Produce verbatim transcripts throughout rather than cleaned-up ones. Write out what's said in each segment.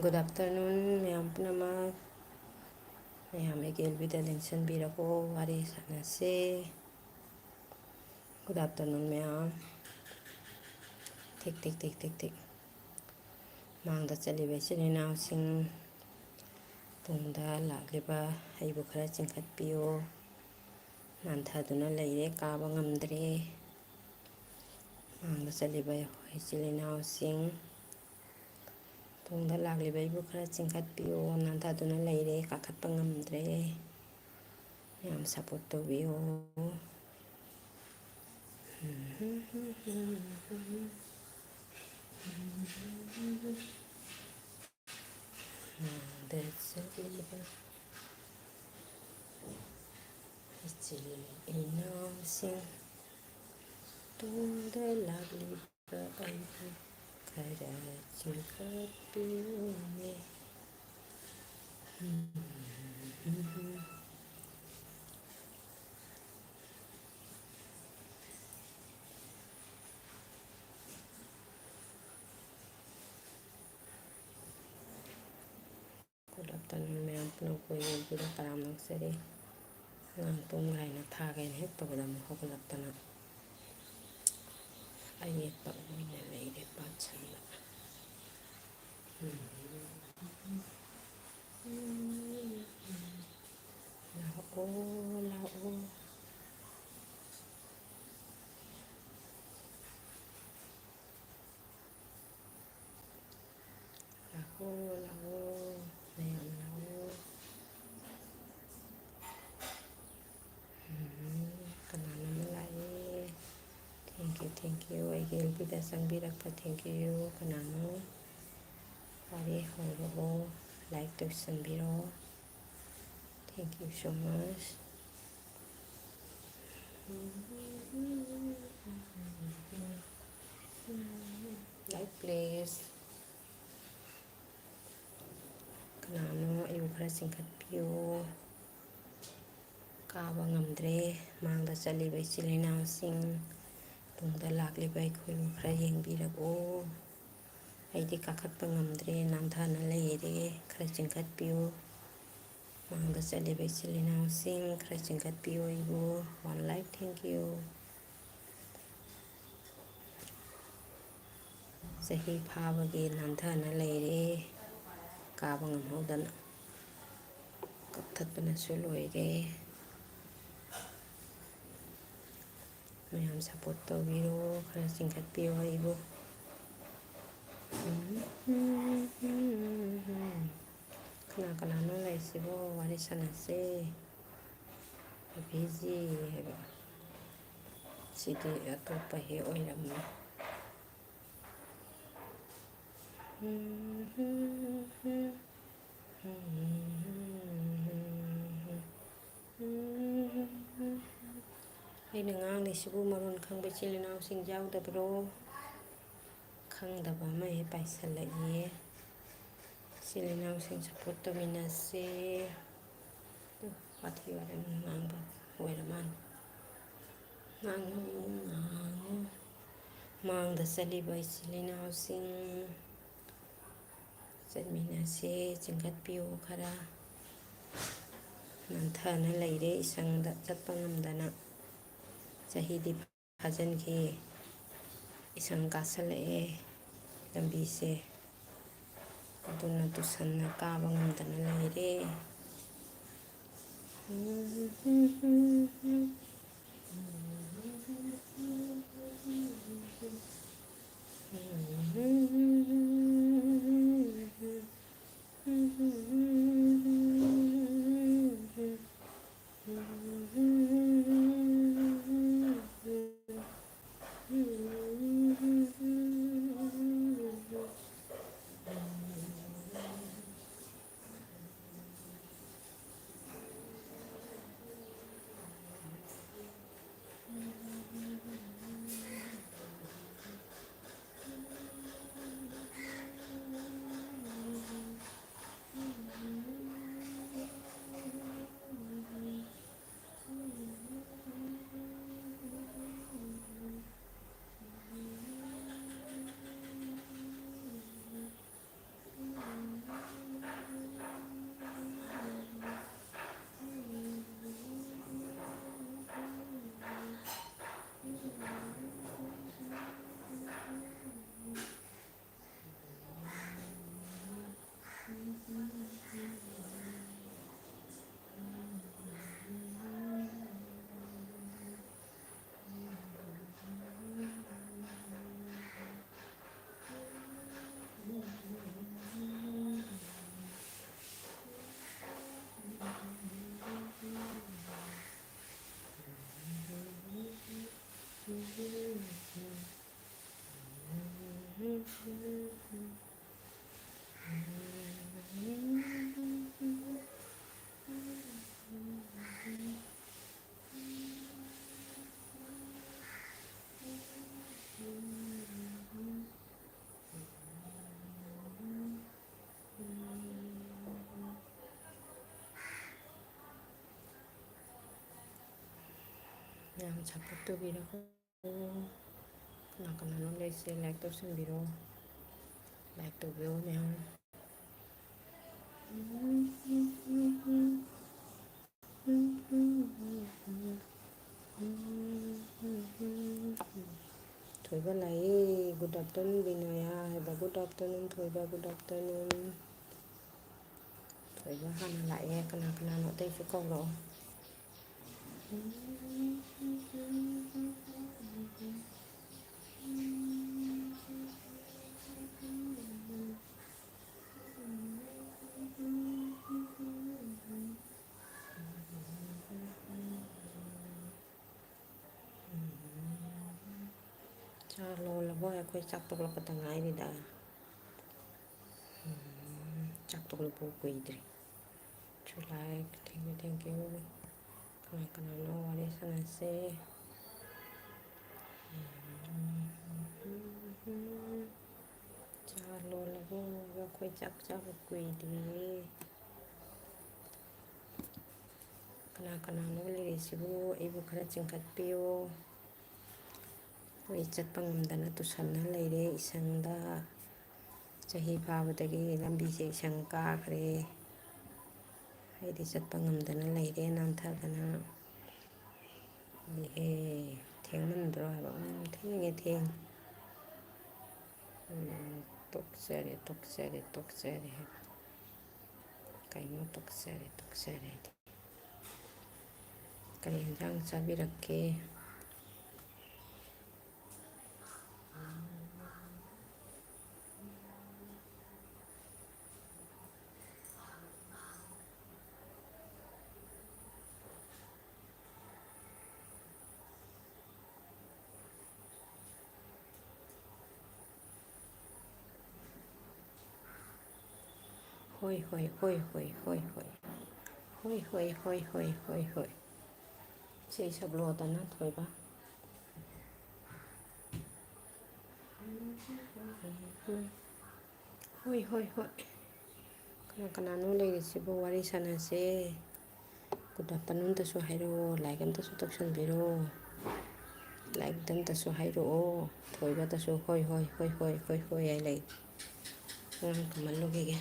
Good afternoon, ꯃꯌꯥꯝ ꯄꯨꯝꯅꯃꯛ꯫ ꯃꯌꯥꯝ ꯑꯩꯒꯤ ꯑꯦꯜ ꯕꯤꯗ ꯂꯦꯡꯁꯤꯟꯕꯤꯔꯛꯑꯣ, ꯋꯥꯔꯤ ꯁꯥꯟꯅꯁꯦ꯫ Good afternoon, ꯃꯌꯥꯝ꯫ ꯊꯤꯛ, ꯊꯤꯛ, ꯊꯤꯛ, ꯊꯤꯛ, ꯊꯤꯛ꯫ ꯃꯥꯡꯗ ꯆꯠꯂꯤꯕ ꯏꯆꯤꯜ ꯏꯅꯥꯎꯁꯤꯡ, ꯇꯨꯡꯗ ꯂꯥꯛꯂꯤꯕ ꯑꯩꯕꯨ ꯈꯔ ꯆꯤꯡꯈꯠꯄꯤꯌꯨ꯫ ꯅꯥꯟꯊꯗꯨꯅ ꯂꯩꯔꯦ, ꯀꯥꯕ ꯉꯝꯗ꯭ꯔꯦ꯫ ꯃꯥꯡꯗ ꯆꯠꯂꯤꯕ ꯑꯩꯈꯣꯏ ꯏꯆꯤꯜ ꯏꯅꯥꯎꯁꯤꯡ, ꯇꯨꯡꯗ ꯂꯥꯛꯂꯤꯕ ꯑꯩꯕꯨ ꯈꯔ ꯆꯤꯡꯈꯠꯄꯤꯌꯨ꯫ ꯅꯥꯟꯊꯗꯨꯅ ꯂꯩꯔꯦ, ꯀꯥꯈꯠꯄ ꯉꯝꯗ꯭ꯔꯦ꯫ ꯃꯌꯥꯝ support ꯇꯧꯕꯤꯌꯨ꯫ ꯃꯥꯡꯗ ꯆꯠꯂꯤꯕ ꯏꯆꯤꯜ ꯏꯅꯥꯎꯁꯤꯡ, ꯇꯨꯡꯗ ꯂꯥꯛꯂꯤꯕ ꯑꯩꯕꯨ ꯈꯔ ꯆꯤꯡꯈꯠꯄꯤꯌꯨꯅꯦ꯫ Good afternoon, ꯃꯌꯥꯝ ꯄꯨꯝꯅꯃꯛꯄꯨ ꯑꯩꯒꯤ ꯑꯦꯜ ꯕꯤꯗ ꯇꯔꯥꯝꯅ ꯑꯣꯛꯆꯔꯤ꯫ ꯑꯉꯥꯡ ꯇꯨꯝꯈ꯭ꯔꯦꯅ ꯊꯥꯒꯦꯅ ꯍꯦꯛ ꯇꯧꯕꯗ ꯑꯃꯨꯛ ꯍꯧꯒꯠꯂꯛꯇꯅ ꯑꯌꯦꯠꯄ ꯑꯣꯏꯅ ꯂꯩꯔꯦ ꯄꯥꯠꯁꯟꯕ꯫ ꯂꯥꯛꯑꯣ, ꯂꯥꯛꯑꯣ꯫ ꯂꯥꯛꯑꯣ, ꯂꯥꯛꯑꯣ, ꯃꯌꯥꯝ ꯂꯥꯛꯑꯣ꯫ ꯎꯝ, ꯀꯅꯥꯅꯣꯝꯃ ꯂꯥꯛꯑꯦ꯫ Thank you, thank you꯫ ꯑꯩꯒꯤ ꯑꯦꯜ ꯕꯤꯗ ꯆꯪꯕꯤꯔꯛꯄ thank you꯫ ꯀꯅꯥꯅꯣ? ꯋꯥꯔꯤ ꯍꯧꯔꯛꯑꯣ꯫ Like ꯇꯧꯁꯟꯕꯤꯔꯣ꯫ Thank you so much꯫ Like please꯫ ꯀꯅꯥꯅꯣ ꯑꯩꯕꯨ ꯈꯔ ꯆꯤꯡꯈꯠꯄꯤꯌꯨ꯫ ꯀꯥꯕ ꯉꯝꯗ꯭ꯔꯦ꯫ ꯃꯥꯡꯗ ꯆꯠꯂꯤꯕ ꯏꯆꯤꯜ ꯏꯅꯥꯎꯁꯤꯡ, ꯇꯨꯡꯗ ꯂꯥꯛꯂꯤꯕ ꯑꯩꯈꯣꯏꯕꯨ ꯈꯔ ꯌꯦꯡꯕꯤꯔꯛꯑꯣ꯫ ꯑꯩꯗꯤ ꯀꯥꯈꯠꯄ ꯉꯝꯗ꯭ꯔꯦ, ꯅꯥꯟꯊꯅ ꯂꯩꯔꯦ꯫ ꯈꯔ ꯆꯤꯡꯈꯠꯄꯤꯌꯨ꯫ ꯃꯥꯡꯗ ꯆꯠꯂꯤꯕ ꯏꯆꯤꯜ ꯏꯅꯥꯎꯁꯤꯡ, ꯈꯔ ꯆꯤꯡꯈꯠꯄꯤꯌꯨ ꯑꯩꯕꯨ꯫ One like, thank you꯫ ꯆꯍꯤ ꯐꯥꯕꯒꯤ ꯅꯥꯟꯊꯅ ꯂꯩꯔꯦ, ꯀꯥꯕ ꯉꯝꯍꯧꯗꯅ꯫ ꯀꯛꯊꯠꯄꯅꯁꯨ ꯂꯣꯏꯔꯦ꯫ ꯃꯌꯥꯝ support ꯇꯧꯕꯤꯔꯣ, ꯈꯔ ꯆꯤꯡꯈꯠꯄꯤꯌꯣ ꯑꯩꯕꯨ꯫ ꯀꯅꯥ ꯀꯅꯥꯅꯣ ꯂꯩꯔꯤꯁꯤꯕꯣ? ꯋꯥꯔꯤ ꯁꯥꯟꯅꯁꯦ꯫ ꯕꯤꯖꯤ ꯍꯥꯏꯕ꯫ ꯁꯤꯗꯤ ꯑꯇꯣꯞꯄ ꯍꯦꯛ ꯑꯣꯏꯔꯝꯃꯦ꯫ ꯑꯩꯅ ꯉꯥꯡꯂꯤꯁꯤꯕꯨ ꯃꯔꯣꯟ ꯈꯪꯕ ꯏꯆꯤꯜ ꯏꯅꯥꯎꯁꯤꯡ ꯌꯥꯎꯗꯕ꯭ꯔꯣ? ꯈꯪꯗꯕ ꯑꯃ ꯍꯦꯛ ꯄꯥꯏꯁꯜꯂꯛꯏ꯫ ꯏꯆꯤꯜ ꯏꯅꯥꯎꯁꯤꯡ support ꯇꯧꯃꯤꯟꯅꯁꯦ꯫ ꯋꯥꯊꯤ ꯋꯥꯔꯦꯝ ꯉꯥꯡꯕ ꯑꯣꯏꯔ ꯃꯥꯜꯂꯦ꯫ ꯉꯥꯡꯉꯨ, ꯉꯥꯡꯉꯨ꯫ ꯃꯥꯡꯗ ꯆꯠꯂꯤꯕ ꯏꯆꯤꯜ ꯏꯅꯥꯎꯁꯤꯡ, ꯆꯠꯃꯤꯟꯅꯁꯦ, ꯆꯤꯡꯈꯠꯄꯤꯌꯨ ꯈꯔ꯫ ꯅꯥꯟꯊꯅ ꯂꯩꯔꯦ ꯏꯁꯪꯗ, ꯆꯠꯄ ꯉꯝꯗꯅ꯫ ꯆꯍꯤꯗꯤ ꯐꯥꯖꯤꯟꯈꯤ꯫ ꯏꯁꯪ ꯀꯥꯁꯜꯂꯛꯑꯦ ꯂꯝꯕꯤꯁꯦ꯫ ꯑꯗꯨꯅ ꯇꯨꯁꯟꯅ ꯀꯥꯕ ꯉꯝꯗꯅ ꯂꯩꯔꯦ꯫ ꯃꯌꯥꯝ support ꯇꯧꯕꯤꯔꯣ꯫ ꯀꯅꯥ ꯀꯅꯥꯅꯣ ꯂꯩꯁꯦ, like ꯇꯧꯁꯟꯕꯤꯔꯣ, like ꯇꯧꯕꯤꯌꯣ ꯃꯌꯥꯝ꯫ ꯊꯣꯏꯕ ꯂꯥꯛꯑꯦ꯫ Good afternoon ꯕꯤꯅꯣꯌꯥ ꯍꯥꯏꯕ꯫ Good afternoon ꯊꯣꯏꯕ, good afternoon꯫ ꯊꯣꯏꯕ ꯍꯥꯟꯅ ꯂꯥꯛꯑꯦ꯫ ꯀꯅꯥ ꯀꯅꯥꯅꯣ ꯑꯇꯩꯁꯨ ꯀꯧꯔꯛꯑꯣ꯫ ꯆꯥ ꯂꯣꯜꯂꯕꯣ? ꯑꯩꯈꯣꯏ ꯆꯥꯛ ꯇꯣꯛꯂꯛꯄꯗ ꯉꯥꯏꯔꯤꯗ꯫ ꯎꯝ, ꯆꯥꯛ ꯇꯣꯛꯂꯛꯄ ꯀꯨꯏꯗ꯭ꯔꯤ꯫ True like, thank you, thank you꯫ ꯀꯅꯥ ꯀꯅꯥꯅꯣ ꯋꯥꯔꯤ ꯁꯥꯟꯅꯁꯦ? ꯎꯝ, ꯆꯥ ꯂꯣꯜꯂꯕꯣ? ꯑꯩꯈꯣꯏ ꯆꯥꯛ ꯆꯥꯕ ꯀꯨꯏꯗ꯭ꯔꯤꯌꯦ꯫ ꯀꯅꯥ ꯀꯅꯥꯅꯣ ꯂꯩꯔꯤꯁꯤꯕꯨ? ꯑꯩꯕꯨ ꯈꯔ ꯆꯤꯡꯈꯠꯄꯤꯌꯨ꯫ ꯑꯩ ꯆꯠꯄ ꯉꯝꯗꯅ ꯇꯨꯁꯟꯅ ꯂꯩꯔꯦ ꯏꯁꯪꯗ꯫ ꯆꯍꯤ ꯐꯥꯕꯗꯒꯤ ꯂꯝꯕꯤꯁꯦ ꯏꯁꯪ ꯀꯥꯈ꯭ꯔꯦ꯫ ꯑꯩꯗꯤ ꯆꯠꯄ ꯉꯝꯗꯅ ꯂꯩꯔꯦ ꯅꯥꯟꯊꯗꯅ꯫ ꯏꯍꯦ, ꯊꯦꯡꯃꯟꯗ꯭ꯔꯣ ꯍꯥꯏꯕ? ꯎꯝ, ꯊꯦꯡꯉꯦ, ꯊꯦꯡꯉꯦ꯫ ꯎꯝ, ꯇꯣꯛꯆꯔꯦ, ꯇꯣꯛꯆꯔꯦ, ꯇꯣꯛꯆꯔꯦ ꯍꯥꯏꯕ꯫ ꯀꯩꯅꯣ ꯇꯣꯛꯆꯔꯦ, ꯇꯣꯛꯆꯔꯦ ꯍꯥꯏꯗꯤ? ꯀꯔꯤ ꯌꯦꯟꯁꯥꯡ ꯆꯥꯕꯤꯔꯛꯀꯦ? ꯍꯣꯏ, ꯍꯣꯏ, ꯍꯣꯏ, ꯍꯣꯏ, ꯍꯣꯏ, ꯍꯣꯏ꯫ ꯍꯣꯏ, ꯍꯣꯏ, ꯍꯣꯏ, ꯍꯣꯏ, ꯍꯣꯏ, ꯍꯣꯏ꯫ ꯏꯁꯩ ꯁꯛꯂꯣꯗꯅ, ꯊꯣꯏꯕ꯫ ꯍꯣꯏ, ꯍꯣꯏ, ꯍꯣꯏ꯫ ꯀꯅꯥ ꯀꯅꯥꯅꯣ ꯂꯩꯔꯤꯁꯤꯕꯨ? ꯋꯥꯔꯤ ꯁꯥꯟꯅꯁꯦ꯫ Good afternoon-ꯇꯁꯨ ꯍꯥꯏꯔꯛꯑꯣ, like ꯑꯝꯇꯁꯨ ꯇꯧꯁꯟꯕꯤꯔꯣ꯫ Like ꯑꯝꯇꯁꯨ ꯍꯥꯏꯔꯛꯑꯣ꯫ ꯊꯣꯏꯕꯗꯁꯨ ꯍꯣꯏ, ꯍꯣꯏ, ꯍꯣꯏ, ꯍꯣꯏ, ꯍꯣꯏ, ꯍꯣꯏ ꯍꯥꯏ ꯂꯩ꯫ ꯑꯉꯥꯡ ꯀꯃꯜꯂꯨꯈꯤꯒꯦ꯫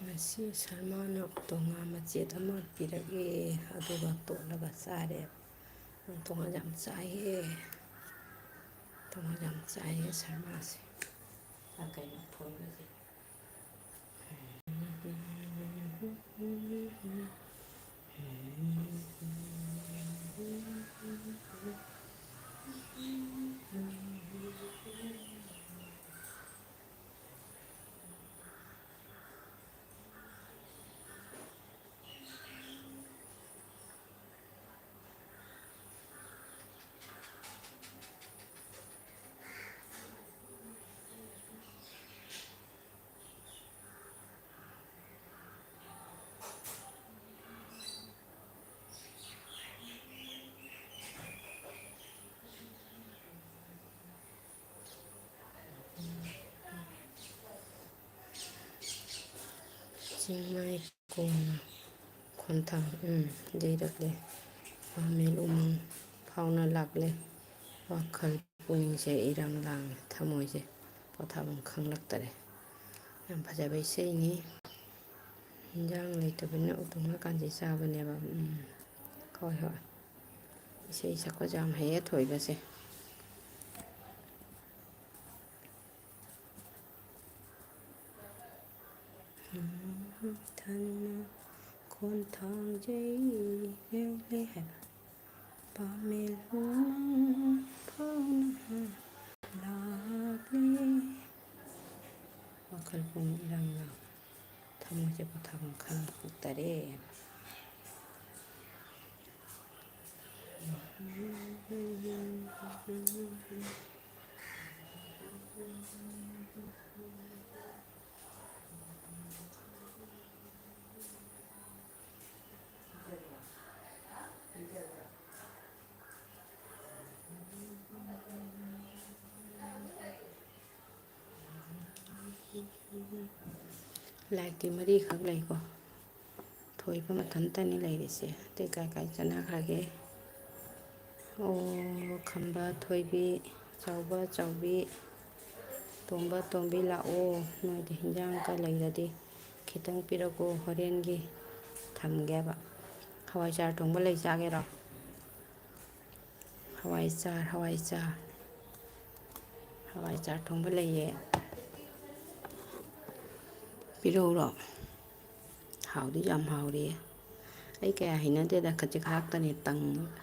ꯉꯁꯤ ꯁꯔꯃꯥꯅ ꯇꯣꯉꯥ ꯃꯆꯦꯠ ꯑꯃ ꯄꯤꯔꯛꯑꯦ, ꯑꯗꯨꯒ ꯇꯣꯠꯂꯒ ꯆꯥꯔꯦ꯫ ꯇꯣꯉꯥ ꯌꯥꯝ ꯆꯥꯏꯌꯦ, ꯇꯣꯉꯥ ꯌꯥꯝ ꯆꯥꯏꯌꯦ ꯁꯔꯃꯥꯁꯦ꯫ ꯀꯩꯅꯣ ꯊꯣꯡꯕꯁꯦ꯫ ꯆꯤꯡꯃꯥꯏ ꯀꯣꯟꯅ ꯈꯣꯟꯊꯥꯡ, ꯎꯝ, ꯌꯩꯔꯛꯂꯦ꯫ ꯄꯥꯃꯦꯟ ꯎꯃꯪ ꯐꯥꯎꯅ ꯂꯥꯛꯂꯦ꯫ ꯋꯥꯈꯜ ꯄꯨꯛꯅꯤꯡꯁꯦ ꯏꯔꯥꯡ ꯂꯥꯡꯂꯦ꯫ ꯊꯃꯣꯏꯁꯦ ꯄꯣꯊꯥꯐꯝ ꯈꯪꯂꯛꯇꯔꯦ꯫ ꯌꯥꯝ ꯐꯖꯕ ꯏꯁꯩꯅꯤ꯫ ꯏꯟꯖꯥꯡ ꯂꯩꯇꯕꯅꯤꯅ ꯎꯇꯣꯡ ꯉꯥ ꯀꯥꯟꯆꯤ ꯆꯥꯕꯅꯦꯕ꯫ ꯎꯝ, ꯍꯣꯏ, ꯍꯣꯏ꯫ ꯏꯁꯩ ꯁꯛꯄꯁꯦ ꯌꯥꯝ ꯍꯩꯌꯦ ꯊꯣꯏꯕꯁꯦ꯫ ꯊꯟꯅ ꯈꯣꯟꯊꯥꯡꯖꯩ ꯂꯦꯎꯂꯦ ꯍꯥꯏꯕ꯫ ꯄꯥꯃꯦꯜ ꯍꯨꯅ ꯐꯥꯎꯅ ꯂꯥꯛꯂꯦ꯫ ꯋꯥꯈꯜ ꯄꯨꯡ ꯏꯔꯥꯡ ꯂꯥꯡ꯫ ꯊꯃꯣꯏꯁꯦ ꯄꯣꯊꯥꯐꯝ ꯈꯪꯉꯛꯇꯔꯦ꯫ Like ꯇꯤ ꯃꯔꯤꯈꯛ ꯂꯩꯀꯣ꯫ ꯊꯣꯏꯕ ꯃꯊꯟꯇꯅꯤ ꯂꯩꯔꯤꯁꯦ꯫ ꯑꯇꯩ ꯀꯥꯏ ꯀꯥꯏ ꯆꯠꯅꯈ꯭ꯔꯒꯦ? ꯑꯣ, ꯈꯝꯕ ꯊꯣꯏꯕꯤ, ꯆꯥꯎꯕ ꯆꯥꯎꯕꯤ, ꯇꯣꯝꯕ ꯇꯣꯝꯕꯤ ꯂꯥꯛꯑꯣ꯫ ꯅꯣꯏꯗ ꯍꯤꯟꯖꯥꯡꯒ ꯂꯩꯔꯗꯤ ꯈꯤꯇꯪ ꯄꯤꯔꯛꯑꯣ, ꯍꯣꯔꯦꯟꯒꯤ ꯊꯝꯒꯦꯕ꯫ ꯍꯋꯥꯏꯖꯥꯔ ꯊꯣꯡꯕ ꯂꯩ, ꯆꯥꯒꯦꯔꯣ? ꯍꯋꯥꯏꯖꯥꯔ, ꯍꯋꯥꯏꯖꯥꯔ꯫ ꯍꯋꯥꯏꯖꯥꯔ ꯊꯣꯡꯕ ꯂꯩꯌꯦ꯫ ꯄꯤꯔꯛꯎꯔꯣ? ꯍꯥꯎꯗꯤ ꯌꯥꯝ ꯍꯥꯎꯔꯤꯌꯦ꯫ ꯑꯩ ꯀꯌꯥ ꯍꯩꯅꯗꯦꯗ, ꯈꯖꯤꯛ ꯈꯔꯥꯛꯇꯅꯦ ꯇꯪꯉꯒ꯫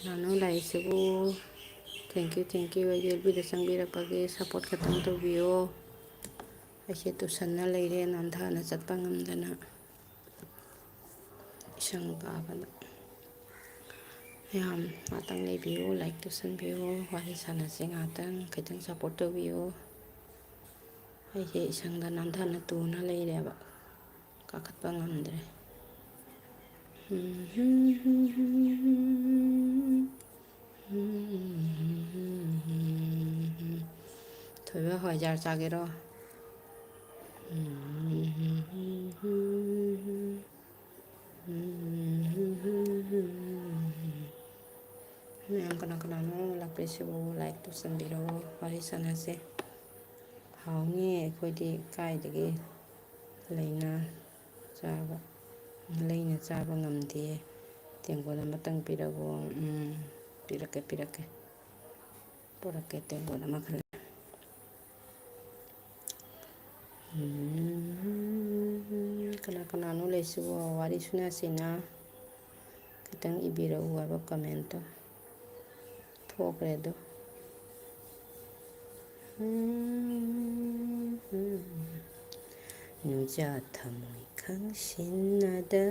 ꯀꯅꯥꯅꯣ ꯂꯥꯛꯏꯁꯤꯕꯨ? Thank you, thank you꯫ ꯑꯩꯒꯤ ꯑꯦꯐ ꯕꯤꯗ ꯆꯪꯕꯤꯔꯛꯄꯒꯤ support ꯈꯛꯇꯪ ꯇꯧꯕꯤꯌꯣ꯫ ꯑꯩꯁꯦ ꯇꯨꯁꯟꯅ ꯂꯩꯔꯦ, ꯅꯥꯟꯊꯅ ꯆꯠꯄ ꯉꯝꯗꯅ꯫ ꯏꯁꯪ ꯀꯥꯕꯗ꯫ ꯃꯌꯥꯝ ꯉꯥꯛꯇꯪ ꯂꯩꯕꯤꯌꯨ, like ꯇꯧꯁꯟꯕꯤꯌꯨ, ꯋꯥꯔꯤ ꯁꯥꯟꯅꯁꯤ ꯉꯥꯛꯇꯪ, ꯈꯤꯇꯪ support ꯇꯧꯕꯤꯌꯨ꯫ ꯑꯩꯁꯦ ꯏꯁꯪꯗ ꯅꯥꯟꯊꯅ ꯇꯨꯅ ꯂꯩꯔꯦꯕ, ꯀꯥꯈꯠꯄ ꯉꯝꯗ꯭ꯔꯦ꯫ ꯊꯣꯏꯕ, ꯍꯋꯥꯏꯖꯥꯔ ꯆꯥꯒꯦꯔꯣ? ꯃꯌꯥꯝ ꯀꯅꯥ ꯀꯅꯥꯅꯣ ꯂꯥꯛꯄꯤꯔꯤꯁꯤꯕꯨ? Like ꯇꯧꯁꯟꯕꯤꯔꯣ, ꯋꯥꯔꯤ ꯁꯥꯟꯅꯁꯦ꯫ ꯍꯥꯎꯅꯤ, ꯑꯩꯈꯣꯏꯗꯤ ꯀꯥꯏꯗꯒꯤ ꯂꯩꯅ ꯆꯥꯕ, ꯂꯩꯅ ꯆꯥꯕ ꯉꯝꯗꯦ꯫ ꯇꯦꯡꯀꯣꯠ ꯑꯃꯇꯪ ꯄꯤꯔꯛꯎ꯫ ꯎꯝ, ꯄꯤꯔꯛꯀꯦ, ꯄꯤꯔꯛꯀꯦ꯫ ꯄꯨꯔꯛꯀꯦ, ꯇꯦꯡꯀꯣꯠ ꯑꯃ ꯈꯜꯂꯦ꯫ ꯎꯝ, ꯀꯅꯥ ꯀꯅꯥꯅꯣ ꯂꯩꯁꯤꯕꯣ? ꯋꯥꯔꯤ ꯁꯨꯅꯁꯤꯅ ꯈꯤꯇꯪ ꯏꯕꯤꯔꯛꯎ ꯍꯥꯏꯕ comment ꯇꯣ꯫ ꯊꯣꯛꯈ꯭ꯔꯦ ꯑꯗꯣ꯫ ꯎꯝ, ꯎꯝ꯫ ꯅꯨꯡꯖꯥ ꯊꯃꯣꯏ ꯈꯪꯁꯤꯟꯅꯗ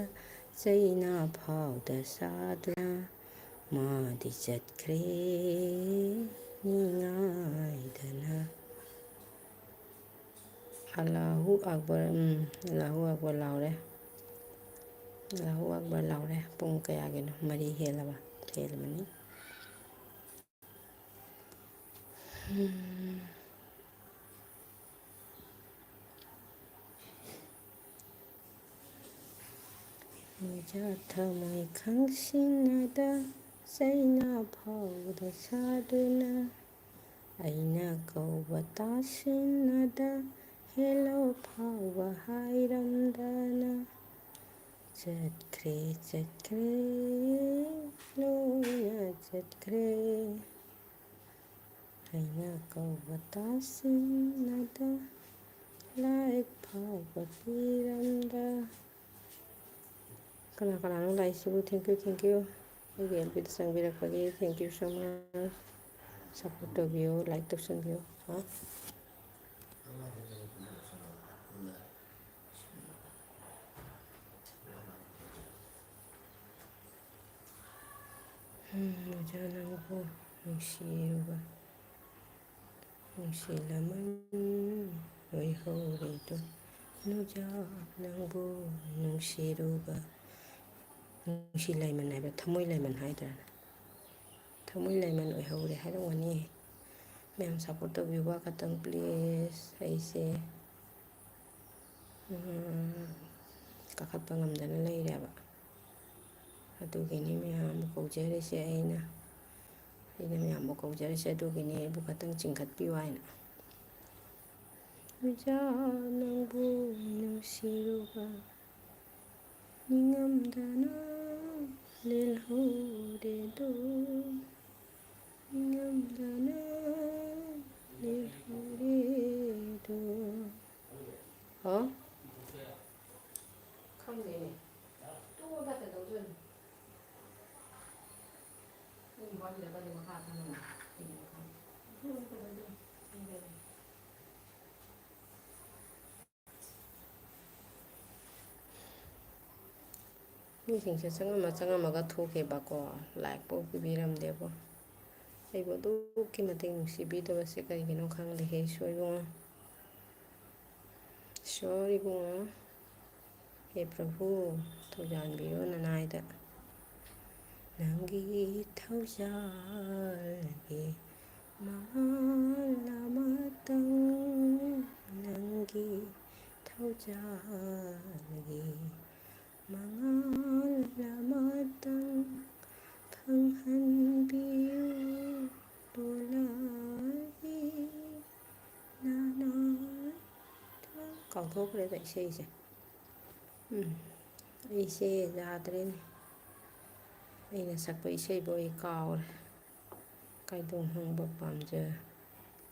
ꯆꯩꯅꯥ ꯐꯥꯎꯗ ꯁꯥꯗꯨꯅ ꯃꯥꯗꯤ ꯆꯠꯈ꯭ꯔꯦ ꯅꯤꯡꯉꯥꯏꯗꯅ꯫ ꯑꯜꯂꯥꯍꯨ ꯑꯛꯕꯔ, ꯎꯝ, ꯑꯜꯂꯥꯍꯨ ꯑꯛꯕꯔ ꯂꯥꯎꯔꯦ꯫ ꯑꯜꯂꯥꯍꯨ ꯑꯛꯕꯔ ꯂꯥꯎꯔꯦ꯫ ꯄꯨꯡ ꯀꯌꯥꯒꯤꯅꯣ? ꯃꯔꯤ ꯍꯦꯜꯂꯕ? ꯍꯦꯜꯂꯕꯅꯤ꯫ ꯎꯝ꯫ ꯅꯨꯡꯖꯥ ꯊꯃꯣꯏ ꯈꯪꯁꯤꯟꯅꯗ ꯆꯩꯅꯥ ꯐꯥꯎꯗ ꯁꯥꯗꯨꯅ ꯑꯩꯅ ꯀꯧꯕ ꯇꯥꯁꯤꯟꯅꯗ hello ꯐꯥꯎꯕ ꯍꯥꯏꯔꯝꯗꯅ ꯆꯠꯈ꯭ꯔꯦ, ꯆꯠꯈ꯭ꯔꯦ, ꯂꯣꯏꯅ ꯆꯠꯈ꯭ꯔꯦ꯫ ꯑꯩꯅ ꯀꯧꯕ ꯇꯥꯁꯤꯟꯅꯗ like ꯐꯥꯎꯕ ꯄꯤꯔꯝꯗ꯫ ꯀꯅꯥ ꯀꯅꯥꯅꯣ ꯂꯥꯛꯏꯁꯤꯕꯨ? Thank you, thank you꯫ ꯑꯩꯒꯤ FB the ꯆꯪꯕꯤꯔꯛꯄꯒꯤ thank you so much꯫ Support ꯇꯧꯕꯤꯌꯨ, like ꯇꯧꯁꯟꯕꯤꯌꯨ꯫ ꯍꯥ? ꯎꯝ, ꯅꯨꯡꯖꯥ ꯅꯪꯕꯨ ꯅꯨꯡꯁꯤꯔꯨꯕ ꯅꯨꯡꯁꯤ ꯂꯃꯟ ꯑꯣꯏꯍꯧꯔꯦꯗꯣ꯫ ꯅꯨꯡꯖꯥ ꯅꯪꯕꯨ ꯅꯨꯡꯁꯤꯔꯨꯕ, ꯅꯨꯡꯁꯤ ꯂꯩꯃꯟ ꯍꯥꯏꯕ꯭ꯔꯥ, ꯊꯃꯣꯏ ꯂꯩꯃꯟ ꯍꯥꯏꯗ꯭ꯔꯥ? ꯊꯃꯣꯏ ꯂꯩꯃꯟ ꯑꯣꯏꯍꯧꯔꯦ ꯍꯥꯏꯔꯝꯒꯅꯤ꯫ ꯃꯌꯥꯝ support ꯇꯧꯕꯤꯌꯨꯕ ꯈꯛꯇꯪ please꯫ ꯑꯩꯁꯦ ꯎꯝ, ꯀꯥꯈꯠꯄ ꯉꯝꯗꯅ ꯂꯩꯔꯦꯕ꯫ ꯑꯗꯨꯒꯤꯅꯤ ꯃꯌꯥꯝ ꯀꯧꯖꯔꯤꯁꯦ ꯑꯩꯅ꯫ ꯑꯩꯅ ꯃꯌꯥꯝꯕꯨ ꯀꯧꯖꯔꯤꯁꯦ ꯑꯗꯨꯒꯤꯅꯤ, ꯑꯩꯕꯨ ꯈꯇꯪ ꯆꯤꯡꯈꯠꯄꯤꯌꯨ ꯍꯥꯏꯅ꯫ ꯃꯤꯖꯥ ꯅꯪꯕꯨ ꯅꯨꯡꯁꯤꯔꯨꯕ ꯅꯤꯡꯉꯝꯗꯅ ꯂꯦꯜꯍꯧꯔꯦꯗꯣ, ꯅꯤꯡꯉꯝꯗꯅ ꯂꯦꯜꯍꯧꯔꯦꯗꯣ꯫ ꯍꯥ? ꯈꯪꯗꯦꯅꯦ꯫ ꯇꯣꯛꯑꯣ, ꯐꯠꯇ ꯇꯧꯖꯅꯨ꯫ ꯅꯪꯒꯤ ꯋꯥꯔꯤꯗ ꯀꯔꯤ ꯃꯈꯥ ꯊꯝꯃꯅꯤ? ꯑꯩꯒꯤ ꯃꯈꯥ꯫ ꯃꯤꯁꯤꯡꯁꯦ ꯆꯪꯉꯝꯃ ꯆꯪꯉꯝꯃꯒ ꯊꯣꯛꯈꯤꯕꯀꯣ, ꯂꯥꯏꯛꯄꯨ ꯄꯤꯕꯤꯔꯝꯗꯦꯕꯣ꯫ ꯑꯩꯕꯨ ꯑꯗꯨꯛꯀꯤ ꯃꯇꯤꯛ ꯅꯨꯡꯁꯤꯕꯤꯗꯕꯁꯦ ꯀꯔꯤꯒꯤꯅꯣ ꯈꯪꯗꯦꯍꯦ, ꯏꯁꯣꯔ ꯏꯕꯨꯡꯉꯣ꯫ ꯏꯁꯣꯔ ꯏꯕꯨꯡꯉꯣ, ꯍꯦ ꯄ꯭ꯔꯚꯨ, ꯊꯧꯖꯥꯟꯕꯤꯌꯣ ꯅꯅꯥꯏꯗ꯫ ꯅꯪꯒꯤ ꯊꯧꯖꯥꯜꯒꯤ ꯃꯉꯥꯜ ꯑꯃꯇꯪ, ꯅꯪꯒꯤ ꯊꯧꯖꯥꯜꯒꯤ ꯃꯉꯥꯜ ꯑꯃꯇꯪ ꯐꯪꯍꯟꯕꯤꯌꯨ, ꯂꯣꯂꯥꯏ ꯅꯅꯥꯏ꯫ ꯀꯥꯎꯊꯣꯛꯈ꯭ꯔꯦꯗ ꯏꯁꯩꯁꯦ꯫ ꯎꯝ, ꯑꯩꯁꯦ ꯌꯥꯗ꯭ꯔꯦꯅꯦ꯫ ꯑꯩꯅ ꯁꯛꯄ ꯏꯁꯩꯕꯨ ꯑꯩ ꯀꯥꯎꯔꯦ꯫ ꯀꯥꯏꯗꯣꯡ ꯍꯪꯕ ꯄꯥꯝꯖ-,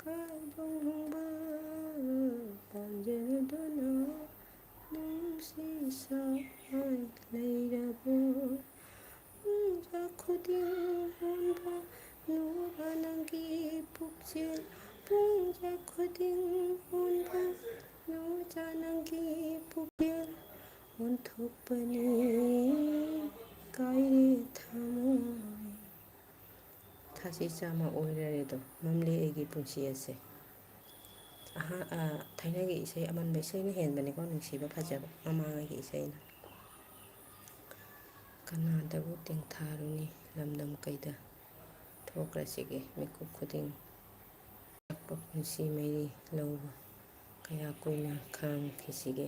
ꯀꯥꯏꯗꯣꯡ ꯍꯪꯕ ꯄꯥꯝꯖꯗꯨꯅ ꯅꯨꯡꯁꯤ ꯁꯥꯏ ꯂꯩꯔꯕꯣ? ꯄꯨꯡꯖꯥ ꯈꯨꯗꯤꯡ ꯑꯣꯟꯕ ꯅꯨꯔꯥ ꯅꯪꯒꯤ ꯄꯨꯛꯆꯦꯜ, ꯄꯨꯡꯖꯥ ꯈꯨꯗꯤꯡ ꯑꯣꯟꯕ ꯅꯨꯔꯥ ꯅꯪꯒꯤ ꯄꯨꯛꯆꯦꯜ, ꯑꯣꯟꯊꯣꯛꯄꯅꯤ ꯀꯥꯏꯔꯦ ꯊꯃꯣꯏ꯫ ꯊꯥꯁꯤ ꯆꯥꯝꯃ ꯑꯣꯏꯔꯔꯦꯗꯣ, ꯃꯝꯂꯤ ꯑꯩꯒꯤ ꯄꯨꯟꯁꯤ ꯑꯁꯦ꯫ ꯑꯍꯥ-, ꯑ, ꯊꯥꯏꯅꯒꯤ ꯏꯁꯩ ꯑꯃꯟꯕ ꯏꯁꯩꯅ ꯍꯦꯟꯕꯅꯤꯀꯣ ꯅꯨꯡꯁꯤꯕ ꯐꯖꯕ, ꯃꯃꯥꯡꯉꯩꯒꯤ ꯏꯁꯩꯅ꯫ ꯀꯅꯥꯗꯕꯨ ꯇꯦꯡꯊꯥꯔꯨꯅꯤ ꯂꯝꯗꯝ ꯀꯩꯗ, ꯊꯣꯛꯈ꯭ꯔꯁꯤꯒꯦ ꯃꯤꯀꯨꯞ ꯈꯨꯗꯤꯡ꯫ ꯑꯔꯥꯞꯄ ꯄꯨꯟꯁꯤ ꯃꯩꯔꯤ ꯂꯧꯕ ꯀꯌꯥ ꯀꯨꯏꯅ ꯈꯥꯡꯈꯤꯁꯤꯒꯦ꯫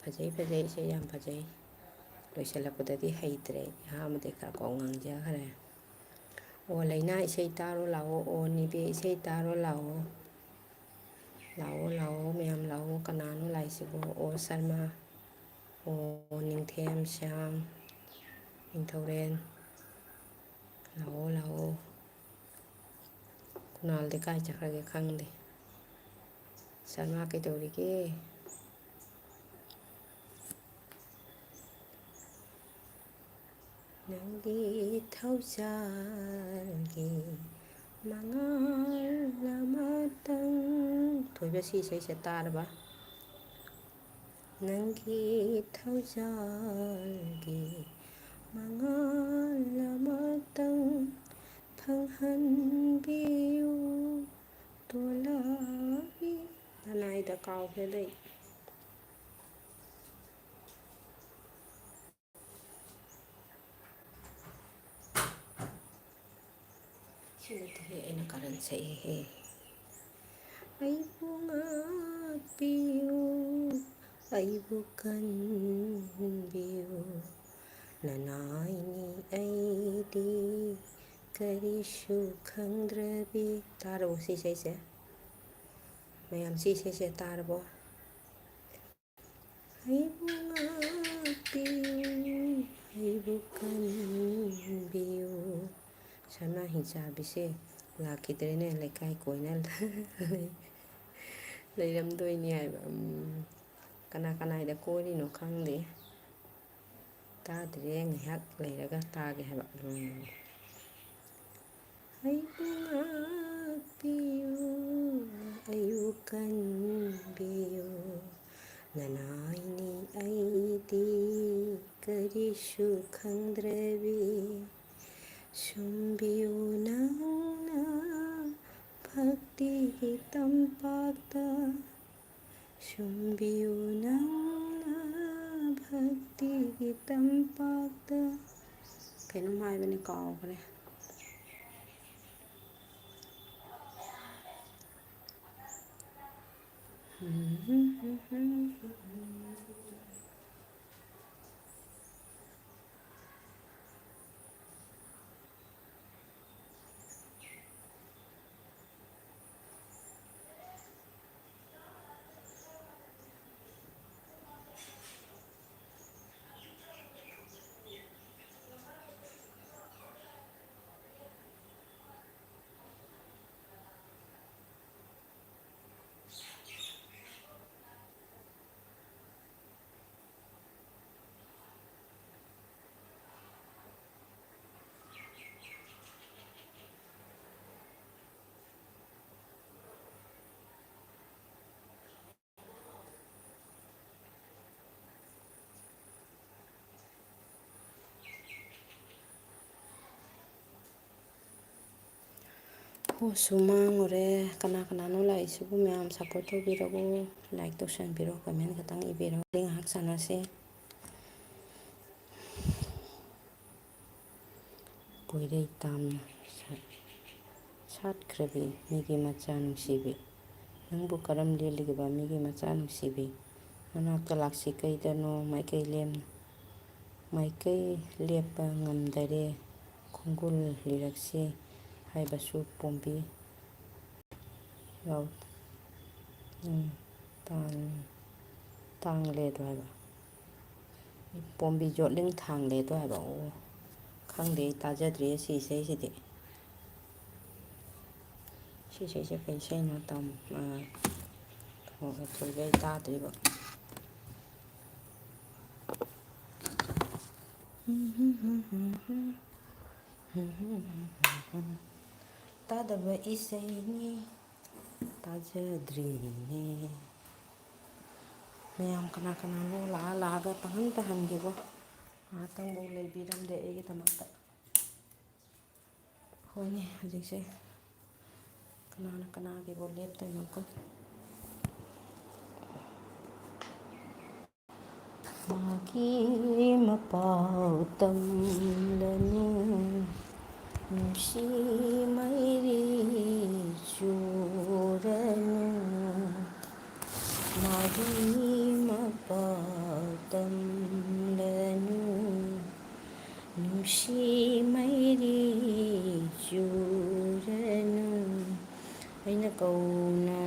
ꯐꯖꯩ, ꯐꯖꯩ, ꯏꯁꯩ ꯌꯥꯝ ꯐꯖꯩ꯫ ꯂꯣꯏꯁꯤꯜꯂꯛꯄꯗꯗꯤ ꯍꯩꯇ꯭ꯔꯦ, ꯑꯍꯥꯟꯕꯗꯤ ꯈꯔ ꯀꯣꯛ ꯉꯥꯡꯖꯈ꯭ꯔꯦ꯫ ꯑꯣ ꯂꯩꯅꯥ ꯏꯁꯩ ꯇꯥꯔꯣ ꯂꯥꯛꯑꯣ, ꯑꯣ ꯅꯤꯕꯦ ꯏꯁꯩ ꯇꯥꯔꯣ ꯂꯥꯛꯑꯣ꯫ ꯂꯥꯛꯑꯣ, ꯂꯥꯛꯑꯣ, ꯃꯌꯥꯝ ꯂꯥꯛꯑꯣ꯫ ꯀꯅꯥꯅꯣ ꯂꯥꯛꯏꯁꯤꯕꯣ? ꯑꯣ ꯁꯔꯃ, ꯑꯣ ꯅꯤꯡꯊꯦꯝ, ꯁ꯭ꯌꯥꯝ, ꯅꯤꯡꯊꯧꯔꯦꯟ꯫ ꯂꯥꯛꯑꯣ, ꯂꯥꯛꯑꯣ꯫ ꯀꯨꯅꯥꯜꯗꯤ ꯀꯥꯏ ꯆꯠꯈ꯭ꯔꯒꯦ ꯈꯪꯗꯦ꯫ ꯁꯔꯃ ꯀꯩꯗꯧꯔꯤꯒꯦ? ꯅꯪꯒꯤ ꯊꯧꯖꯥꯜꯒꯤ ꯃꯉꯥꯜ ꯑꯃꯇꯪ꯫ ꯊꯣꯏꯕ, ꯁꯤ ꯏꯁꯩꯁꯦ ꯇꯥꯔꯕ? ꯅꯪꯒꯤ ꯊꯧꯖꯥꯜꯒꯤ ꯃꯉꯥꯜ ꯑꯃꯇꯪ ꯐꯪꯍꯟꯕꯤꯌꯨ, ꯇꯣꯂꯥꯕꯤ꯫ ꯅꯅꯥꯏꯗ ꯀꯥꯎꯈ꯭ꯔꯦꯗ ꯑꯩ꯫ ꯁꯤ ꯅꯠꯇꯦꯍꯦ, ꯑꯩꯅ ꯀꯔꯟ ꯁꯛꯑꯦꯍꯦ꯫ ꯑꯩꯕꯨ ꯉꯥꯛꯄꯤꯌꯨ, ꯑꯩꯕꯨ ꯀꯟꯕꯤꯌꯨ, ꯅꯅꯥꯏꯅꯤ ꯑꯩꯗꯤ ꯀꯔꯤꯁꯨ ꯈꯪꯗ꯭ꯔꯕꯤ꯫ ꯇꯥꯔꯕꯣ ꯁꯤ ꯏꯁꯩꯁꯦ? ꯃꯌꯥꯝ ꯁꯤ ꯏꯁꯩꯁꯦ ꯇꯥꯔꯕꯣ? ꯑꯩꯕꯨ ꯉꯥꯛꯄꯤꯌꯨ, ꯑꯩꯕꯨ ꯀꯟꯕꯤꯌꯨ꯫ ꯁꯅꯥ ꯍꯤꯡꯆꯥꯕꯤꯁꯦ ꯂꯥꯛꯈꯤꯗ꯭ꯔꯦꯅꯦ, ꯂꯩꯀꯥꯏ ꯀꯣꯏꯅ ꯂꯩꯔꯝꯗꯣꯏꯅꯤ ꯍꯥꯏꯕ꯫ ꯎꯝ, ꯀꯅꯥ ꯀꯅꯥꯏꯗ ꯀꯣꯏꯔꯤꯅꯣ ꯈꯪꯗꯦ꯫ ꯇꯥꯗ꯭ꯔꯦ, ꯉꯥꯏꯍꯥꯛ ꯂꯩꯔꯒ ꯇꯥꯒꯦ ꯍꯥꯏꯕ꯫ ꯎꯝ꯫ ꯑꯩꯕꯨ ꯉꯥꯛꯄꯤꯌꯨ, ꯑꯩꯕꯨ ꯀꯟꯕꯤꯌꯨ, ꯅꯅꯥꯏꯅꯤ ꯑꯩꯗꯤ ꯀꯔꯤꯁꯨ ꯈꯪꯗ꯭ꯔꯕꯤ꯫ ꯁꯨꯝꯕꯤꯌꯨ ꯅꯪꯅ ꯚꯛꯇꯤꯒꯤ ꯇꯝꯄꯥꯛꯇ, ꯁꯨꯝꯕꯤꯌꯨ ꯅꯪꯅ ꯚꯛꯇꯤꯒꯤ ꯇꯝꯄꯥꯛꯇ꯫ ꯀꯩꯅꯣꯝ ꯍꯥꯏꯕꯅꯤ, ꯀꯥꯎꯈ꯭ꯔꯦ꯫ ꯄꯣꯠꯁꯨ ꯃꯥꯡꯉꯨꯔꯦ꯫ ꯀꯅꯥ ꯀꯅꯥꯅꯣ ꯂꯥꯛꯏꯁꯤꯕꯨ? ꯃꯌꯥꯝ support ꯇꯧꯕꯤꯔꯛꯎ, like ꯇꯧꯁꯟꯕꯤꯔꯣ, comment ꯈꯛꯇꯪ ꯏꯕꯤꯔꯣ꯫ ꯑꯗꯩ ꯉꯥꯏꯍꯥꯛ ꯁꯥꯟꯅꯁꯤ꯫ ꯄꯣꯏꯔꯩ ꯇꯥꯝꯅ ꯁꯥꯠ-, ꯁꯥꯠꯈ꯭ꯔꯕꯤ ꯃꯤꯒꯤ ꯃꯆꯥ ꯅꯨꯡꯁꯤꯕꯤ, ꯅꯪꯕꯨ ꯀꯔꯝ ꯂꯦꯜꯂꯤꯒꯕ ꯃꯤꯒꯤ ꯃꯆꯥ ꯅꯨꯡꯁꯤꯕꯤ? ꯃꯅꯥꯛꯇ ꯂꯥꯛꯁꯤ ꯀꯩꯗꯅꯣ ꯃꯥꯏꯀꯩ ꯂꯦꯝꯅ꯫ ꯃꯥꯏꯀꯩ ꯂꯦꯞꯄ ꯉꯝꯗꯔꯦ ꯈꯣꯡꯒꯨꯜ ꯂꯤꯔꯛꯁꯤ ꯍꯥꯏꯕꯁꯨ ꯄꯣꯝꯕꯤ ꯌꯥꯎ-, ꯎꯝ, ꯇꯥꯡ-, ꯇꯥꯡꯂꯦꯗꯣ ꯍꯥꯏꯕ꯫ ꯄꯣꯝꯕꯤ ꯌꯣꯠꯂꯤꯡ ꯊꯥꯡꯂꯦꯗꯣ ꯍꯥꯏꯕ꯫ ꯑꯣ, ꯈꯪꯗꯦ, ꯑꯩ ꯇꯥꯖꯗ꯭ꯔꯤ ꯁꯤ ꯏꯁꯩꯁꯤꯗꯤ꯫ ꯁꯤ ꯏꯁꯩꯁꯦ ꯀꯩ ꯏꯁꯩꯅꯣ ꯇꯝ-, ꯑ, ꯊꯣꯏꯕ ꯑꯩ ꯇꯥꯗ꯭ꯔꯤꯕ꯫ ꯇꯥꯗꯕ ꯏꯁꯩꯅꯤ, ꯇꯥꯖꯗ꯭ꯔꯤꯅꯦ꯫ ꯃꯌꯥꯝ ꯀꯅꯥ ꯀꯅꯥꯅꯣ ꯂꯥꯛꯑ ꯂꯥꯛꯑꯒ ꯇꯥꯍꯟ ꯇꯥꯍꯟꯒꯦꯕꯣ꯫ ꯉꯥꯏꯍꯥꯛꯇꯪꯐꯥꯎ ꯂꯩꯕꯤꯔꯝꯗꯦ ꯑꯩꯒꯤꯗꯃꯛꯇ꯫ ꯍꯣꯏꯅꯦ, ꯍꯧꯖꯤꯛꯁꯦ ꯀꯅꯥꯅ ꯀꯅꯥꯒꯤꯕꯨ ꯂꯦꯞꯇꯣꯏꯅꯣꯀꯣ? ꯃꯥꯒꯤ ꯃꯄꯥꯎ ꯇꯝꯂꯅꯨ, ꯅꯨꯡꯁꯤ ꯃꯩꯔꯤ ꯆꯨꯔꯅꯨ꯫ ꯃꯥꯒꯤ ꯃꯄꯥꯎ ꯇꯝꯂꯅꯨ, ꯅꯨꯡꯁꯤ ꯃꯩꯔꯤ ꯆꯨꯔꯅꯨ꯫ ꯑꯩꯅ ꯀꯧꯅ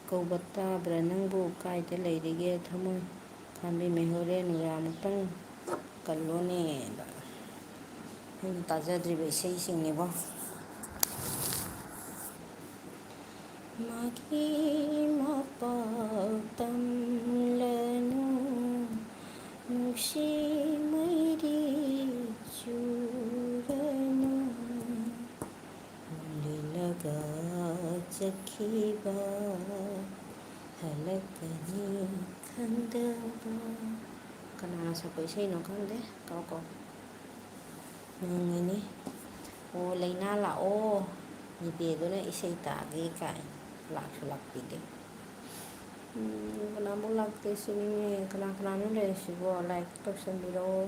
ꯀꯧꯕ ꯇꯥꯕ꯭ꯔꯥ? ꯅꯪꯕꯨ ꯀꯥꯏꯗ ꯂꯩꯔꯤꯒꯦ? ꯊꯃꯣꯏ ꯈꯥꯝꯕꯤ ꯃꯩꯍꯧꯔꯦ, ꯅꯨꯔꯥ ꯑꯃꯨꯛꯇꯪ ꯀꯜꯂꯣꯅꯦ꯫ ꯑꯩꯅ ꯇꯥꯖꯗ꯭ꯔꯤꯕ ꯏꯁꯩꯁꯤꯡꯅꯤꯕꯣ꯫ ꯃꯥꯒꯤ ꯃꯄꯥꯎ ꯇꯝꯂꯅꯨ, ꯅꯨꯡꯁꯤ ꯃꯩꯔꯤ ꯆꯨꯔꯅꯨ꯫ ꯂꯤꯂꯒ ꯆꯠꯈꯤꯕ ꯍꯜꯂꯛꯀꯅꯤ ꯈꯪꯗꯕ꯫ ꯀꯅꯥꯅ ꯁꯛꯄ ꯏꯁꯩꯅꯣ ꯈꯪꯗꯦ, ꯀꯥꯎ ꯀꯥꯎ꯫ ꯉꯪꯉꯤꯅꯤ꯫ ꯑꯣ, ꯂꯩꯅꯥ ꯂꯥꯛꯑꯣ꯫ ꯖꯤꯄꯦꯗꯨꯅ ꯏꯁꯩ ꯇꯥꯒꯦ ꯀꯥꯏ ꯂꯥꯛꯁꯨ ꯂꯥꯛꯄꯤꯗꯦ꯫ ꯎꯝ, ꯀꯅꯥꯃꯨꯛ ꯂꯥꯛꯇꯦ ꯁꯤꯅꯤꯅꯦ꯫ ꯀꯅꯥ ꯀꯅꯥꯅꯣ ꯂꯩꯔꯤꯁꯤꯕꯣ? Like ꯇꯧꯁꯟꯕꯤꯔꯛꯑꯣ꯫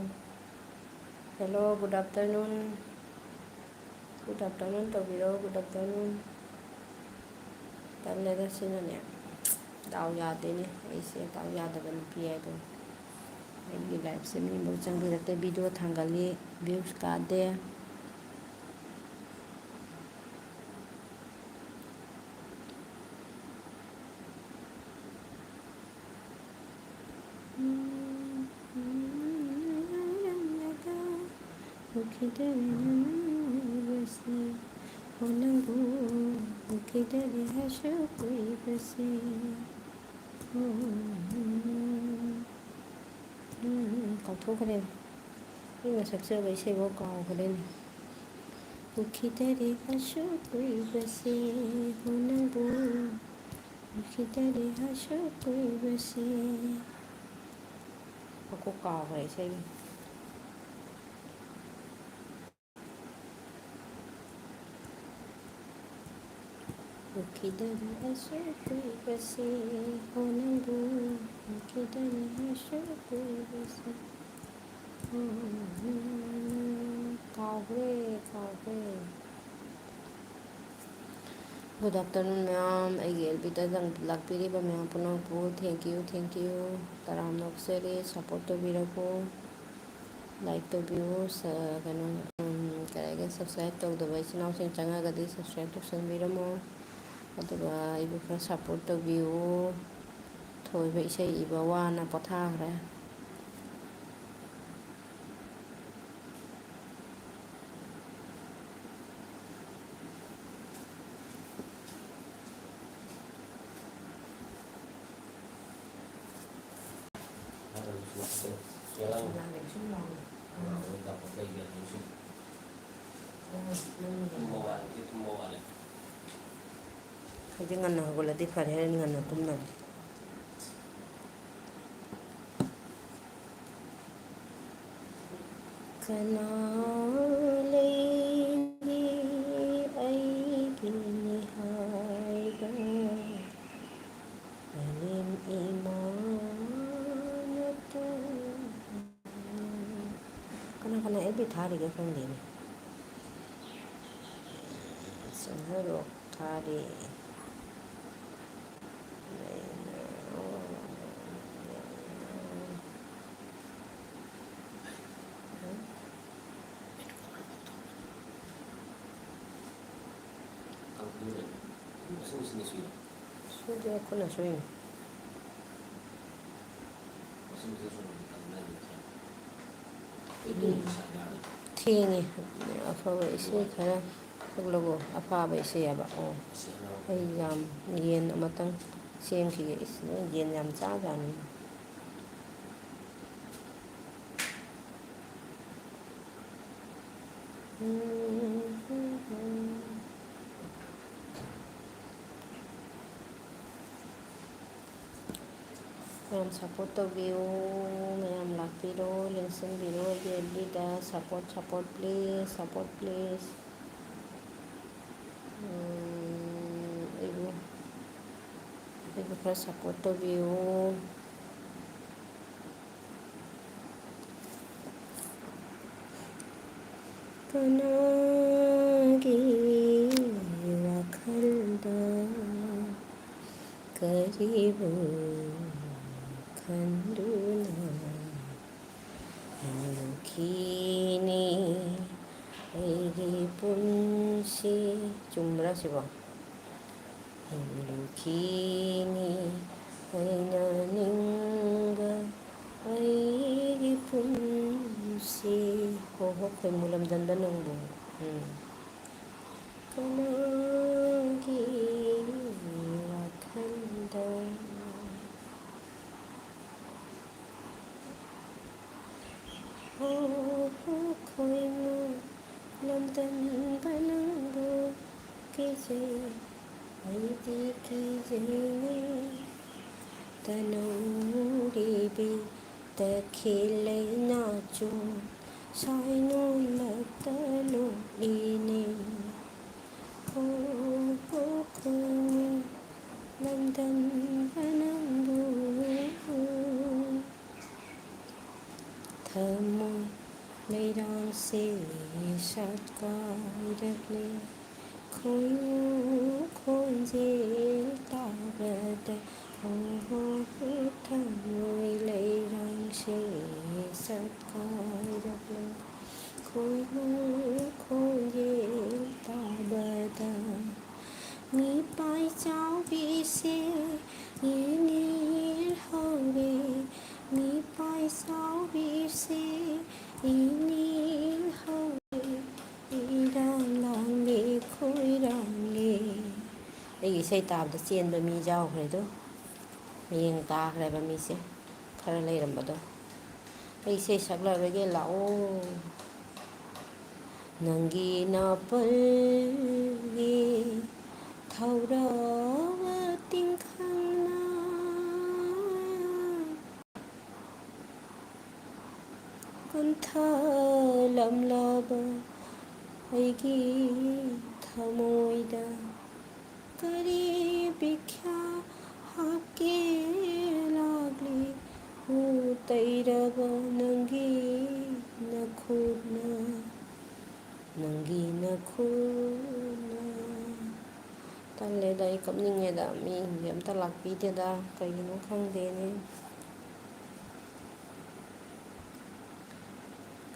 Hello, good afternoon. Good afternoon ꯇꯧꯕꯤꯔꯛꯑꯣ, good afternoon꯫ ꯇꯜꯂꯦꯗ ꯁꯤꯅꯅꯦ꯫ ꯗꯥꯎ ꯌꯥꯗꯦꯅꯦ꯫ ꯑꯩꯁꯦ ꯗꯥꯎ ꯌꯥꯗꯕ ꯅꯨꯄꯤ ꯍꯥꯏꯗꯣ꯫ ꯑꯩꯒꯤ liveꯁꯦ ꯃꯤ ꯑꯃꯐꯥꯎ ꯆꯪꯕꯤꯔꯛꯇꯦ꯫ Video ꯊꯥꯡꯒꯠꯂꯤ, views ꯀꯥꯗꯦ꯫ ꯎꯈꯤꯗꯔꯦ ꯅꯪ ꯑꯣꯏꯕꯁꯦ, ꯍꯣ ꯅꯪꯕꯨ ꯎꯈꯤꯗꯔꯦ ꯑꯁꯨꯛ ꯀꯨꯏꯕꯁꯦ꯫ ꯎꯝ, ꯀꯥꯎꯊꯣꯛꯈ꯭ꯔꯦ꯫ ꯃꯤ ꯃꯁꯛ ꯆꯨꯕ ꯏꯁꯩꯐꯥꯎ ꯀꯥꯎꯈ꯭ꯔꯦꯅꯦ꯫ ꯎꯈꯤꯗꯔꯦ ꯑꯁꯨꯛ ꯀꯨꯏꯕꯁꯦ, ꯍꯣ ꯅꯪꯕꯨ ꯎꯈꯤꯗꯔꯦ ꯑꯁꯨꯛ ꯀꯨꯏꯕꯁꯦ꯫ ꯃꯀꯣꯛ ꯀꯥꯎꯈ꯭ꯔꯦ ꯏꯁꯩꯒꯤ꯫ ꯎꯈꯤꯗꯔꯦ ꯑꯁꯨꯛ ꯀꯨꯏꯕꯁꯦ, ꯍꯣ ꯅꯪꯕꯨ ꯎꯈꯤꯗꯔꯦ ꯑꯁꯨꯛ ꯀꯨꯏꯕꯁꯦ꯫ ꯀꯥꯎꯈ꯭ꯔꯦ, ꯀꯥꯎꯈ꯭ꯔꯦ꯫ Good afternoon ꯃꯌꯥꯝ, ꯑꯩꯒꯤ ꯑꯦꯜꯕꯤꯗ ꯂꯥꯛꯄꯤꯔꯤꯕ ꯃꯌꯥꯝ ꯄꯨꯝꯅꯃꯛꯄꯨ thank you, thank you꯫ ꯇꯔꯥꯝꯅ ꯑꯣꯛꯆꯔꯤ, support ꯇꯧꯕꯤꯔꯛꯎ, like ꯇꯧꯕꯤꯌꯨ, ꯁ-, ꯀꯩꯅꯣ, ꯎꯝ, ꯀꯔꯤ ꯍꯥꯏꯒꯦ, subscribe ꯇꯧꯗꯕ ꯏꯆꯤꯟ ꯏꯅꯥꯎꯁꯤꯡ ꯆꯪꯉꯒꯗꯤ subscribe ꯇꯧꯁꯟꯕꯤꯔꯝꯃꯣ꯫ ꯑꯗꯨꯒ ꯑꯩꯕꯨ ꯈꯔ support ꯇꯧꯕꯤꯌꯨ꯫ ꯊꯣꯏꯕ ꯏꯁꯩ ꯏꯕ ꯋꯥꯅ ꯄꯣꯊꯥꯈ꯭ꯔꯦ꯫ ꯍꯧꯖꯤꯛ ꯉꯟꯅ ꯍꯧꯒꯠꯂꯗꯤ ꯐꯔꯦ, ꯍꯣꯔꯦꯟ ꯉꯟꯅ ꯇꯨꯝꯅꯕ꯫ ꯀꯅꯥ ꯂꯩꯒꯦ ꯑꯩ ꯏꯃꯥꯅ ꯇꯧ-, ꯀꯅꯥ ꯀꯅꯥ ꯑꯦꯐ ꯕꯤ ꯊꯥꯔꯤꯒꯦ ꯈꯪꯗꯦꯅꯦ꯫ ꯁꯤꯡꯍꯔꯣꯛ ꯊꯥꯔꯤ꯫ ꯁꯨꯗꯦ, ꯈꯨꯠꯅ ꯁꯨꯏꯅꯤ꯫ ꯊꯦꯡꯉꯦ꯫ ꯑꯐꯕ ꯏꯁꯩ ꯈꯔ ꯁꯛꯂꯛꯑꯣ꯫ ꯑꯐꯕ ꯏꯁꯩ ꯍꯥꯏꯕ꯫ ꯑꯣ, ꯑꯩ ꯌꯥꯝ, ꯌꯦꯟ ꯑꯃꯇꯪ ꯁꯦꯝꯈꯤꯒꯦ꯫ ꯏꯁ, ꯅꯣꯏ ꯌꯦꯟ ꯌꯥꯝ ꯆꯥꯖꯥꯠꯅꯤ꯫ ꯃꯌꯥꯝ support ꯇꯧꯕꯤꯌꯨ, ꯃꯌꯥꯝ ꯂꯥꯛꯄꯤꯔꯣ, ꯂꯦꯡꯁꯤꯟꯕꯤꯔꯣ ꯑꯩꯒꯤ ꯑꯦꯐ ꯕꯤꯗ꯫ Support, support, please, support, please. ꯎꯝ, ꯑꯩꯕꯨ, ꯑꯩꯕꯨ ꯈꯔ support ꯇꯧꯕꯤꯌꯨ꯫ ꯀꯅꯥꯒꯤ ꯋꯥꯈꯜꯗ ꯀꯔꯤꯕꯨ ꯈꯟꯗꯨꯅ ꯍꯤꯡꯂꯨꯈꯤꯅꯤ ꯑꯩꯒꯤ ꯄꯨꯟꯁꯤ? ꯆꯨꯝꯕ꯭ꯔꯥ ꯁꯤꯕꯣ? ꯍꯤꯡꯂꯨꯈꯤꯅꯤ ꯑꯩꯅ ꯅꯤꯡꯕ ꯑꯩꯒꯤ ꯄꯨꯟꯁꯤ꯫ ꯍꯣ ꯍꯣ ꯈꯣꯏꯃꯨ ꯂꯝꯗꯝꯗ ꯅꯪꯕꯨ꯫ ꯎꯝ꯫ ꯀꯅꯥꯒꯤ ꯋꯥꯈꯜꯗ? ꯍꯣ ꯍꯣ ꯈꯣꯏꯃꯨ ꯂꯝꯗꯝꯗ ꯅꯪꯕꯨ ꯀꯤꯖꯩ, ꯑꯩꯗꯤ ꯀꯤꯖꯩꯅꯦ꯫ ꯇꯅꯧꯔꯤꯕꯤ ꯇꯈꯦꯜ ꯂꯩꯅꯥꯆꯨ ꯁꯥꯏꯅꯣꯜꯂꯛꯇ ꯂꯣꯛꯂꯤꯅꯦ꯫ ꯍꯣ ꯍꯣ ꯈꯣꯏꯃꯨ ꯂꯝꯗꯝꯗ ꯅꯪꯕꯨ ꯁꯦ ꯁꯛꯀꯥꯏꯔꯛꯂꯦ꯫ ꯈꯣꯏꯃꯨ ꯈꯣꯟꯖꯦꯜ ꯇꯥꯕꯗ, ꯑꯣ, ꯊꯃꯣꯏ ꯂꯩꯔꯥꯡꯁꯦ ꯁꯛꯀꯥꯏꯔꯛꯂꯦ꯫ ꯈꯣꯏꯃꯨ ꯈꯣꯟꯖꯦꯜ ꯇꯥꯕꯗ, ꯃꯤꯄꯥꯏ ꯆꯥꯎꯕꯤꯁꯦ ꯌꯦꯡꯅꯤꯡꯍꯧꯔꯦ꯫ ꯃꯤꯄꯥꯏ ꯆꯥꯎꯕꯤꯁꯦ ꯌꯦꯡꯅꯤꯡꯍꯧꯔꯦ꯫ ꯏꯔꯥꯡ ꯂꯥꯡꯂꯦ, ꯈꯣꯏꯔꯥꯡꯂꯦ꯫ ꯑꯩꯒꯤ ꯏꯁꯩ ꯇꯥꯕꯗ ꯆꯦꯟꯕ ꯃꯤ ꯌꯥꯎꯈ꯭ꯔꯦ ꯑꯗꯣ꯫ ꯃꯌꯦꯡ ꯇꯥꯈ꯭ꯔꯦꯕ ꯃꯤꯁꯦ꯫ ꯈꯔ ꯂꯩꯔꯝꯕꯗꯣ꯫ ꯑꯩ ꯏꯁꯩ ꯁꯛꯂꯔꯣꯏꯒꯦ, ꯂꯥꯛꯑꯣ꯫ ꯅꯪꯒꯤ ꯅꯥꯄꯜꯒꯤ ꯊꯧꯔꯕ ꯇꯤꯡꯈꯪꯅ ꯀꯨꯟꯊꯂꯝꯂꯕ ꯑꯩꯒꯤ ꯊꯃꯣꯏꯗ ꯀꯔꯤ ꯕꯤꯈ꯭ꯌꯥ ꯍꯥꯞꯀꯦ ꯂꯥꯛꯂꯤ? ꯎ ꯇꯩꯔꯕ ꯅꯪꯒꯤ ꯅꯈꯨꯠꯅ, ꯅꯪꯒꯤ ꯅꯈꯨꯠꯅ꯫ ꯇꯜꯂꯦꯗ, ꯑꯩ ꯀꯞꯅꯤꯡꯉꯦꯗ꯫ ꯃꯤꯁꯤꯡꯁꯦ ꯑꯝꯇ ꯂꯥꯛꯄꯤꯗꯦꯗ, ꯀꯩꯒꯤꯅꯣ ꯈꯪꯗꯦꯅꯦ꯫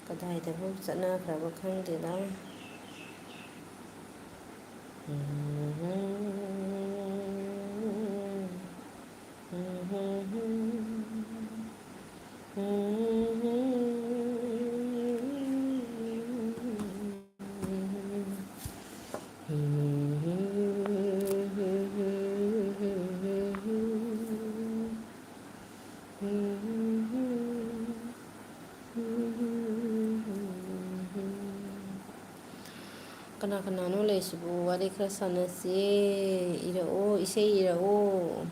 ꯀꯗꯥꯏꯗꯕꯨ ꯆꯠꯅꯈ꯭ꯔꯕ ꯈꯪꯗꯦꯗ꯫ ꯀꯅꯥ ꯀꯅꯥꯅꯣ ꯂꯩꯁꯤꯕꯨ? ꯋꯥꯔꯤ ꯈꯔ ꯁꯥꯟꯅꯁꯤ꯫ ꯏꯔꯛꯑꯣ, ꯏꯁꯩ ꯏꯔꯛꯑꯣ꯫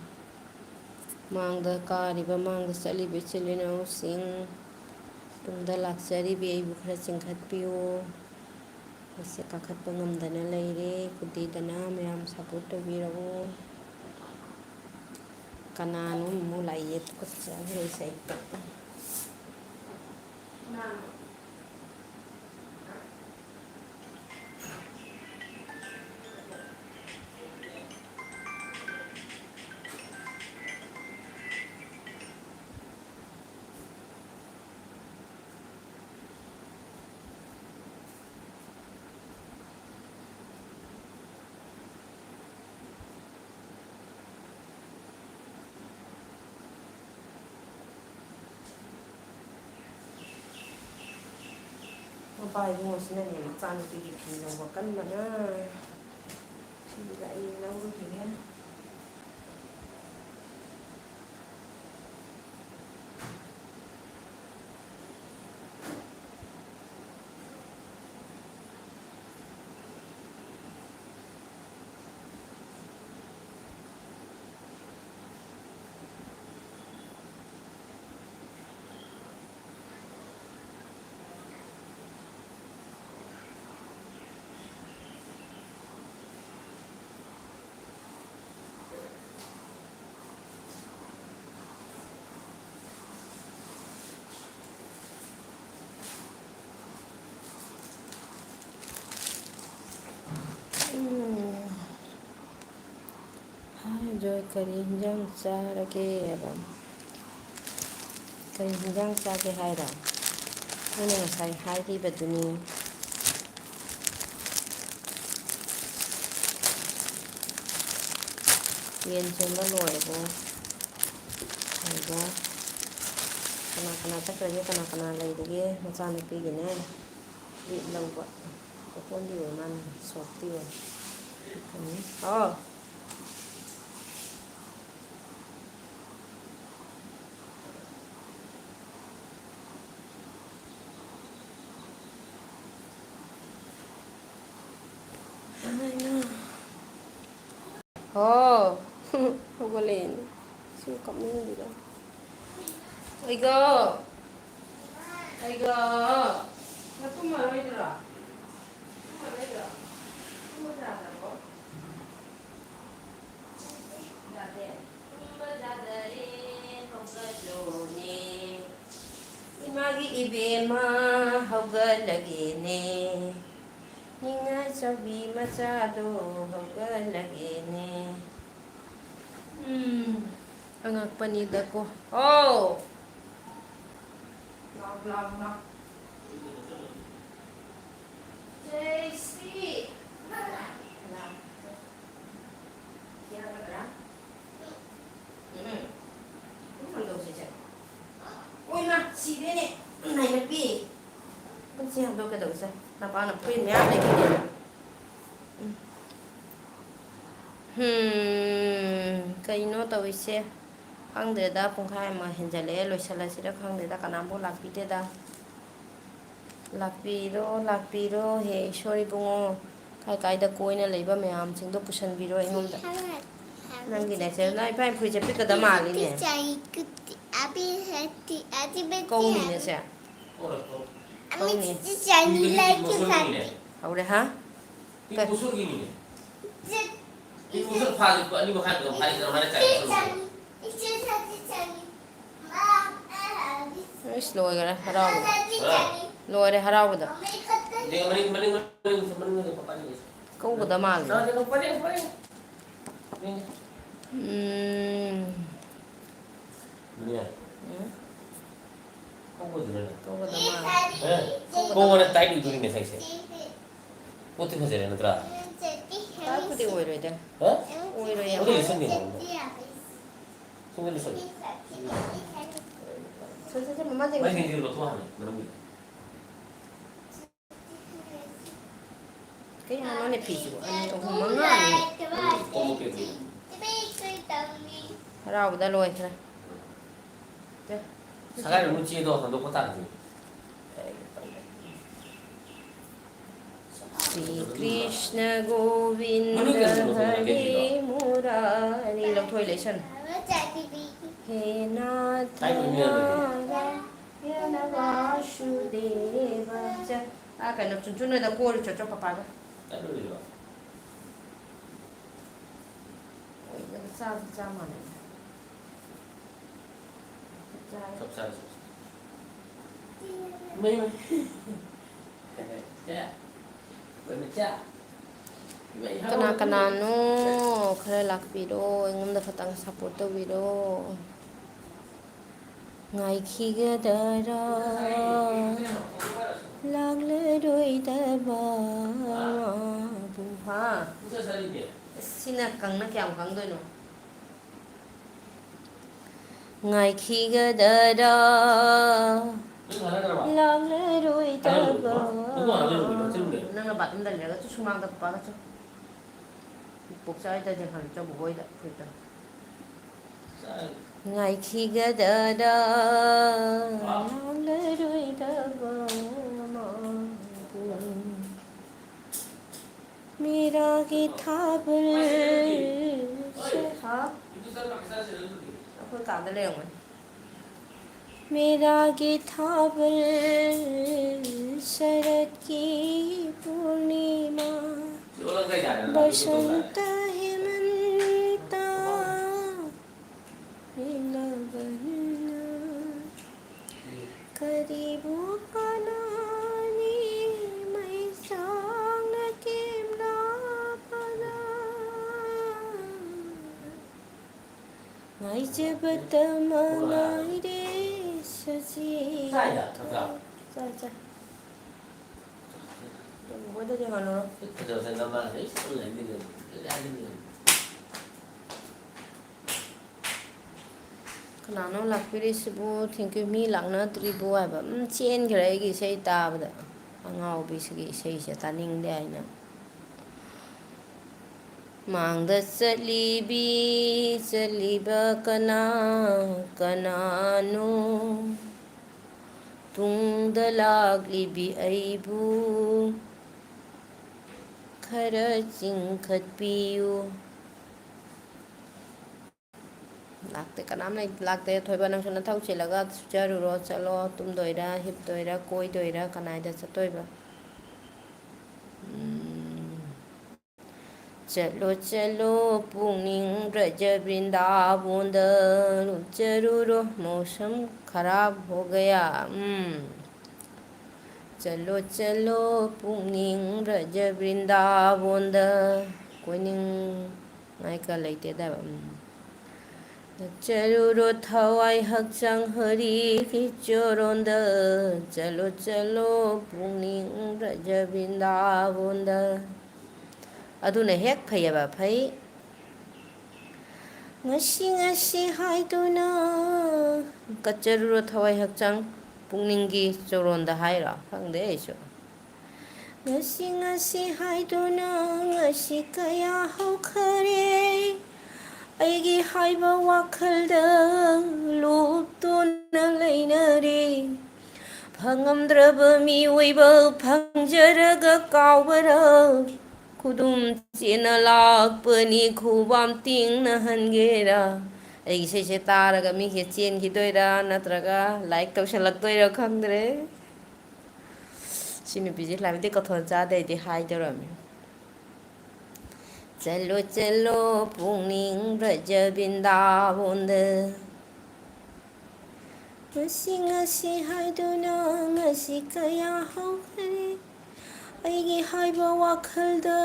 ꯃꯥꯡꯗ ꯀꯥꯔꯤꯕ, ꯃꯥꯡꯗ ꯆꯠꯂꯤꯕ ꯏꯆꯤꯜ ꯏꯅꯥꯎꯁꯤꯡ, ꯇꯨꯡꯗ ꯂꯥꯛꯆꯔꯤꯕꯤ ꯑꯩꯕꯨ ꯈꯔ ꯆꯤꯡꯈꯠꯄꯤꯌꯨ꯫ ꯑꯩꯁꯦ ꯀꯥꯈꯠꯄ ꯉꯝꯗꯅ ꯂꯩꯔꯦ꯫ ꯀꯨꯗꯤꯗꯅ ꯃꯌꯥꯝ support ꯇꯧꯕꯤꯔꯛꯑꯣ꯫ ꯀꯅꯥꯅꯣ ꯑꯃꯨꯛ ꯂꯥꯛꯏꯌꯦ? ꯇꯨꯀꯠꯆꯈ꯭ꯔꯦ ꯏꯁꯩ꯫ ꯏꯕꯨꯡꯉꯣꯁꯤꯅꯅꯦ ꯃꯆꯥꯅꯨꯄꯤꯒꯤ ꯐꯤ ꯂꯧꯕ ꯀꯟꯕꯅ꯫ ꯐꯤꯒ ꯑꯩ ꯂꯧꯔꯨꯈꯤꯒꯦ꯫ ꯎꯝ꯫ ꯍꯥꯏ ꯖꯣꯏ, ꯀꯔꯤ ꯍꯤꯟꯖꯥꯡ ꯆꯥꯔꯒꯦ ꯍꯥꯏꯕ? ꯀꯔꯤ ꯍꯤꯟꯖꯥꯡ ꯆꯥꯒꯦ ꯍꯥꯏꯔꯣ? ꯑꯩꯅ ꯉꯁꯥꯏ ꯍꯥꯏꯈꯤꯕꯗꯨꯅꯤ꯫ ꯌꯦꯟ ꯁꯦꯝꯕ ꯂꯣꯏꯔꯕꯣ? ꯂꯣꯏꯔꯕꯣ? ꯀꯅꯥ ꯀꯅꯥ ꯆꯠꯈ꯭ꯔꯒꯦ? ꯀꯅꯥ ꯀꯅꯥ ꯂꯩꯔꯤꯒꯦ? ꯃꯆꯥꯅꯨꯄꯤꯒꯤꯅꯦ꯫ ꯂꯤꯠ ꯂꯧꯕ꯫ ꯀꯣꯇꯣꯟꯗꯤ ꯑꯣꯏ ꯃꯥꯜꯂꯦ, ꯁꯣꯐꯇꯤ ꯑꯣꯏ꯫ ꯍꯥꯎ꯫ ꯍꯣ꯫ ꯍꯧꯒꯠꯂꯛꯑꯦꯅꯦ꯫ ꯁꯤ ꯀꯞꯅꯤꯡꯕꯤꯔꯣ꯫ ꯑꯩꯒꯣ꯫ ꯑꯩꯒꯣ꯫ ꯅꯪ ꯇꯨꯝꯃꯔꯣꯏꯗ꯭ꯔꯣ? ꯇꯨꯝꯃꯔꯣꯏꯗ꯭ꯔꯣ? ꯇꯨꯝꯕ ꯌꯥꯗ꯭ꯔꯕꯣ? ꯌꯥꯗꯦ? ꯇꯨꯝꯕ ꯌꯥꯗꯔꯦ, ꯍꯧꯒꯠꯂꯣꯅꯦ꯫ ꯏꯃꯥꯒꯤ ꯏꯕꯦꯝꯃ ꯍꯧꯒꯠꯂꯒꯦꯅꯦ꯫ ꯅꯤꯡꯉꯥꯏ ꯆꯥꯎꯕꯤ ꯃꯆꯥꯗꯣ ꯍꯧꯒꯠꯂꯒꯦꯅꯦ꯫ ꯎꯝ, ꯑꯉꯛꯄꯅꯤꯗꯀꯣ꯫ ꯍꯥꯎ! ꯂꯥꯎ, ꯂꯥꯎ, ꯂꯥꯎ꯫ ꯖꯦꯁꯤ! ꯎꯝ꯫ ꯎꯝ, ꯇꯧꯁꯤꯁꯦ꯫ ꯑꯣꯏꯃꯥ, ꯁꯤꯔꯦꯅꯦ, ꯅꯥꯏꯅꯕꯤ꯫ ꯑꯗꯨꯝ ꯁꯤ ꯍꯥꯡꯗꯣꯛꯀꯦ ꯇꯧꯁꯦ꯫ ꯅꯄꯥꯅ ꯐꯨꯔꯤꯠ ꯃꯌꯥꯝ ꯂꯩꯈꯤꯗꯦꯕ꯫ ꯎꯝ꯫ ꯍꯝ, ꯀꯩꯅꯣ ꯇꯧꯔꯤꯁꯦ? ꯈꯪꯗ꯭ꯔꯦꯗ, ꯄꯨꯡꯈꯥꯏ ꯑꯃ ꯍꯦꯟꯖꯜꯂꯛꯑꯦ꯫ ꯂꯣꯏꯁꯤꯜꯂꯁꯤꯔ ꯈꯪꯗ꯭ꯔꯦꯗ, ꯀꯅꯥꯝꯐꯥꯎ ꯂꯥꯛꯄꯤꯗꯦꯗ꯫ ꯂꯥꯛꯄꯤꯔꯣ, ꯂꯥꯛꯄꯤꯔꯣ, ꯍꯦ ꯏꯁꯣꯔ ꯏꯕꯨꯡꯉꯣ, ꯀꯥꯏ ꯀꯥꯏꯗ ꯀꯣꯏꯅ ꯂꯩꯕ ꯃꯌꯥꯝꯁꯤꯡꯗꯣ ꯄꯨꯁꯟꯕꯤꯔꯣ ꯑꯩꯉꯣꯟꯗ꯫ ꯅꯪꯒꯤ ꯅꯦꯆꯔ, ꯅꯪ ꯏꯐꯥꯏ ꯐꯨꯔꯤꯠ ꯆꯠꯄꯤꯒꯗ ꯃꯥꯜꯂꯤꯅꯦ꯫ ꯀꯧꯅꯤꯅꯦ ꯁꯦ꯫ ꯀꯧꯅꯤ꯫ ꯍꯧꯔꯦ, ꯍꯥ? ꯀꯩ? ꯑꯩꯁ, ꯂꯣꯏꯈꯔꯦ ꯍꯔꯥꯎꯕꯗ꯫ ꯂꯣꯏꯔꯦ ꯍꯔꯥꯎꯕꯗ꯫ ꯀꯧꯒꯗ ꯃꯥꯜꯂꯦ꯫ ꯎꯝ꯫ ꯎꯝ꯫ ꯀꯧꯒꯗ ꯃꯥꯜꯂꯦ꯫ ꯀꯧꯕꯅ ꯇꯥꯏꯠ ꯑꯣꯏꯗꯣꯏꯅꯤ ꯉꯁꯥꯏꯁꯦ꯫ ꯄꯣꯠꯇꯤ ꯐꯖꯔꯦ ꯅꯠꯇ꯭ꯔꯥ? ꯇꯥꯏꯠꯄꯨꯗꯤ ꯑꯣꯏꯔꯣꯏꯗ꯫ ꯍꯥ? ꯑꯣꯏꯔꯣꯏ ꯌꯥꯝ꯫ ꯑꯗꯨ ꯂꯤꯁꯟꯗꯦ ꯅꯉꯣꯟꯗ꯫ ꯁꯣꯝꯗ ꯂꯤꯁꯜꯂꯨ꯫ ꯁꯦ, ꯁꯦ, ꯁꯦ, ꯃꯃꯥ ꯃꯥꯏ ꯌꯦꯡꯉꯨ꯫ ꯁꯤꯡꯁꯦ ꯂꯧꯊꯣꯛ ꯍꯥꯟꯅ ꯃꯅꯨꯡꯒꯤ꯫ ꯀꯩ ꯍꯥꯏꯅꯣꯅꯦ ꯐꯤꯁꯤꯕꯨ? ꯑꯅꯤ, ꯑꯍꯨꯝ, ꯃꯉꯥꯅꯤ꯫ ꯀꯣꯝꯕꯣ ꯄꯦꯛꯅꯤ꯫ ꯍꯔꯥꯎꯕꯗ ꯂꯣꯏꯈ꯭ꯔꯦ꯫ ꯁꯦ꯫ ꯁꯒꯥꯏ ꯃꯅꯨꯡ ꯆꯦꯗꯣ ꯍꯟꯗꯣꯛꯄ ꯇꯥꯔꯗꯤ꯫ ꯁ꯭ꯔꯤ ꯀ꯭ꯔꯤꯁ꯭ꯅ ꯒꯣꯕꯤꯟꯗ ꯃꯅꯨꯡ ꯀꯩꯅꯣ ꯂꯧꯊꯣꯛꯑꯣ, ꯍꯔꯦ ꯀꯩꯅꯣ? ꯃꯨꯔꯥꯔꯤ꯫ ꯂꯧꯊꯣꯛꯏ, ꯂꯩꯁꯟ꯫ ꯍꯦ ꯅꯥꯊ ꯇꯥꯏ, ꯇꯨꯃꯤꯟꯅ ꯂꯩꯌꯨ꯫ ꯅꯥꯔꯥꯌ ꯅ ꯋꯥꯁꯨꯗꯦꯕ ꯆ꯫ ꯑꯥ, ꯀꯩꯅꯣ, ꯆꯨꯟꯆꯨꯟ ꯍꯣꯏꯗ ꯀꯣꯏꯔꯨ ꯆꯠꯆꯣ, ꯄꯄꯥꯒ꯫ ꯆꯠꯂꯨꯔꯤꯔꯣ? ꯑꯣꯏꯗꯕ ꯆꯥꯗꯤ ꯆꯥ ꯃꯥꯟꯅꯩ꯫ ꯆꯞ ꯆꯥꯔꯦ꯫ ꯆꯞ ꯆꯥꯔꯦ, ꯆꯞ ꯆꯥꯔꯦ꯫ ꯃꯩ, ꯃꯩ꯫ ꯀꯅꯥ ꯀꯅꯥꯅꯣ? ꯈꯔ ꯂꯥꯛꯄꯤꯔꯣ, ꯑꯩꯉꯣꯟꯗ ꯈꯇꯪ ꯁꯞꯄꯣꯔꯠ ꯇꯧꯕꯤꯔꯣ꯫ ꯉꯥꯏꯈꯤꯒꯗꯔꯥ ꯂꯥꯛꯂꯔꯣꯏꯗꯕ ꯃꯥꯕꯨ? ꯍꯥ? ꯁꯤꯅ ꯀꯪꯅ ꯀꯌꯥꯝ ꯀꯪꯗꯣꯏꯅꯣ? ꯉꯥꯏꯈꯤꯒꯗꯔꯥ ꯂꯥꯛꯂꯔꯣꯏꯗꯕ꯫ ꯅꯪꯅ ꯕꯥꯠꯔꯨꯝꯗ ꯂꯩꯔꯒ ꯆꯨ ꯁꯨꯃꯥꯡꯗ ꯄꯥꯒ ꯆꯨ꯫ ꯄꯣꯛꯆꯥꯏꯗ ꯖꯦꯡꯍꯜ ꯆꯧꯕ ꯍꯣꯏꯗ ꯐꯨꯔꯤꯠꯇꯣ꯫ ꯉꯥꯏꯈꯤꯒꯗ꯭ꯔꯥ ꯂꯥꯛꯂꯔꯣꯏꯗꯕ ꯃꯥꯕꯨ꯫ ꯃꯤꯔꯥꯒꯤ ꯊꯥꯕꯜ ꯁꯦ, ꯍꯥ? ꯑꯩꯈꯣꯏ ꯀꯥꯗ ꯂꯩꯔꯝꯒꯅꯤ꯫ ꯃꯤꯔꯥꯒꯤ ꯊꯥꯕꯜ ꯁꯔꯠꯀꯤ ꯄꯨꯔꯅꯤꯃꯥ ꯕꯁꯟꯇ ꯍꯦꯃꯟꯇ ꯃꯤꯂꯕꯅ ꯀꯔꯤꯕꯨ ꯀꯅꯥꯅꯤ ꯃꯩꯁꯥꯡꯅ ꯀꯦꯝꯂꯥꯄꯅ ꯉꯥꯏꯖꯕꯇ ꯃꯉꯥꯏꯔꯦ ꯁꯖꯤ꯫ ꯆꯥꯏ, ꯆꯥꯏ꯫ ꯃꯣꯏꯗꯗꯤ ꯍꯪꯉꯨꯔꯣ꯫ ꯀꯅꯥꯅꯣ ꯂꯥꯛꯄꯤꯔꯤꯁꯤꯕꯨ? Thank you꯫ ꯃꯤ ꯂꯥꯛꯅꯗ꯭ꯔꯤꯕꯣ ꯍꯥꯏꯕ꯫ ꯎꯝ, ꯆꯦꯟꯈ꯭ꯔꯦ ꯑꯩꯒꯤ ꯏꯁꯩ ꯇꯥꯕꯗ꯫ ꯑꯉꯥꯎꯕꯤꯁꯤꯒꯤ ꯏꯁꯩꯁꯦ ꯇꯥꯅꯤꯡꯗꯦ ꯍꯥꯏꯅ꯫ ꯃꯥꯡꯗ ꯆꯠꯂꯤꯕꯤ, ꯆꯠꯂꯤꯕ ꯀꯅꯥ ꯀꯅꯥꯅꯣ? ꯇꯨꯡꯗ ꯂꯥꯛꯂꯤꯕꯤ ꯑꯩꯕꯨ ꯈꯔ ꯆꯤꯡꯈꯠꯄꯤꯌꯨ꯫ ꯂꯥꯛꯇꯦ, ꯀꯅꯥꯝ ꯂꯩ-, ꯂꯥꯛꯇꯦ꯫ ꯊꯣꯏꯕ, ꯅꯪꯁꯨ ꯅꯊꯧ ꯆꯤꯜꯂꯒ ꯆꯔꯨꯔꯣ, ꯆꯠꯂꯣ, ꯇꯨꯝꯗꯣꯏꯔꯥ, ꯍꯤꯞꯇꯣꯏꯔꯥ, ꯀꯣꯏꯗꯣꯏꯔꯥ, ꯀꯅꯥꯏꯗ ꯆꯠꯇꯣꯏꯕ? ꯎꯝ꯫ ꯆꯠꯂꯣ, ꯆꯠꯂꯣ, ꯄꯨꯛꯅꯤꯡ ꯕ꯭ꯔꯖ ꯕ꯭ꯔꯤꯟꯗꯥꯕꯣꯟꯗ ꯆꯔꯨꯔꯣ, ꯃꯧꯁꯝ ꯈꯔꯥꯕ ꯍꯣ ꯒꯌꯥ꯫ ꯎꯝ꯫ ꯆꯠꯂꯣ, ꯆꯠꯂꯣ, ꯄꯨꯛꯅꯤꯡ ꯕ꯭ꯔꯖ ꯕ꯭ꯔꯤꯟꯗꯥꯕꯣꯟꯗ꯫ ꯀꯣꯏꯅꯤꯡꯉꯥꯏꯒ ꯂꯩꯇꯦꯗ꯫ ꯎꯝ꯫ ꯆꯔꯨꯔꯣ ꯊꯋꯥꯏ ꯍꯛꯆꯥꯡ ꯍꯔꯤꯒꯤ ꯆꯣꯔꯣꯟꯗ, ꯆꯠꯂꯣ ꯆꯠꯂꯣ ꯄꯨꯛꯅꯤꯡ ꯕ꯭ꯔꯖ ꯕ꯭ꯔꯤꯟꯗꯥꯕꯣꯟꯗ꯫ ꯑꯗꯨꯅ ꯍꯦꯛ ꯐꯩꯌꯦꯕ, ꯐꯩ꯫ ꯉꯁꯤ ꯉꯁꯤ ꯍꯥꯏꯗꯨꯅ ꯀꯠꯆꯔꯨꯔꯣ ꯊꯋꯥꯏ ꯍꯛꯆꯥꯡ ꯄꯨꯛꯅꯤꯡꯒꯤ ꯆꯣꯔꯣꯟꯗ ꯍꯥꯏꯔꯣ? ꯈꯪꯗꯦ ꯑꯩꯁꯨ꯫ ꯉꯁꯤ ꯉꯁꯤ ꯍꯥꯏꯗꯨꯅ ꯉꯁꯤ ꯀꯌꯥ ꯍꯧꯈꯔꯦ꯫ ꯑꯩꯒꯤ ꯍꯥꯏꯕ ꯋꯥꯈꯜꯗ ꯂꯨꯞꯇꯨꯅ ꯂꯩꯅꯔꯦ꯫ ꯐꯪꯉꯝꯗ꯭ꯔꯕ ꯃꯤꯑꯣꯏꯕ ꯐꯪꯖꯔꯒ ꯀꯥꯎꯕꯔ? ꯈꯨꯗꯨꯝ ꯆꯦꯟꯅ ꯂꯥꯛꯄꯅꯤ ꯈꯨꯕꯥꯝ ꯇꯤꯡꯅ ꯍꯟꯒꯦꯔ? ꯑꯩꯒꯤ ꯏꯁꯩꯁꯦ ꯇꯥꯔꯒ ꯃꯤꯁꯦ ꯆꯦꯟꯈꯤꯗꯣꯏꯔꯥ ꯅꯠꯇ꯭ꯔꯒ ꯂꯥꯏꯛ ꯇꯧꯁꯜꯂꯛꯇꯣꯏꯔꯥ ꯈꯪꯗ꯭ꯔꯦ꯫ ꯁꯤ ꯅꯨꯄꯤꯁꯦ ꯂꯥꯏꯕꯛꯇꯤ ꯀꯊꯣꯟ ꯆꯥꯗꯦ ꯑꯩꯗꯤ ꯍꯥꯏꯗꯧꯔꯝꯃꯤ꯫ ꯆꯠꯂꯣ ꯆꯠꯂꯣ ꯄꯨꯛꯅꯤꯡ ꯕ꯭ꯔꯖ ꯕ꯭ꯔꯤꯟꯗꯥꯕꯣꯟꯗ꯫ ꯉꯁꯤ ꯉꯁꯤ ꯍꯥꯏꯗꯨꯅ ꯉꯁꯤ ꯀꯌꯥ ꯍꯧꯈ꯭ꯔꯦ꯫ ꯑꯩꯒꯤ ꯍꯥꯏꯕ ꯋꯥꯈꯜꯗ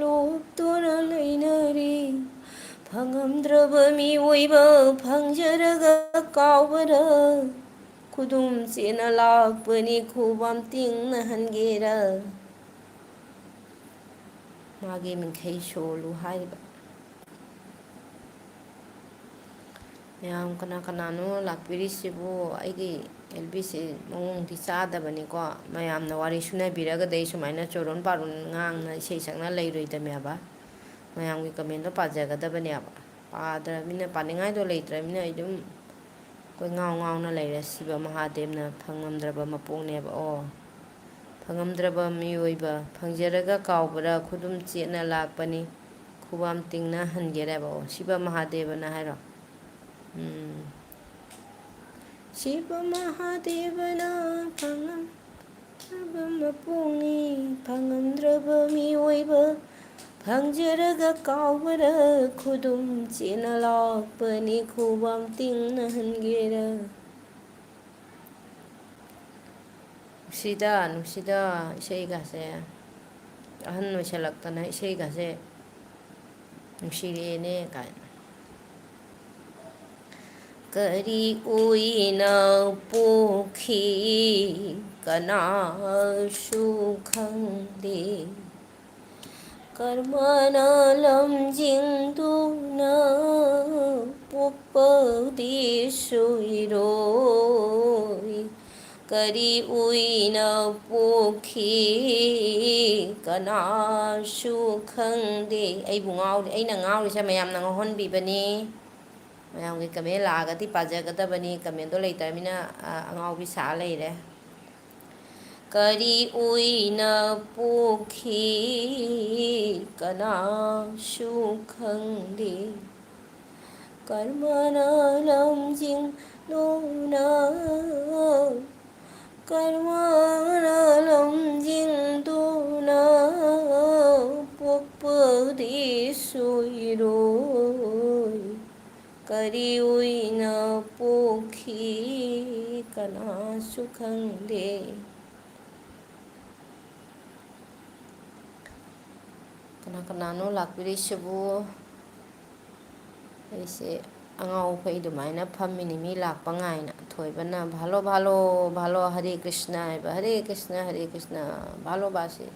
ꯂꯣꯛꯇꯨꯅ ꯂꯩꯅꯔꯤ꯫ ꯐꯪꯉꯝꯗ꯭ꯔꯕ ꯃꯤꯑꯣꯏꯕ ꯐꯪꯖꯔꯒ ꯀꯥꯎꯕꯔ? ꯈꯨꯗꯨꯝ ꯆꯦꯟꯅ ꯂꯥꯛꯄꯅꯤ ꯈꯨꯕꯥꯝ ꯇꯤꯡꯅ ꯍꯟꯒꯦꯔ? ꯃꯥꯒꯤ ꯃꯤꯡꯈꯩ ꯁꯣꯜꯂꯨ ꯍꯥꯏꯔꯤꯕ꯫ ꯃꯌꯥꯝ ꯀꯅꯥ ꯀꯅꯥꯅꯣ ꯂꯥꯛꯄꯤꯔꯤꯁꯤꯕꯨ? ꯑꯩꯒꯤ ꯑꯦꯜ ꯕꯤꯁꯤ ꯃꯑꯣꯡꯗꯤ ꯆꯥꯗꯕꯅꯤꯀꯣ꯫ ꯃꯌꯥꯝꯅ ꯋꯥꯔꯤ ꯁꯨꯅꯕꯤꯔꯒꯗꯤ ꯑꯩ ꯁꯨꯃꯥꯏꯅ ꯆꯣꯔꯣꯟ ꯄꯥꯔꯣꯟ ꯉꯥꯡꯅ ꯏꯁꯩ ꯁꯛꯅ ꯂꯩꯔꯣꯏꯗꯕꯅꯦꯕ꯫ ꯃꯌꯥꯝꯒꯤ ꯀꯃꯦꯟꯗꯣ ꯄꯥꯖꯒꯗꯕꯅꯦꯕ꯫ ꯄꯥꯗ꯭ꯔꯕꯅꯤꯅ, ꯄꯥꯅꯤꯡꯉꯥꯏꯗꯣ ꯂꯩꯇ꯭ꯔꯕꯅꯤꯅ ꯑꯩ ꯑꯗꯨꯝ ꯀꯣꯏ ꯉꯥꯎ ꯉꯥꯎꯅ ꯂꯩꯔꯦ꯫ ꯁꯤꯕ ꯃꯍꯥꯗꯦꯕꯅ ꯐꯪꯉꯝꯗ꯭ꯔꯕ ꯃꯄꯣꯛꯅꯦꯕ꯫ ꯑꯣ, ꯐꯪꯉꯝꯗ꯭ꯔꯕ ꯃꯤꯑꯣꯏꯕ ꯐꯪꯖꯔꯒ ꯀꯥꯎꯕ꯭ꯔꯥ? ꯈꯨꯗꯨꯝ ꯆꯦꯠꯅ ꯂꯥꯛꯄꯅꯤ ꯈꯨꯕꯥꯝ ꯇꯤꯡꯅ ꯍꯟꯒꯦꯔꯦꯕ꯫ ꯑꯣ, ꯁꯤꯕ ꯃꯍꯥꯗꯦꯕꯅ ꯍꯥꯏꯔꯣ꯫ ꯎꯝ꯫ ꯁꯤꯕ ꯃꯍꯥꯗꯦꯕꯅ ꯐꯪꯉꯝꯗ꯭ꯔꯕ ꯃꯄꯣꯛꯅꯤ ꯐꯪꯉꯝꯗ꯭ꯔꯕ ꯃꯤꯑꯣꯏꯕ ꯐꯪꯖꯔꯒ ꯀꯥꯎꯕꯔ? ꯈꯨꯗꯨꯝ ꯆꯦꯠꯅ ꯂꯥꯛꯄꯅꯤ ꯈꯨꯕꯥꯝ ꯇꯤꯡꯅ ꯍꯟꯒꯦꯔ? ꯅꯨꯡꯁꯤꯗ, ꯅꯨꯡꯁꯤꯗ ꯏꯁꯩꯒꯁꯦ꯫ ꯑꯍꯟ ꯑꯣꯏꯁꯜꯂꯛꯇꯅ ꯏꯁꯩꯒꯁꯦ ꯅꯨꯡꯁꯤꯔꯛꯑꯦꯅꯦ ꯀꯥꯏꯅ꯫ ꯀꯔꯤ ꯑꯣꯏꯅ ꯄꯣꯛꯈꯤ ꯀꯅꯥꯁꯨ ꯈꯪꯗꯦ꯫ ꯀꯔꯃꯅ ꯂꯝꯖꯤꯡꯗꯨꯅ ꯄꯣꯛꯄꯗꯤ ꯁꯣꯏꯔꯣꯏ꯫ ꯀꯔꯤ ꯎꯏꯅ ꯄꯣꯛꯈꯤ ꯀꯅꯥꯁꯨ ꯈꯪꯗꯦ꯫ ꯑꯩꯕꯨ ꯉꯥꯎꯔꯤ, ꯑꯩꯅ ꯉꯥꯎꯔꯤꯁꯦ ꯃꯌꯥꯝꯅ ꯉꯥꯎꯍꯟꯕꯤꯕꯅꯤ꯫ ꯃꯌꯥꯝꯒꯤ ꯀꯃꯦꯟ ꯂꯥꯛꯑꯒꯗꯤ ꯄꯥꯖꯒꯗꯕꯅꯤ, ꯀꯃꯦꯟꯗꯣ ꯂꯩꯇ꯭ꯔꯕꯅꯤꯅ, ꯑ, ꯑꯉꯥꯎꯕꯤ ꯁꯥ ꯂꯩꯔꯦ꯫ ꯀꯔꯤ ꯑꯣꯏꯅ ꯄꯣꯛꯈꯤ ꯀꯅꯥꯁꯨ ꯈꯪꯗꯦ꯫ ꯀꯔꯃꯅ ꯂꯝꯖꯤꯡꯗꯨꯅ, ꯀꯔꯃꯅ ꯂꯝꯖꯤꯡꯗꯨꯅ ꯄꯣꯛꯄꯗꯤ ꯁꯣꯏꯔꯣꯏ꯫ ꯀꯔꯤ ꯑꯣꯏꯅ ꯄꯣꯛꯈꯤ ꯀꯅꯥꯁꯨ ꯈꯪꯗꯦ꯫ ꯀꯅꯥ ꯀꯅꯥꯅꯣ ꯂꯥꯛꯄꯤꯔꯤꯁꯤꯕꯨ? ꯑꯩꯁꯦ ꯑꯉꯥꯎ ꯑꯐꯩ ꯑꯗꯨꯃꯥꯏꯅ ꯐꯝꯃꯤꯅꯤ, ꯃꯤ ꯂꯥꯛꯄ ꯉꯥꯏꯅ꯫ ꯊꯣꯏꯕꯅ, "ꯚꯥꯂꯣ, ꯚꯥꯂꯣ, ꯚꯥꯂꯣ, ꯍꯔꯦ ꯀ꯭ꯔꯤꯁꯅ" ꯍꯥꯏꯕ, "ꯍꯔꯦ ꯀ꯭ꯔꯤꯁꯅ, ꯍꯔꯦ ꯀ꯭ꯔꯤꯁꯅ, ꯚꯥꯂꯣ ꯕꯥꯁꯤ"꯫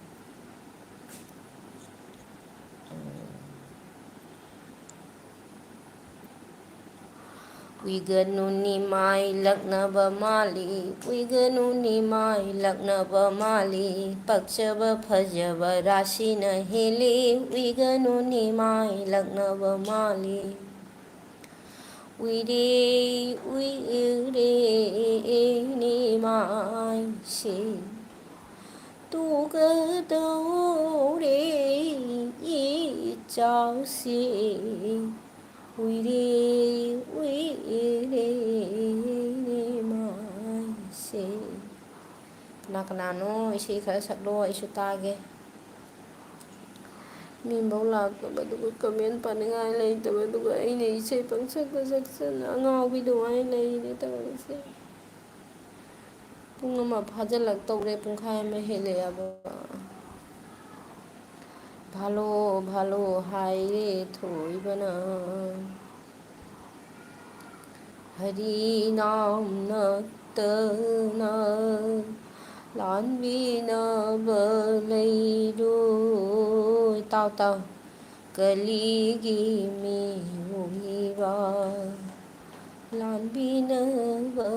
ꯎꯏꯒꯅꯨ ꯅꯤꯃꯥꯏ ꯂꯛꯅꯕ ꯃꯥꯜꯂꯤ, ꯎꯏꯒꯅꯨ ꯅꯤꯃꯥꯏ ꯂꯛꯅꯕ ꯃꯥꯜꯂꯤ, ꯄꯛꯆꯕ ꯐꯖꯕ ꯔꯥꯁꯤꯅ ꯍꯦꯜꯂꯤ, ꯎꯏꯒꯅꯨ ꯅꯤꯃꯥꯏ ꯂꯛꯅꯕ ꯃꯥꯜꯂꯤ꯫ ꯎꯏꯔꯦ, ꯎꯏꯔꯦ, ꯅꯤꯃꯥꯏꯁꯦ ꯇꯨꯒꯗꯧꯔꯦ ꯏꯆꯥꯎꯁꯦ꯫ ꯎꯏꯔꯦ, ꯎꯏꯔꯦ, ꯅꯤꯃꯥꯏꯁꯦ꯫ ꯀꯅꯥ ꯀꯅꯥꯅꯣ ꯏꯁꯩ ꯈꯔ ꯁꯛꯂꯣ, ꯑꯩꯁꯨ ꯇꯥꯒꯦ꯫ ꯃꯤꯐꯧ ꯂꯥꯛꯇꯕ, ꯑꯗꯨꯒ ꯀꯃꯦꯟ ꯄꯥꯅꯤꯡꯉꯥꯏ ꯂꯩꯇꯕ, ꯑꯗꯨꯒ ꯑꯩꯅ ꯏꯁꯩ ꯄꯪꯁꯛꯇ ꯁꯛꯆꯟ ꯑꯉꯥꯎꯕꯤ ꯑꯗꯨꯃꯥꯏꯅ ꯂꯩꯔꯦ ꯇꯧꯔꯤꯁꯦ꯫ ꯄꯨꯡ ꯑꯃ ꯐꯥꯖꯤꯜꯂꯛꯇꯧꯔꯦ, ꯄꯨꯡꯈꯥꯏ ꯑꯃ ꯍꯦꯜꯂꯛꯑꯦꯕ꯫ ꯚꯥꯂꯣ, ꯚꯥꯂꯣ ꯍꯥꯏꯔꯦ ꯊꯣꯏꯕꯅ꯫ ꯍꯔꯤ ꯅꯥꯝ ꯅꯠꯇꯅ ꯂꯥꯟꯕꯤꯅꯕ ꯂꯩꯔꯣꯏ꯫ ꯇꯥꯎ, ꯇꯥꯎ꯫ ꯀꯂꯤꯒꯤ ꯃꯤꯑꯣꯏꯕ ꯂꯥꯟꯕꯤꯅꯕ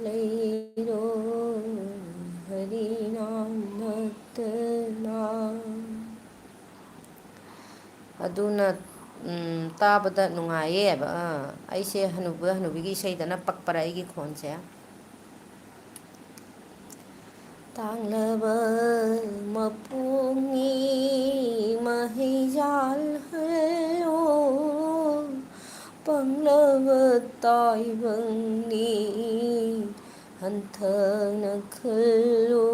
ꯂꯩꯔꯣꯏ꯫ ꯑꯗꯨꯅ, ꯎꯝ, ꯇꯥꯕꯗ ꯅꯨꯡꯉꯥꯏꯌꯦꯕ꯫ ꯑꯥ, ꯑꯩꯁꯦ ꯍꯅꯨꯕ ꯍꯅꯨꯕꯤꯒꯤ ꯏꯁꯩꯗꯅ ꯄꯛꯄꯔꯥ ꯑꯩꯒꯤ ꯈꯣꯟꯁꯦ? ꯇꯥꯡꯂꯕ ꯃꯄꯣꯛꯅꯤ ꯃꯍꯩꯖꯥꯜ ꯍꯜꯂꯣ, ꯄꯪꯂꯕ ꯇꯥꯏꯕꯪꯅꯤ ꯍꯟꯊꯅ ꯈꯜꯂꯨ,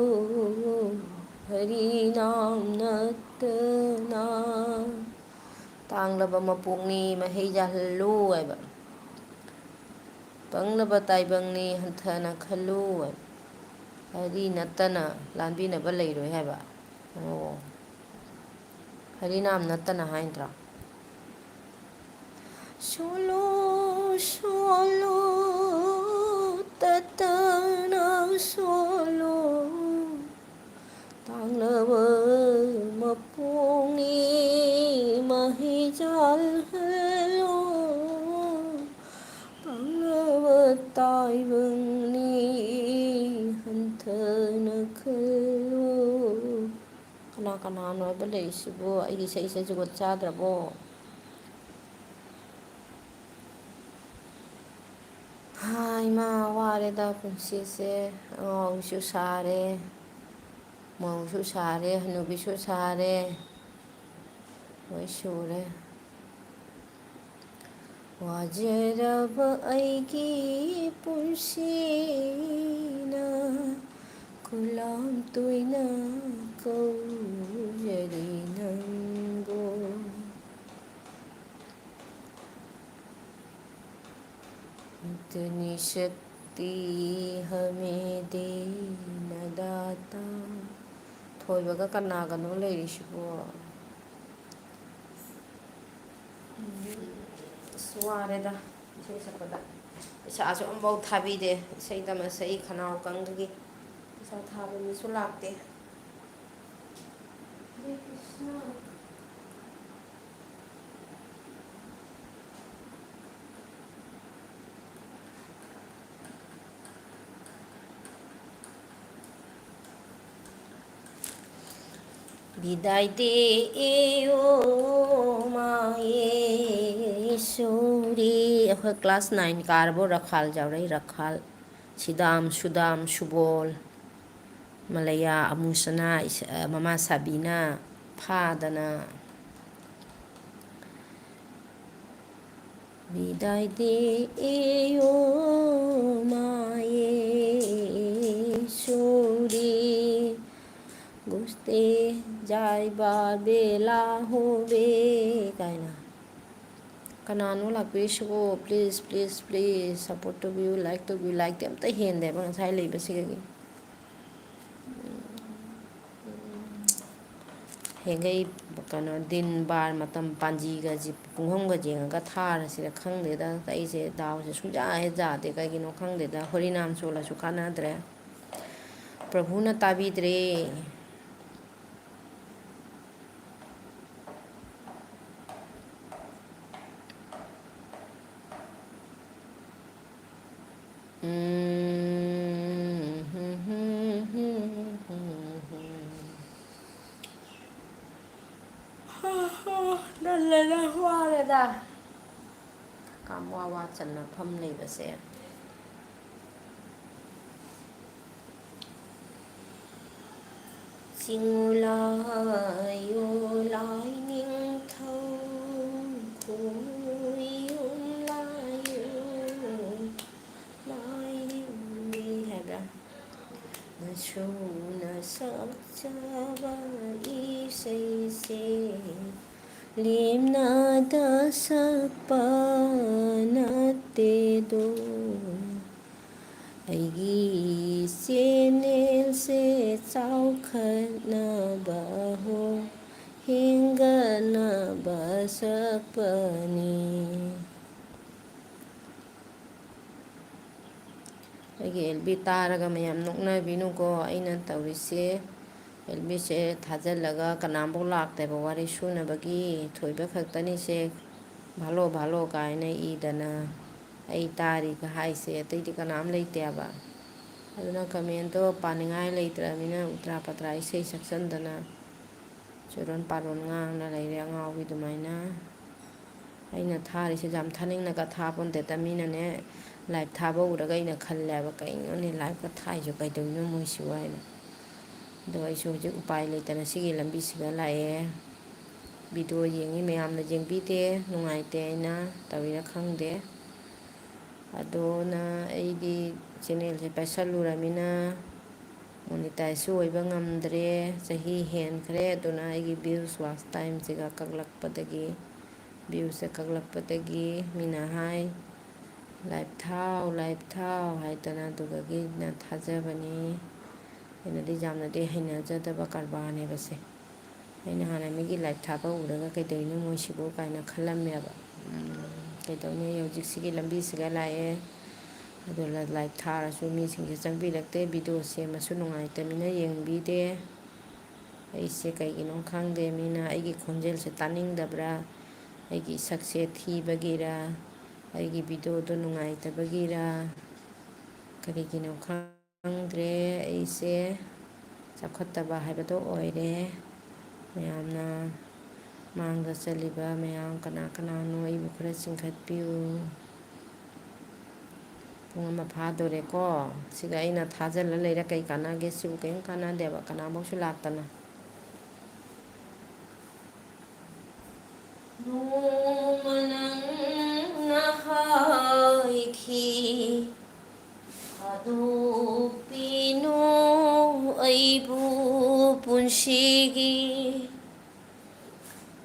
ꯍꯔꯤꯅꯥꯝ ꯅꯠꯇꯅ꯫ ꯇꯥꯡꯂꯕ ꯃꯄꯣꯛꯅꯤ ꯃꯍꯩ ꯌꯥꯜꯍꯜꯂꯨ ꯍꯥꯏꯕ꯫ ꯄꯪꯂꯕ ꯇꯥꯏꯕꯪꯅꯤ ꯍꯟꯊꯅ ꯈꯜꯂꯨ ꯍꯥꯏꯕ꯫ ꯍꯔꯤ ꯅꯠꯇꯅ ꯂꯥꯟꯕꯤꯅꯕ ꯂꯩꯔꯣꯏ ꯍꯥꯏꯕ꯫ ꯑꯣ꯫ ꯍꯔꯤꯅꯥꯝ ꯅꯠꯇꯅ ꯍꯥꯏꯗ꯭ꯔꯣ? ꯁꯣꯜꯂꯣ, ꯁꯣꯜꯂꯣ, ꯇꯠꯇꯅ ꯁꯣꯜꯂꯣ꯫ ꯇꯥꯡꯂꯕ ꯃꯄꯣꯛꯅꯤ ꯃꯍꯩ ꯆꯥꯜꯍꯜꯂꯣ꯫ ꯄꯪꯂꯕ ꯇꯥꯏꯕꯪꯅꯤ ꯍꯟꯊꯅ ꯈꯜꯂꯨ꯫ ꯀꯅꯥ ꯀꯅꯥꯅꯣ ꯍꯥꯏꯕ ꯂꯩꯔꯤꯁꯤꯕꯨ? ꯑꯩꯒꯤ ꯏꯁꯩꯁꯦ ꯖꯨꯒꯣꯠ ꯆꯥꯗ꯭ꯔꯕꯣ? ꯍꯥ, ꯏꯃꯥ, ꯋꯥꯔꯦꯗ ꯄꯨꯟꯁꯤꯁꯦ꯫ ꯑꯉꯥꯎꯕꯤꯁꯨ ꯁꯥꯔꯦ, ꯃꯧꯁꯨ ꯁꯥꯔꯦ, ꯍꯅꯨꯕꯤꯁꯨ ꯁꯥꯔꯦ, ꯂꯣꯏ ꯁꯨꯔꯦ꯫ ꯋꯥꯖꯔꯕ ꯑꯩꯒꯤ ꯄꯨꯟꯁꯤꯅ ꯈꯨꯂꯥꯝ ꯇꯣꯏꯅ ꯀꯧꯖꯔꯤ ꯅꯪꯕꯨ꯫ इतनी शक्ति हमें देना दाता। ꯊꯣꯏꯕꯒ ꯀꯅꯥꯒꯅꯣ ꯂꯩꯔꯤꯁꯤꯕꯣ? ꯑꯁ, ꯋꯥꯔꯦꯗ ꯏꯁꯩ ꯁꯛꯄꯗ꯫ ꯄꯩꯁꯥꯁꯨ ꯑꯃꯐꯥꯎ ꯊꯥꯕꯤꯗꯦ꯫ ꯏꯁꯩ ꯇꯝꯃꯁꯦ ꯑꯩ ꯈꯅꯥꯎ ꯀꯪꯗꯒꯤ꯫ ꯄꯩꯁꯥ ꯊꯥꯕ ꯃꯤꯁꯨ ꯂꯥꯛꯇꯦ꯫ ꯍꯔꯦ ꯀ꯭ꯔꯤꯁꯅ꯫ ꯏꯗꯥꯏꯗꯦ ꯑꯦꯌꯣ ꯃꯥꯌꯦꯁꯣꯔꯤ꯫ ꯑꯩꯈꯣꯏ class nine ꯀꯥꯔꯕꯣ? ꯔꯈꯥꯜ ꯌꯥꯎꯔꯛꯏ, ꯔꯈꯥꯜ꯫ ꯁꯤꯗꯥꯝ, ꯁꯨꯗꯥꯝ, ꯁꯨꯕꯣꯜ, ꯃꯂꯌꯥ, ꯑꯃꯨꯁꯅꯥ, ꯏꯁ-, ꯃꯃꯥ ꯁꯥꯕꯤꯅꯥ ꯐꯥꯗꯅ꯫ ꯕꯤꯗꯥꯏꯗꯦ ꯑꯦꯌꯣ ꯃꯥꯌꯦꯁꯣꯔꯤ, ꯒꯨꯁꯇꯦ ꯖꯥꯏꯕꯥ ꯕꯦꯂꯥ ꯍꯣꯕꯦ ꯀꯥꯏꯅ꯫ ꯀꯅꯥꯅꯣ ꯂꯥꯛꯄꯤꯔꯤꯁꯤꯕꯣ? Please, please, please support ꯇꯧꯕꯤꯌꯨ, like ꯇꯧꯕꯤꯌꯨ꯫ Likeꯇꯤ ꯑꯝꯇ ꯍꯦꯟꯗꯦꯕ ꯉꯁꯥꯏ ꯂꯩꯕꯁꯤꯗꯒꯤ꯫ ꯍꯦꯡꯒꯩ ꯀꯩꯅꯣ ꯗꯤꯟ ꯕꯥꯔ ꯃꯇꯝ ꯄꯥꯟꯖꯤꯒꯁꯦ ꯄꯨꯡꯍꯝꯒ ꯌꯦꯡꯉꯒ ꯊꯥꯔꯁꯤꯔ ꯈꯪꯗꯦꯗ꯫ ꯑꯩꯁꯦ ꯗꯥꯎꯁꯦ ꯁꯨꯡꯌꯥ ꯍꯦꯛ ꯌꯥꯗꯦ, ꯀꯩꯒꯤꯅꯣ ꯈꯪꯗꯦꯗ꯫ ꯍꯣꯔꯤꯅꯥꯝ ꯆꯣꯜꯂꯁꯨ ꯀꯥꯟꯅꯗ꯭ꯔꯦ, ꯄ꯭ꯔꯚꯨꯅ ꯇꯥꯕꯤꯗ꯭ꯔꯦ꯫ ꯇꯜꯂꯦꯗ, ꯋꯥꯔꯦꯗ꯫ ꯀꯥꯝ ꯋꯥ ꯋꯥ ꯆꯟꯅꯐꯝ ꯂꯩꯕꯁꯦ꯫ ꯆꯤꯡꯉꯨ ꯂꯥꯏꯌꯨ ꯂꯥꯏꯅꯤꯡꯊꯧ, ꯈꯨꯔꯨꯝ ꯂꯥꯏꯌꯨ ꯂꯥꯏꯅꯤꯡꯕꯤ ꯍꯥꯏꯕ꯭ꯔꯥ? ꯅꯁꯨꯅ ꯁꯛꯆꯕ ꯏꯁꯩꯁꯦ ꯂꯦꯝꯅꯗ ꯁꯛꯄ ꯅꯠꯇꯦꯗꯣ꯫ ꯑꯩꯒꯤ channelꯁꯦ ꯆꯥꯎꯈꯠꯅꯕ ꯍꯣ, ꯍꯦꯟꯒꯠꯅꯕ ꯁꯛꯄꯅꯤ꯫ ꯑꯩꯒꯤ ꯑꯦꯜ ꯕꯤ ꯇꯥꯔꯒ ꯃꯌꯥꯝ ꯅꯣꯛꯅꯕꯤꯅꯨꯀꯣ꯫ ꯑꯩꯅ ꯇꯧꯔꯤꯁꯦ, ꯑꯦꯜ ꯕꯤꯁꯦ ꯊꯥꯖꯤꯜꯂꯒ ꯀꯅꯥꯝꯐꯥꯎ ꯂꯥꯛꯇꯦꯕ, ꯋꯥꯔꯤ ꯁꯨꯅꯕꯒꯤ ꯊꯣꯏꯕ ꯈꯛꯇꯅꯤꯁꯦ꯫ ꯚꯥꯂꯣ ꯚꯥꯂꯣ ꯀꯥꯏꯅ ꯏꯗꯅ ꯑꯩ ꯇꯥꯔꯤꯒ ꯍꯥꯏꯁꯦ, ꯑꯇꯩꯗꯤ ꯀꯅꯥꯝ ꯂꯩꯇꯦꯕ꯫ ꯑꯗꯨꯅ commentꯇꯣ ꯄꯥꯅꯤꯡꯉꯥꯏ ꯂꯩꯇ꯭ꯔꯕꯅꯤꯅ ꯎꯇ꯭ꯔꯥ ꯄꯇ꯭ꯔꯥ ꯏꯁꯩ ꯁꯛꯆꯟꯗꯅ ꯆꯨꯔꯣꯟ ꯄꯥꯔꯣꯟ ꯉꯥꯡꯅ ꯂꯩꯔꯦ ꯑꯉꯥꯎꯕꯤ ꯑꯗꯨꯃꯥꯏꯅ꯫ ꯑꯩꯅ ꯊꯥꯔꯤꯁꯦ ꯌꯥꯝ ꯊꯥꯅꯤꯡꯅꯒ ꯊꯥꯕ ꯅꯠꯇꯦꯗ, ꯃꯤꯅꯅꯦ live ꯊꯥꯕ ꯎꯔꯒ ꯑꯩꯅ ꯈꯜꯂꯦꯕ, "ꯀꯩꯅꯣꯅꯦ live ꯀ ꯊꯥꯏꯁꯨ, ꯀꯩꯗꯧꯔꯤꯅꯣ ꯃꯣꯏꯁꯤꯕꯨ?" ꯍꯥꯏꯅ꯫ ꯑꯗꯣ ꯑꯩꯁꯨ ꯍꯧꯖꯤꯛ ꯎꯄꯥꯏ ꯂꯩꯇꯅ ꯁꯤꯒꯤ ꯂꯝꯕꯤꯁꯤꯗ ꯂꯥꯛꯑꯦ꯫ Video ꯌꯦꯡꯉꯤ ꯃꯌꯥꯝꯅ ꯌꯦꯡꯕꯤꯗꯦ, ꯅꯨꯡꯉꯥꯏꯇꯦ, ꯑꯩꯅ ꯇꯧꯔꯤꯔꯥ ꯈꯪꯗꯦ꯫ ꯑꯗꯨꯅ ꯑꯩꯗꯤ channel ꯁꯦ ꯄꯥꯏꯁꯜꯂꯨꯔꯃꯤꯅ monetize ꯁꯨ ꯑꯣꯏꯕ ꯉꯝꯗ꯭ꯔꯦ꯫ ꯆꯍꯤ ꯍꯦꯟꯈ꯭ꯔꯦ, ꯑꯗꯨꯅ ꯑꯩꯒꯤ views watch time ꯁꯤꯒ ꯀꯛꯂꯛꯄꯗꯒꯤ, views ꯁꯦ ꯀꯛꯂꯛꯄꯗꯒꯤ ꯃꯤꯅ ꯍꯥꯏ, "Live ꯊꯥꯎ, live ꯊꯥꯎ" ꯍꯥꯏꯗꯅ, ꯑꯗꯨꯗꯒꯤ ꯑꯩꯅ ꯊꯥꯖꯕꯅꯤ꯫ ꯑꯩꯅꯗꯤ ꯌꯥꯝꯅꯗꯤ ꯍꯩꯅꯖꯗꯕ ꯀꯔꯕꯥꯔꯅꯦꯕ ꯁꯦ꯫ ꯑꯩꯅ ꯍꯥꯟꯅ ꯃꯤꯒꯤ live ꯊꯥꯕ ꯎꯔꯒ "ꯀꯩꯗꯧꯔꯤꯅꯣ ꯃꯣꯏꯁꯤꯕꯨ?" ꯀꯥꯏꯅ ꯈꯜꯂꯝꯃꯦꯕ꯫ ꯎꯝ, ꯀꯩꯗꯧꯅꯤ, ꯍꯧꯖꯤꯛꯁꯤꯒꯤ ꯂꯝꯕꯤꯁꯤꯒ ꯂꯥꯛꯑꯦ꯫ ꯑꯗꯨꯅ live ꯊꯥꯔꯁꯨ ꯃꯤꯁꯤꯡꯁꯦ ꯆꯪꯕꯤꯔꯛꯇꯦ, video ꯁꯦꯝꯃꯁꯨ ꯅꯨꯡꯉꯥꯏꯇꯃꯤꯅ ꯌꯦꯡꯕꯤꯗꯦ꯫ ꯑꯩꯁꯦ ꯀꯩꯒꯤꯅꯣ ꯈꯪꯗꯦ, ꯃꯤꯅ ꯑꯩꯒꯤ ꯈꯣꯟꯖꯦꯜꯁꯦ ꯇꯥꯅꯤꯡꯗꯕ꯭ꯔꯥ, ꯑꯩꯒꯤ ꯁꯛꯁꯦ ꯊꯤꯕꯒꯤꯔ, ꯑꯩꯒꯤ video ꯗꯣ ꯅꯨꯡꯉꯥꯏꯇꯕꯒꯤꯔ, ꯀꯔꯤꯒꯤꯅꯣ ꯈꯪꯗ꯭ꯔꯦ꯫ ꯑꯩꯁꯦ ꯆꯥꯎꯈꯠꯇꯕ ꯍꯥꯏꯕꯗꯣ ꯑꯣꯏꯔꯦ꯫ ꯃꯌꯥꯝꯅ ꯃꯥꯡꯗ ꯆꯠꯂꯤꯕ ꯃꯌꯥꯝ ꯀꯅꯥ ꯀꯅꯥꯅꯣ, ꯑꯩꯕꯨ ꯈꯔ ꯆꯤꯡꯈꯠꯄꯤꯌꯨ꯫ ꯄꯨꯡ ꯑꯃ ꯐꯥꯗꯣꯔꯦꯀꯣ꯫ ꯁꯤꯒ ꯑꯩꯅ ꯊꯥꯖꯤꯜꯂ ꯂꯩꯔ ꯀꯩ ꯀꯥꯟꯅꯒꯦ? ꯁꯤꯕꯨ ꯀꯔꯤꯝ ꯀꯥꯟꯅꯗꯦꯕ, ꯀꯅꯥꯐꯧꯁꯨ ꯂꯥꯛꯇꯅ꯫ ꯅꯣꯡꯃ ꯅꯪꯅ ꯍꯥꯏꯈꯤ, "ꯊꯥꯗꯣꯛꯄꯤꯅꯨ ꯑꯩꯕꯨ ꯄꯨꯟꯁꯤꯒꯤ"꯫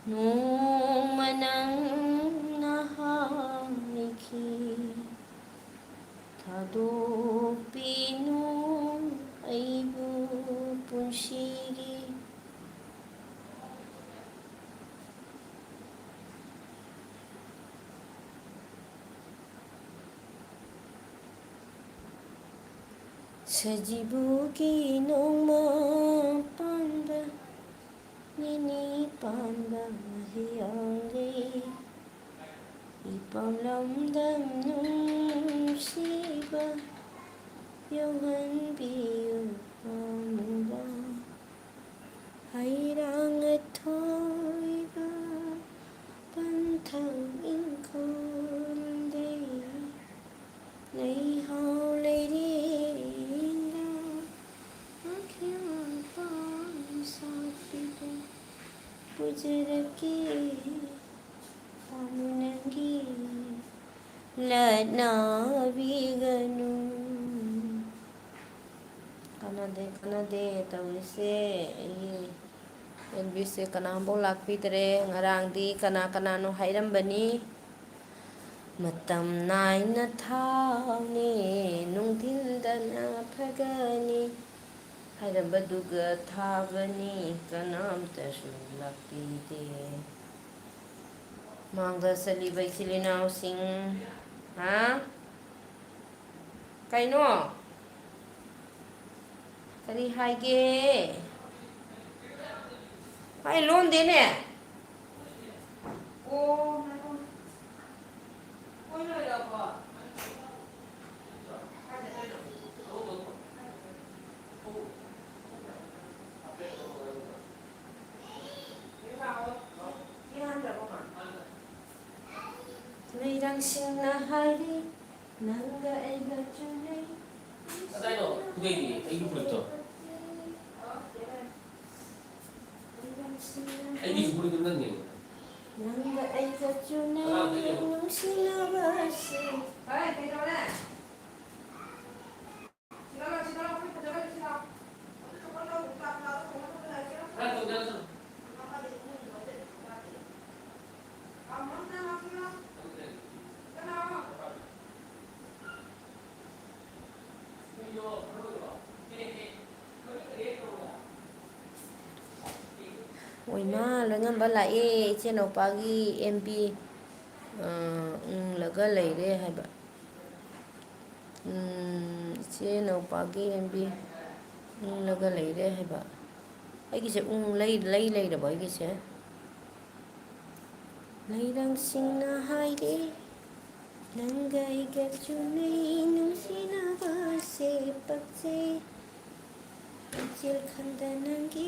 ꯅꯣꯡꯃ ꯅꯪꯅ ꯍꯥꯏꯈꯤ, "ꯊꯥꯗꯣꯛꯄꯤꯅꯨ ꯑꯩꯕꯨ ꯄꯨꯟꯁꯤꯒꯤ"꯫ ꯁꯖꯤꯕꯨꯒꯤ ꯅꯣꯡꯃ ꯄꯥꯟꯕ, ꯅꯤꯅꯤ ꯄꯥꯟꯕ ꯍꯤꯌꯥꯡꯒꯩ, ꯏꯄꯥꯝ ꯂꯝꯗꯝ ꯅꯨꯡꯁꯤꯕ ꯌꯧꯍꯟꯕꯤꯌꯨ ꯄꯥꯝꯃꯨꯕ꯫ ꯍꯩꯔꯥꯡ ꯑꯊꯣꯏꯕ ꯄꯟꯊꯧ ꯏꯪꯈꯣꯜꯗꯩ, ꯂꯩꯍꯥꯎ ꯂꯩꯔꯦꯡꯒ ꯑꯈꯤꯌꯥ ꯄꯥꯝ ꯁꯥꯠꯄꯤꯗꯨ ꯄꯨꯖꯔꯛꯀꯦ꯫ ꯄꯥꯝꯃꯤ ꯅꯪꯒꯤ ꯂꯠꯅꯕꯤꯒꯅꯨ꯫ ꯀꯥꯟꯅꯗꯦ, ꯀꯥꯟꯅꯗꯦ ꯇꯧꯔꯤꯁꯦ꯫ ꯑꯩꯒꯤ ꯑꯦꯝ ꯕꯤꯁꯦ ꯀꯅꯥꯝꯐꯥꯎ ꯂꯥꯛꯄꯤꯗ꯭ꯔꯦ꯫ ꯉꯔꯥꯡꯗꯤ ꯀꯅꯥ ꯀꯅꯥꯅꯣ ꯍꯥꯏꯔꯝꯕꯅꯤ, "ꯃꯇꯝ ꯅꯥꯏꯅ ꯊꯥꯎꯅꯦ, ꯅꯨꯡꯊꯤꯜꯗꯅ ꯐꯒꯅꯤ" ꯍꯥꯏꯔꯝꯕꯗꯨꯒ ꯊꯥꯕꯅꯤ, ꯀꯅꯥꯝꯇꯁꯨ ꯂꯥꯛꯄꯤꯗꯦ꯫ ꯃꯥꯡꯗ ꯆꯠꯂꯤꯕ ꯏꯆꯤꯜ ꯏꯅꯥꯎꯁꯤꯡ, ꯍꯥ? ꯀꯩꯅꯣ? ꯀꯔꯤ ꯍꯥꯏꯒꯦ? ꯑꯩ ꯂꯣꯟꯗꯦꯅꯦ꯫ ꯑꯣ, ꯉꯥꯏꯈꯣ꯫ ꯀꯣꯏ ꯂꯣꯏꯔꯕꯣ? ꯂꯩꯔꯥꯡꯁꯤꯡꯅ ꯍꯥꯏꯔꯤ, ꯅꯪꯒ ꯑꯩꯒ ꯆꯨꯅꯩ꯫ ꯀꯗꯥꯏꯅꯣ? ꯈꯨꯗꯩꯗꯤ ꯑꯩꯒꯤ ꯐꯨꯔꯤꯠꯇꯣ꯫ ꯑꯩꯒꯤꯁꯨ ꯐꯨꯔꯤꯠꯇꯣ ꯅꯪꯅꯦ꯫ ꯅꯪꯒ ꯑꯩꯒ ꯆꯨꯅꯩ ꯅꯨꯡꯁꯤꯅꯕꯁꯦ꯫ ꯑꯣꯏꯃꯥ, ꯂꯣꯏꯉꯝꯕ ꯂꯥꯛꯑꯦ, ꯏꯆꯦ ꯅꯨꯄꯥꯒꯤ ꯑꯦꯝ ꯕꯤ, ꯑ, ꯎꯪꯂꯒ ꯂꯩꯔꯦ ꯍꯥꯏꯕ꯫ ꯎꯝ, ꯏꯆꯦ ꯅꯨꯄꯥꯒꯤ ꯑꯦꯝ ꯕꯤ ꯎꯪꯂꯒ ꯂꯩꯔꯦ ꯍꯥꯏꯕ꯫ ꯑꯩꯒꯤꯁꯦ ꯎꯪ ꯂꯩ, ꯂꯩ ꯂꯩꯔꯕꯣ ꯑꯩꯒꯤꯁꯦ? ꯂꯩꯔꯥꯡꯁꯤꯡꯅ ꯍꯥꯏꯔꯦ, ꯅꯪꯒ ꯑꯩꯒ ꯆꯨꯅꯩ ꯅꯨꯡꯁꯤꯅꯕꯁꯦ ꯄꯛꯆꯩ꯫ ꯏꯆꯦꯜ ꯈꯪꯗ ꯅꯪꯒꯤ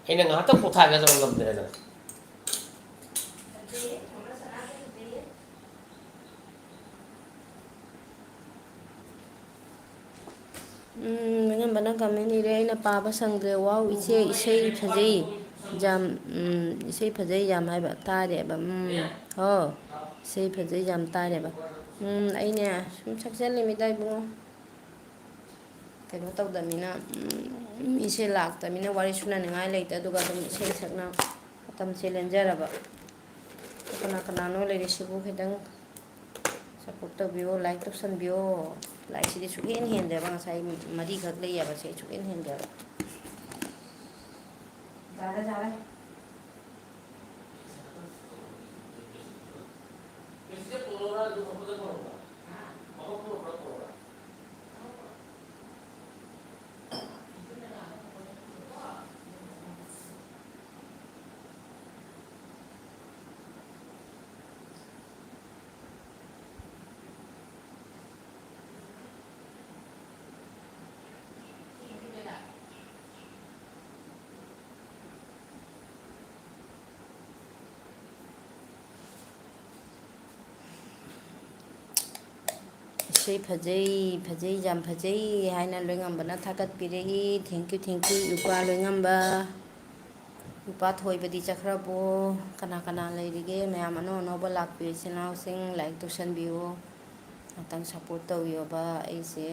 ꯑꯩꯅ ꯉꯥꯏꯍꯥꯛꯇꯪ ꯄꯣꯊꯥꯒꯦ ꯇꯧꯔ ꯉꯝꯗ꯭ꯔꯦꯗꯅ꯫ ꯎꯝ, ꯃꯤꯉꯝꯕꯅ comment ꯏꯔꯦ, ꯑꯩꯅ ꯄꯥꯕ ꯁꯪꯗ꯭ꯔꯦ꯫ "ꯋꯥꯎ, ꯏꯆꯦ, ꯏꯁꯩ ꯐꯖꯩ ꯌꯥꯝ, ꯎꯝ, ꯏꯁꯩ ꯐꯖꯩ ꯌꯥꯝ" ꯍꯥꯏꯕ ꯇꯥꯔꯦꯕ꯫ ꯎꯝ, ꯍꯣ, ꯏꯁꯩ ꯐꯖꯩ ꯌꯥꯝ ꯇꯥꯔꯦꯕ꯫ ꯎꯝ, ꯑꯩꯅꯦ ꯁꯨꯝ ꯁꯛꯆꯜꯂꯤꯃꯤꯗ ꯏꯕꯨꯡꯉꯣ꯫ ꯀꯩꯅꯣ ꯇꯧꯗꯕꯅꯤꯅ, ꯎꯝ, ꯃꯤꯁꯦ ꯂꯥꯛꯇꯕꯅꯤꯅ ꯋꯥꯔꯤ ꯁꯨꯅꯅꯤꯡꯉꯥꯏ ꯂꯩꯇꯦ, ꯑꯗꯨꯒ ꯑꯗꯨꯝ ꯏꯁꯩ ꯁꯛꯅ ꯃꯇꯝꯁꯦ ꯂꯦꯟꯖꯔꯕ꯫ ꯀꯅꯥ ꯀꯅꯥꯅꯣ ꯂꯩꯔꯤꯁꯤꯕꯨ ꯈꯤꯇꯪ support ꯇꯧꯕꯤꯌꯣ, like ꯇꯧꯁꯟꯕꯤꯌꯣ꯫ Like ꯁꯤꯗꯤ ꯁꯨꯛꯍꯦꯟ ꯍꯦꯟꯗꯦꯕ, ꯉꯁꯥꯏ ꯃꯔꯤꯈꯛ ꯂꯩꯌꯦꯕ, ꯁꯤ ꯁꯨꯛꯍꯦꯟ ꯍꯦꯟꯗꯦꯕ꯫ ꯌꯥꯔꯦ, ꯌꯥꯔꯦ꯫ "ꯏꯁꯩ ꯐꯖꯩ, ꯐꯖꯩ, ꯌꯥꯝ ꯐꯖꯩ" ꯍꯥꯏꯅ ꯂꯣꯏꯉꯝꯕꯅ ꯊꯥꯒꯠꯄꯤꯔꯛꯏ꯫ Thank you, thank you, ꯏꯄ꯭ꯋꯥ ꯂꯣꯏꯉꯝꯕ꯫ ꯅꯨꯄꯥ ꯊꯣꯏꯕꯗꯤ ꯆꯠꯈ꯭ꯔꯕꯣ? ꯀꯅꯥ ꯀꯅꯥ ꯂꯩꯔꯤꯒꯦ? ꯃꯌꯥꯝ ꯑꯅꯧ ꯑꯅꯧꯕ ꯂꯥꯛꯄꯤꯌꯨ, ꯏꯆꯤꯜ ꯏꯅꯥꯎꯁꯤꯡ, like ꯇꯧꯁꯟꯕꯤꯌꯨ꯫ ꯉꯥꯛꯇꯪ support ꯇꯧꯕꯤꯌꯣꯕ ꯑꯩꯁꯦ꯫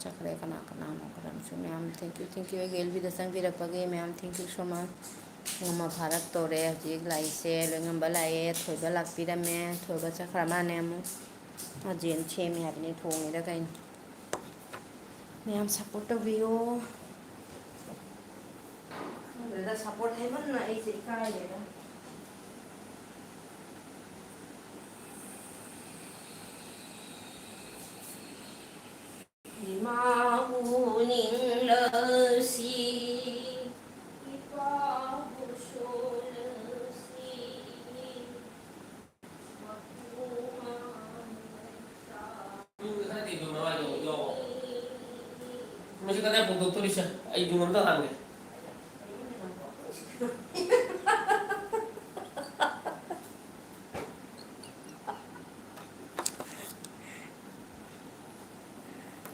ꯆꯠꯈ꯭ꯔꯦ ꯀꯅꯥ ꯀꯅꯥꯅꯣ? ꯈꯔ ꯑꯃꯁꯨ ꯃꯌꯥꯝ thank you, thank you꯫ ꯑꯩꯒꯤ L B ꯗ ꯆꯪꯕꯤꯔꯛꯄꯒꯤ ꯃꯌꯥꯝ thank you so much꯫ ꯄꯨꯡ ꯑꯃ ꯐꯥꯔꯛꯇꯧꯔꯦ ꯍꯧꯖꯤꯛ ꯂꯥꯛꯏꯁꯦ꯫ ꯂꯣꯏꯉꯝꯕ ꯂꯥꯛꯑꯦ, ꯊꯣꯏꯕ ꯂꯥꯛꯄꯤꯔꯝꯃꯦ꯫ ꯊꯣꯏꯕ ꯆꯠꯈ꯭ꯔ ꯃꯥꯜꯂꯦ ꯑꯃꯨꯛ꯫ ꯃꯥ ꯖꯦꯟ ꯁꯦꯝꯃꯤ ꯍꯥꯏꯕꯅꯤ, ꯊꯣꯡꯉꯤꯔ ꯀꯩꯅꯣ꯫ ꯃꯌꯥꯝ support ꯇꯧꯕꯤꯌꯣ꯫ ꯈꯪꯗ꯭ꯔꯦꯗ, support ꯍꯦꯟꯃꯟꯅ ꯑꯩꯁꯦ ꯏꯀꯥꯏꯔꯦꯗ꯫ ꯏꯃꯥꯕꯨ ꯅꯤꯡꯂꯁꯤ, ꯏꯄꯥꯕꯨ ꯁꯣꯜꯂꯁꯤ, ꯃꯄꯨ ꯃꯥꯡꯂꯣꯏ ꯃꯁꯤ ꯀꯗꯥꯏ ꯐꯣꯡꯗꯣꯛꯇꯣꯔꯤꯁꯦ? ꯑꯩ ꯌꯨꯝ ꯑꯝꯇ ꯍꯥꯟꯒꯦ꯫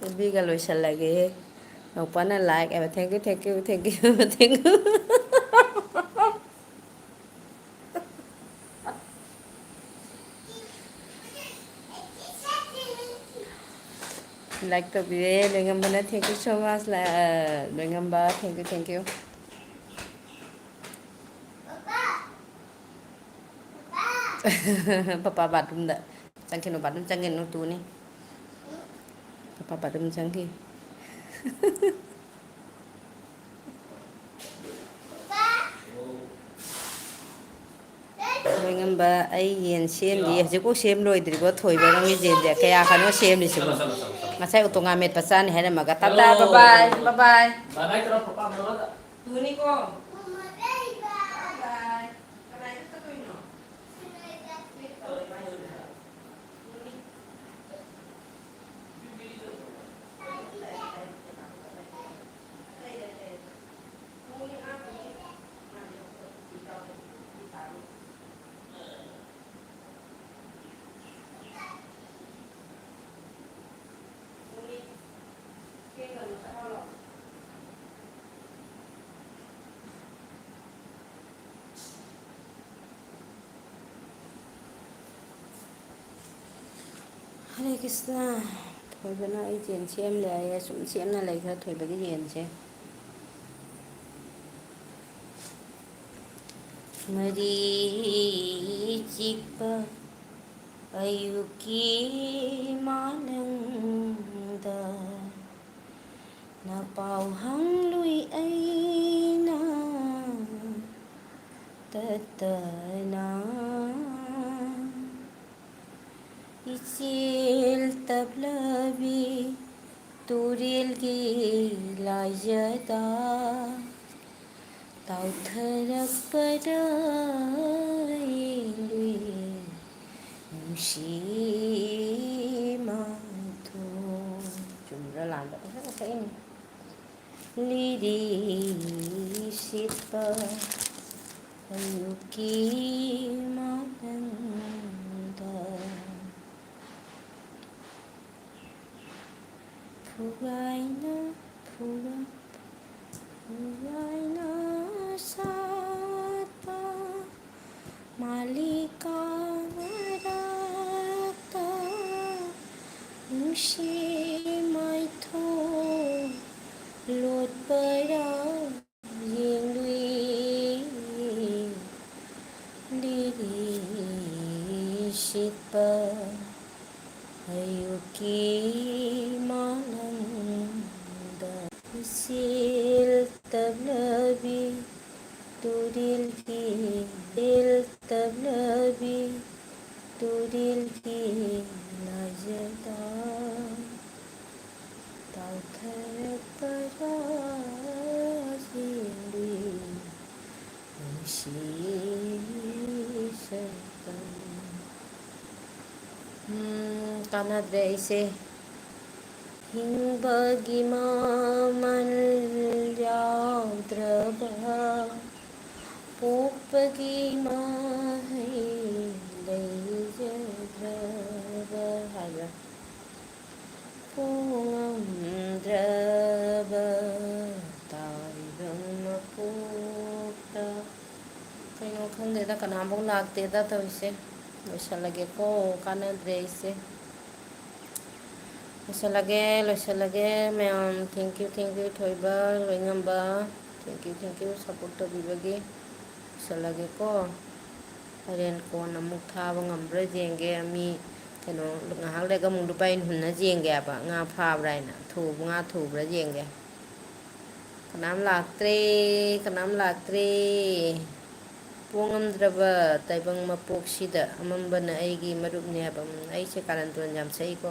ꯅꯨꯄꯤꯒ ꯂꯣꯏꯁꯜꯂꯒꯦ꯫ ꯅꯧꯄꯥꯅ like ꯍꯥꯏꯕ, thank you, thank you, thank you, thank you꯫ Like ꯇꯧꯕꯤꯔꯦ ꯂꯣꯏꯉꯝꯕꯅ, thank you so much꯫ ꯂ-, ꯑ, ꯂꯣꯏꯉꯝꯕ, thank you, thank you꯫ ꯄꯄꯥ bathroom ꯗ ꯆꯪꯈꯤꯅꯨ, bathroom ꯆꯪꯈꯤꯅꯨ, ꯇꯨꯅꯤ꯫ ꯄꯄꯥ bathroom ꯆꯪꯈꯤ꯫ ꯂꯣꯏꯉꯝꯕ, ꯑꯩ ꯌꯦꯟ ꯁꯦꯝꯗꯤ ꯍꯧꯖꯤꯛꯐꯥꯎ ꯁꯦꯝ ꯂꯣꯏꯗ꯭ꯔꯤꯕꯣ? ꯊꯣꯏꯕ, ꯅꯪꯒꯤ ꯌꯦꯟꯁꯦ ꯀꯌꯥ ꯀꯅꯣ ꯁꯦꯝꯂꯤꯁꯤꯕꯣ? ꯉꯁꯥꯏ ꯎꯇꯣꯡ ꯉꯥ ꯃꯦꯠꯄ ꯆꯥꯅꯤ ꯍꯥꯏꯔꯝꯃꯒ꯫ ꯇꯥꯇꯥ, bye bye, bye bye꯫ Bye bye ꯇꯧꯔꯣ, ꯄꯄꯥ ꯃꯃꯥꯗ꯫ ꯇꯨꯅꯤꯀꯣ꯫ Bye bye꯫ ꯀꯅꯥꯏꯗ ꯆꯠꯇꯣꯏꯅꯣ? ꯍꯔꯦ ꯀ꯭ꯔꯤꯁꯅ꯫ ꯊꯣꯏꯕꯅ ꯑꯩ ꯌꯦꯟ ꯁꯦꯝꯂꯦ ꯍꯥꯏꯌꯦ꯫ ꯁꯨꯝ ꯁꯦꯝꯅ ꯂꯩꯈ꯭ꯔꯦ ꯊꯣꯏꯕꯒꯤ ꯌꯦꯟꯁꯦ꯫ ꯃꯔꯤ ꯆꯤꯛꯄ ꯑꯌꯨꯛꯀꯤ ꯃꯥꯂꯪꯗ ꯅꯄꯥꯎ ꯍꯪꯂꯨꯏ ꯑꯩꯅ ꯇꯠꯇꯅ꯫ ꯏꯆꯦꯜ ꯇꯞꯂꯕꯤ ꯇꯨꯔꯦꯜꯒꯤ ꯂꯥꯏꯖꯗ ꯇꯥꯎꯊꯔꯛꯄꯗ ꯌꯦꯡꯂꯨꯏ ꯅꯨꯡꯁꯤ ꯃꯥꯏꯊꯣꯡ꯫ ꯆꯨꯝꯕ꯭ꯔꯥ ꯂꯥꯟꯕ꯭ꯔꯥ? ꯄꯪꯁꯛꯇ ꯁꯛꯏꯅꯤ꯫ ꯂꯤꯔꯤ ꯁꯤꯠꯄ ꯑꯌꯨꯛꯀꯤ ꯃꯥꯂꯪꯗ ꯐꯨꯒꯥꯏꯅ ꯐꯨꯒꯥꯏꯅ ꯁꯥꯠꯄ ꯃꯥꯂꯤꯀꯥ ꯃꯔꯛꯇ ꯅꯨꯡꯁꯤ ꯃꯥꯏꯊꯣꯡ ꯂꯣꯠꯄꯔꯥ ꯌꯦꯡꯂꯨꯏ꯫ ꯂꯤꯔꯤ ꯁꯤꯠꯄ ꯑꯌꯨꯛꯀꯤ ꯃꯥꯂꯪꯗ ꯏꯆꯦꯜ ꯇꯞꯂꯕꯤ ꯇꯨꯔꯦꯜꯒꯤ, ꯏꯆꯦꯜ ꯇꯞꯂꯕꯤ ꯇꯨꯔꯦꯜꯒꯤ ꯂꯥꯏꯖꯗ ꯇꯥꯎꯊꯔꯛꯄꯔꯥ ꯌꯦꯡꯂꯨꯏ ꯅꯨꯡꯁꯤ ꯁꯛꯇꯝ꯫ ꯎꯝ, ꯀꯥꯟꯅꯗ꯭ꯔꯦ ꯑꯩꯁꯦ꯫ ꯍꯤꯡꯕꯒꯤ ꯃꯃꯜ ꯌꯥꯎꯗ꯭ꯔꯕ, ꯄꯣꯛꯄꯒꯤ ꯃꯍꯩ ꯂꯩꯖꯗ꯭ꯔꯕ ꯍꯥꯏꯕ꯭ꯔꯥ? ꯄꯣꯛꯉꯝꯗ꯭ꯔꯕ ꯇꯥꯏꯕꯪ ꯃꯄꯣꯛꯇ꯫ ꯀꯩꯅꯣ ꯈꯪꯗꯦꯗ, ꯀꯅꯥꯝꯐꯥꯎ ꯂꯥꯛꯇꯦꯗ ꯇꯧꯔꯤꯁꯦ꯫ ꯂꯣꯏꯁꯜꯂꯒꯦꯀꯣ, ꯀꯥꯟꯅꯗ꯭ꯔꯦ ꯑꯩꯁꯦ꯫ ꯂꯣꯏꯁꯤꯜꯂꯒꯦ, ꯂꯣꯏꯁꯤꯜꯂꯒꯦ ꯃꯌꯥꯝ꯫ Thank you, thank you, ꯊꯣꯏꯕ, ꯂꯣꯏꯉꯝꯕ꯫ Thank you, thank you, support ꯇꯧꯕꯤꯕꯒꯤ꯫ ꯂꯣꯏꯁꯤꯜꯂꯒꯦꯀꯣ꯫ ꯍꯣꯔꯦꯟ ꯀꯣꯟꯅ ꯑꯃꯨꯛ ꯊꯥꯕ ꯉꯝꯕ꯭ꯔꯥ ꯌꯦꯡꯒꯦ꯫ ꯃꯤ ꯀꯩꯅꯣ, ꯉꯥꯏꯍꯥꯛ ꯂꯩꯔꯒ ꯑꯃꯨꯛ ꯂꯨꯄꯥ ꯑꯩꯅ ꯍꯨꯟꯅ ꯌꯦꯡꯒꯦ ꯍꯥꯏꯕ꯫ ꯉꯥ ꯐꯥꯕ꯭ꯔꯥ ꯍꯥꯏꯅ꯫ ꯊꯨꯕ, ꯉꯥ ꯊꯨꯕ꯭ꯔꯥ ꯌꯦꯡꯒꯦ꯫ ꯀꯅꯥꯝ ꯂꯥꯛꯇ꯭ꯔꯦ, ꯀꯅꯥꯝ ꯂꯥꯛꯇ꯭ꯔꯦ꯫ ꯄꯣꯡꯉꯝꯗ꯭ꯔꯕ ꯇꯥꯏꯕꯪ ꯃꯄꯣꯛꯁꯤꯗ ꯑꯃꯝꯕꯅ ꯑꯩꯒꯤ ꯃꯔꯨꯞꯅꯦ ꯍꯥꯏꯕ꯫ ꯎꯝ, ꯑꯩꯁꯦ ꯀꯥꯔꯟ ꯇꯨꯔꯟ ꯌꯥꯝ ꯁꯛꯏꯀꯣ꯫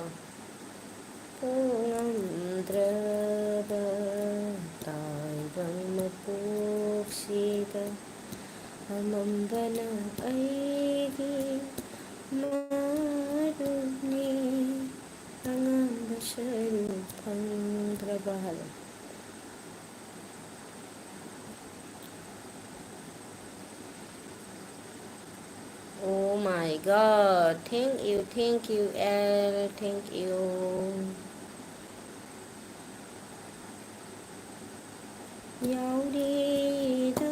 ꯄꯣꯡꯉꯝꯗ꯭ꯔꯕ ꯇꯥꯏꯕꯪ ꯃꯄꯣꯛꯁꯤꯗ ꯑꯃꯝꯕꯅ ꯑꯩꯒꯤ ꯃꯔꯨꯞꯅꯤ꯫ ꯑꯉꯥꯡꯕ ꯁꯔꯨ ꯐꯪꯗ꯭ꯔꯕ ꯍꯥꯏꯕ꯫ Oh my God, thank you, thank you, L, thank you. ꯌꯥꯎꯔꯤꯗꯔ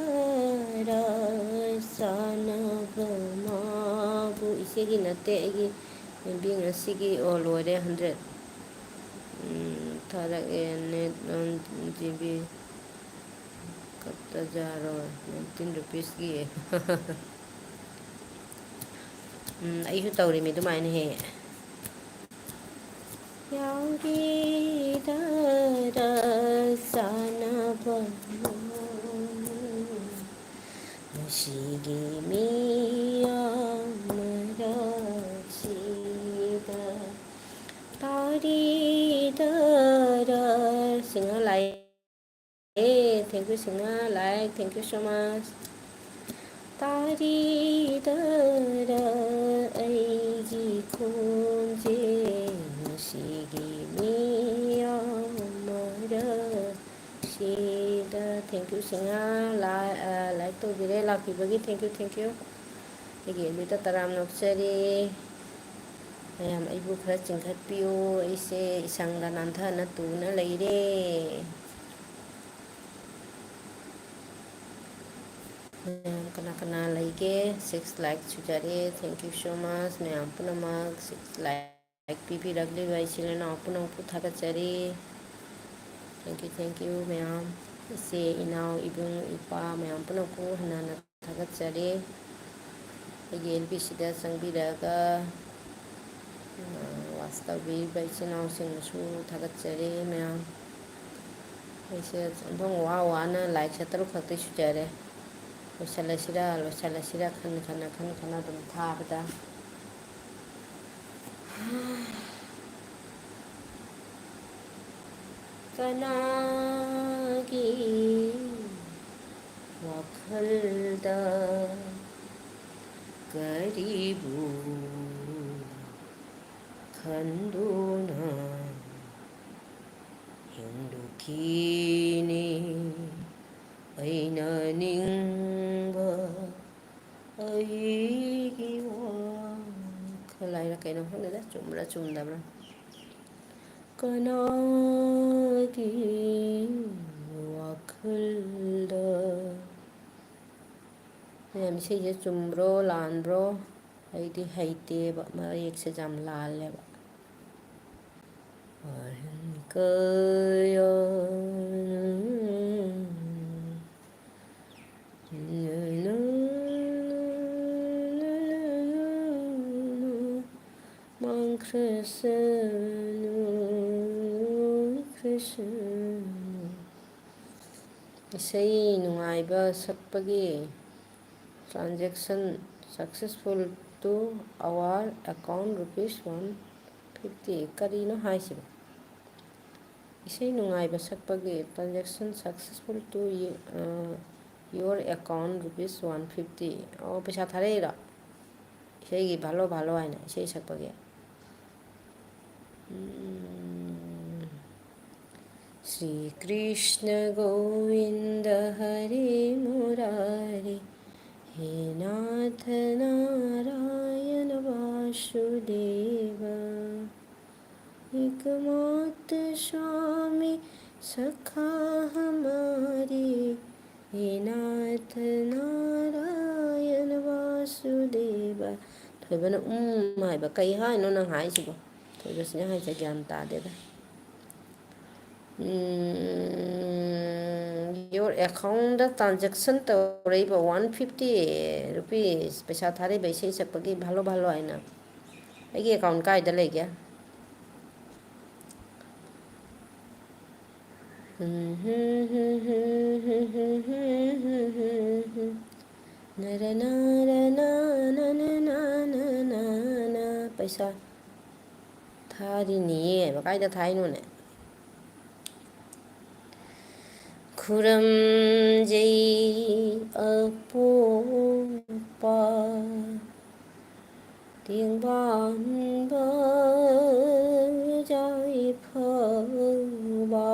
ꯆꯥꯅꯕ ꯃꯥꯕꯨ꯫ ꯏꯆꯦꯒꯤ ꯅꯠꯇꯦ, ꯑꯩꯒꯤ ꯕꯦꯡ ꯑꯁꯤꯒꯤ꯫ ꯑꯣ, ꯂꯣꯏꯔꯦ, ꯍꯟꯗ꯭ꯔꯦꯠ꯫ ꯎꯝ, ꯊꯥꯔꯛꯑꯦ, ꯅꯦꯠ ꯋꯥꯟ ꯖꯤ ꯕꯤ꯫ ꯀꯞꯇꯖꯥꯔꯣ, ꯅꯥꯏꯟꯇꯤꯟ ꯔꯨꯄꯤꯁꯀꯤ꯫ ꯎꯝ, ꯑꯩꯁꯨ ꯇꯧꯔꯤꯃꯤ ꯑꯗꯨꯃꯥꯏꯅ ꯍꯦꯛ꯫ ꯌꯥꯎꯔꯤꯗꯔ ꯆꯥꯅꯕ ꯃꯥꯕꯨ꯫ ꯉꯁꯤꯒꯤ ꯃꯤꯌꯥꯝ ꯃꯔꯛꯁꯤꯗ ꯇꯥꯔꯤꯗꯔ꯫ ꯁꯤꯡꯍ ꯂꯥꯛꯑꯦ꯫ Thank you, Singh like, thank you so much. ꯇꯥꯔꯤꯗꯔ ꯑꯩꯒꯤ ꯈꯣꯟꯖꯦꯜ ꯉꯁꯤꯒꯤ ꯃꯤꯌꯥꯝ ꯃꯔꯛ ꯁꯤꯗ꯫ Thank you, Singh. ꯂꯥꯏ-, ꯑ, like ꯇꯧꯕꯤꯔꯦ, ꯂꯥꯛꯄꯤꯕꯒꯤ thank you, thank you꯫ ꯑꯩꯒꯤ ꯑꯦꯜꯕꯤꯗ ꯇꯔꯥꯝꯅ ꯑꯣꯛꯆꯔꯤ꯫ ꯃꯌꯥꯝ ꯑꯩꯕꯨ ꯈꯔ ꯆꯤꯡꯈꯠꯄꯤꯌꯨ, ꯑꯩꯁꯦ ꯏꯁꯪꯗ ꯅꯥꯟꯊꯅ ꯇꯨꯅ ꯂꯩꯔꯦ꯫ ꯃꯌꯥꯝ ꯀꯅꯥ ꯀꯅꯥ ꯂꯩꯒꯦ? Six ꯂꯥꯏꯛ ꯁꯨꯖꯔꯦ, thank you so much ꯃꯌꯥꯝ ꯄꯨꯝꯅꯃꯛ꯫ Six like. ꯂꯥꯏꯛ ꯄꯤꯕꯤꯔꯛꯂꯤꯕ ꯏꯆꯤꯜ ꯏꯅꯥꯎ ꯄꯨꯝꯅꯃꯛꯄꯨ ꯊꯥꯒꯠꯆꯔꯤ꯫ Thank you, thank you ꯃꯌꯥꯝ꯫ ꯏꯆꯦ, ꯏꯅꯥꯎ, ꯏꯕꯨꯡ, ꯏꯄꯥ ꯃꯌꯥꯝ ꯄꯨꯝꯅꯃꯛꯄꯨ ꯍꯟꯅ ꯍꯟꯅ ꯊꯥꯒꯠꯆꯔꯤ꯫ ꯑꯩꯒꯤ ꯑꯦꯜ ꯕꯤꯁꯤꯗ ꯆꯪꯕꯤꯔꯛꯑꯒ, ꯑ, ꯋꯥꯆ ꯇꯧꯕꯤꯔꯤꯕ ꯏꯆꯤꯜ ꯏꯅꯥꯎꯁꯤꯡꯕꯨꯁꯨ ꯊꯥꯒꯠꯆꯔꯤ ꯃꯌꯥꯝ꯫ ꯑꯩꯁꯦ ꯑꯗꯨꯝ ꯋꯥ ꯋꯥꯅ ꯂꯥꯏꯛꯁꯦ ꯇꯔꯨꯛ ꯈꯛꯇꯤ ꯁꯨꯖꯔꯦ꯫ ꯂꯣꯏꯁꯤꯜꯂꯁꯤꯔ, ꯂꯣꯏꯁꯤꯜꯂꯁꯤꯔ ꯈꯟ ꯈꯟꯅ, ꯈꯟ ꯈꯟꯅ ꯑꯗꯨꯝ ꯊꯥꯕꯗ꯫ ꯀꯅꯥꯒꯤ ꯋꯥꯈꯜꯗ ꯀꯔꯤꯕꯨ ꯈꯟꯗꯨꯅ ꯍꯤꯡꯂꯨꯈꯤꯅꯤ ꯑꯩꯅ ꯅꯤꯡꯕ ꯑꯩꯒꯤ ꯋꯥꯈꯜ ꯍꯥꯏꯅ ꯀꯩꯅꯣ ꯈꯪꯗꯦꯗ, ꯆꯨꯝꯕ꯭ꯔꯥ ꯆꯨꯝꯗꯕ꯭ꯔꯥ? ꯀꯅꯥꯒꯤ ꯋꯥꯈꯜꯗ? ꯃꯌꯥꯝ, ꯏꯁꯩꯁꯦ ꯆꯨꯝꯕ꯭ꯔꯣ ꯂꯥꯟꯕ꯭ꯔꯣ? ꯑꯩꯗꯤ ꯍꯩꯇꯦꯕ, ꯃꯌꯦꯛꯁꯦ ꯌꯥꯝ ꯂꯥꯜꯂꯦꯕ꯫ ꯑꯍꯤꯡ ꯀꯌꯥ ꯃꯥꯡꯈ꯭ꯔꯁꯅꯨ, ꯃꯥꯡꯈ꯭ꯔꯁꯅꯨ꯫ ꯏꯁꯩ ꯅꯨꯡꯉꯥꯏꯕ ꯁꯛꯄꯒꯤ transaction successful to our account rupees one fifty꯫ ꯀꯔꯤꯅꯣ ꯍꯥꯏꯁꯤꯕꯣ? ꯏꯁꯩ ꯅꯨꯡꯉꯥꯏꯕ ꯁꯛꯄꯒꯤ transaction successful to you, ꯑ, your account rupees one fifty꯫ ꯑꯣ, ꯄꯩꯁꯥ ꯊꯥꯔꯛꯏꯔꯣ? ꯏꯁꯩꯒꯤ ꯚꯥꯂꯣ ꯚꯥꯂꯣ ꯍꯥꯏꯅ ꯏꯁꯩ ꯁꯛꯄꯒꯤ꯫ ꯎꯝ꯫ ꯁ꯭ꯔꯤ ꯀ꯭ꯔꯤꯁ꯭ꯅ ꯒꯣꯕꯤꯟꯗ ꯍꯔꯦ ꯃꯨꯔꯥꯔꯤ, ꯍꯦ ꯅꯥꯊ ꯅꯥꯔꯥꯌꯟ ꯕꯥꯁꯨꯗꯦꯕ, ꯏꯀꯃꯥꯇ ꯁ꯭ꯋꯥꯃꯤ ꯁꯈꯥ ꯍꯃꯥꯔꯤ, ꯍꯦ ꯅꯥꯊ ꯅꯥꯔꯥꯌꯟ ꯕꯥꯁꯨꯗꯦꯕ꯫ ꯊꯣꯏꯕꯅ ꯎꯝ ꯍꯥꯏꯕ, ꯀꯩ ꯍꯥꯏꯅꯣ ꯅꯪ ꯍꯥꯏꯁꯤꯕꯣ? ꯑꯣꯏꯕꯁꯤꯅ ꯍꯥꯏꯁꯦ ꯒ꯭ꯌꯥꯟ ꯇꯥꯗꯦꯗ꯫ ꯎꯝ, your account ꯇ transaction ꯇꯧꯔꯛꯏꯕ one fifty rupees ꯄꯩꯁꯥ ꯊꯥꯔꯛꯏꯕ ꯏꯁꯩ ꯁꯛꯄꯒꯤ ꯚꯥꯂꯣ ꯚꯥꯂꯣ ꯍꯥꯏꯅ꯫ ꯑꯩꯒꯤ account ꯀꯥꯏꯗ ꯂꯩꯒꯦ? ꯅꯔ ꯅꯔ ꯅ ꯅ ꯅ ꯅ ꯅ ꯅ ꯅ꯫ ꯄꯩꯁꯥ ꯊꯥꯔꯤꯅꯤꯌꯦ꯫ ꯀꯥꯏꯗ ꯊꯥꯏꯅꯣꯅꯦ? ꯈꯨꯔꯨꯝꯖꯩ ꯑꯄꯣꯛꯄ ꯇꯦꯡꯕꯥꯡꯕ ꯌꯥꯏꯐꯕ꯫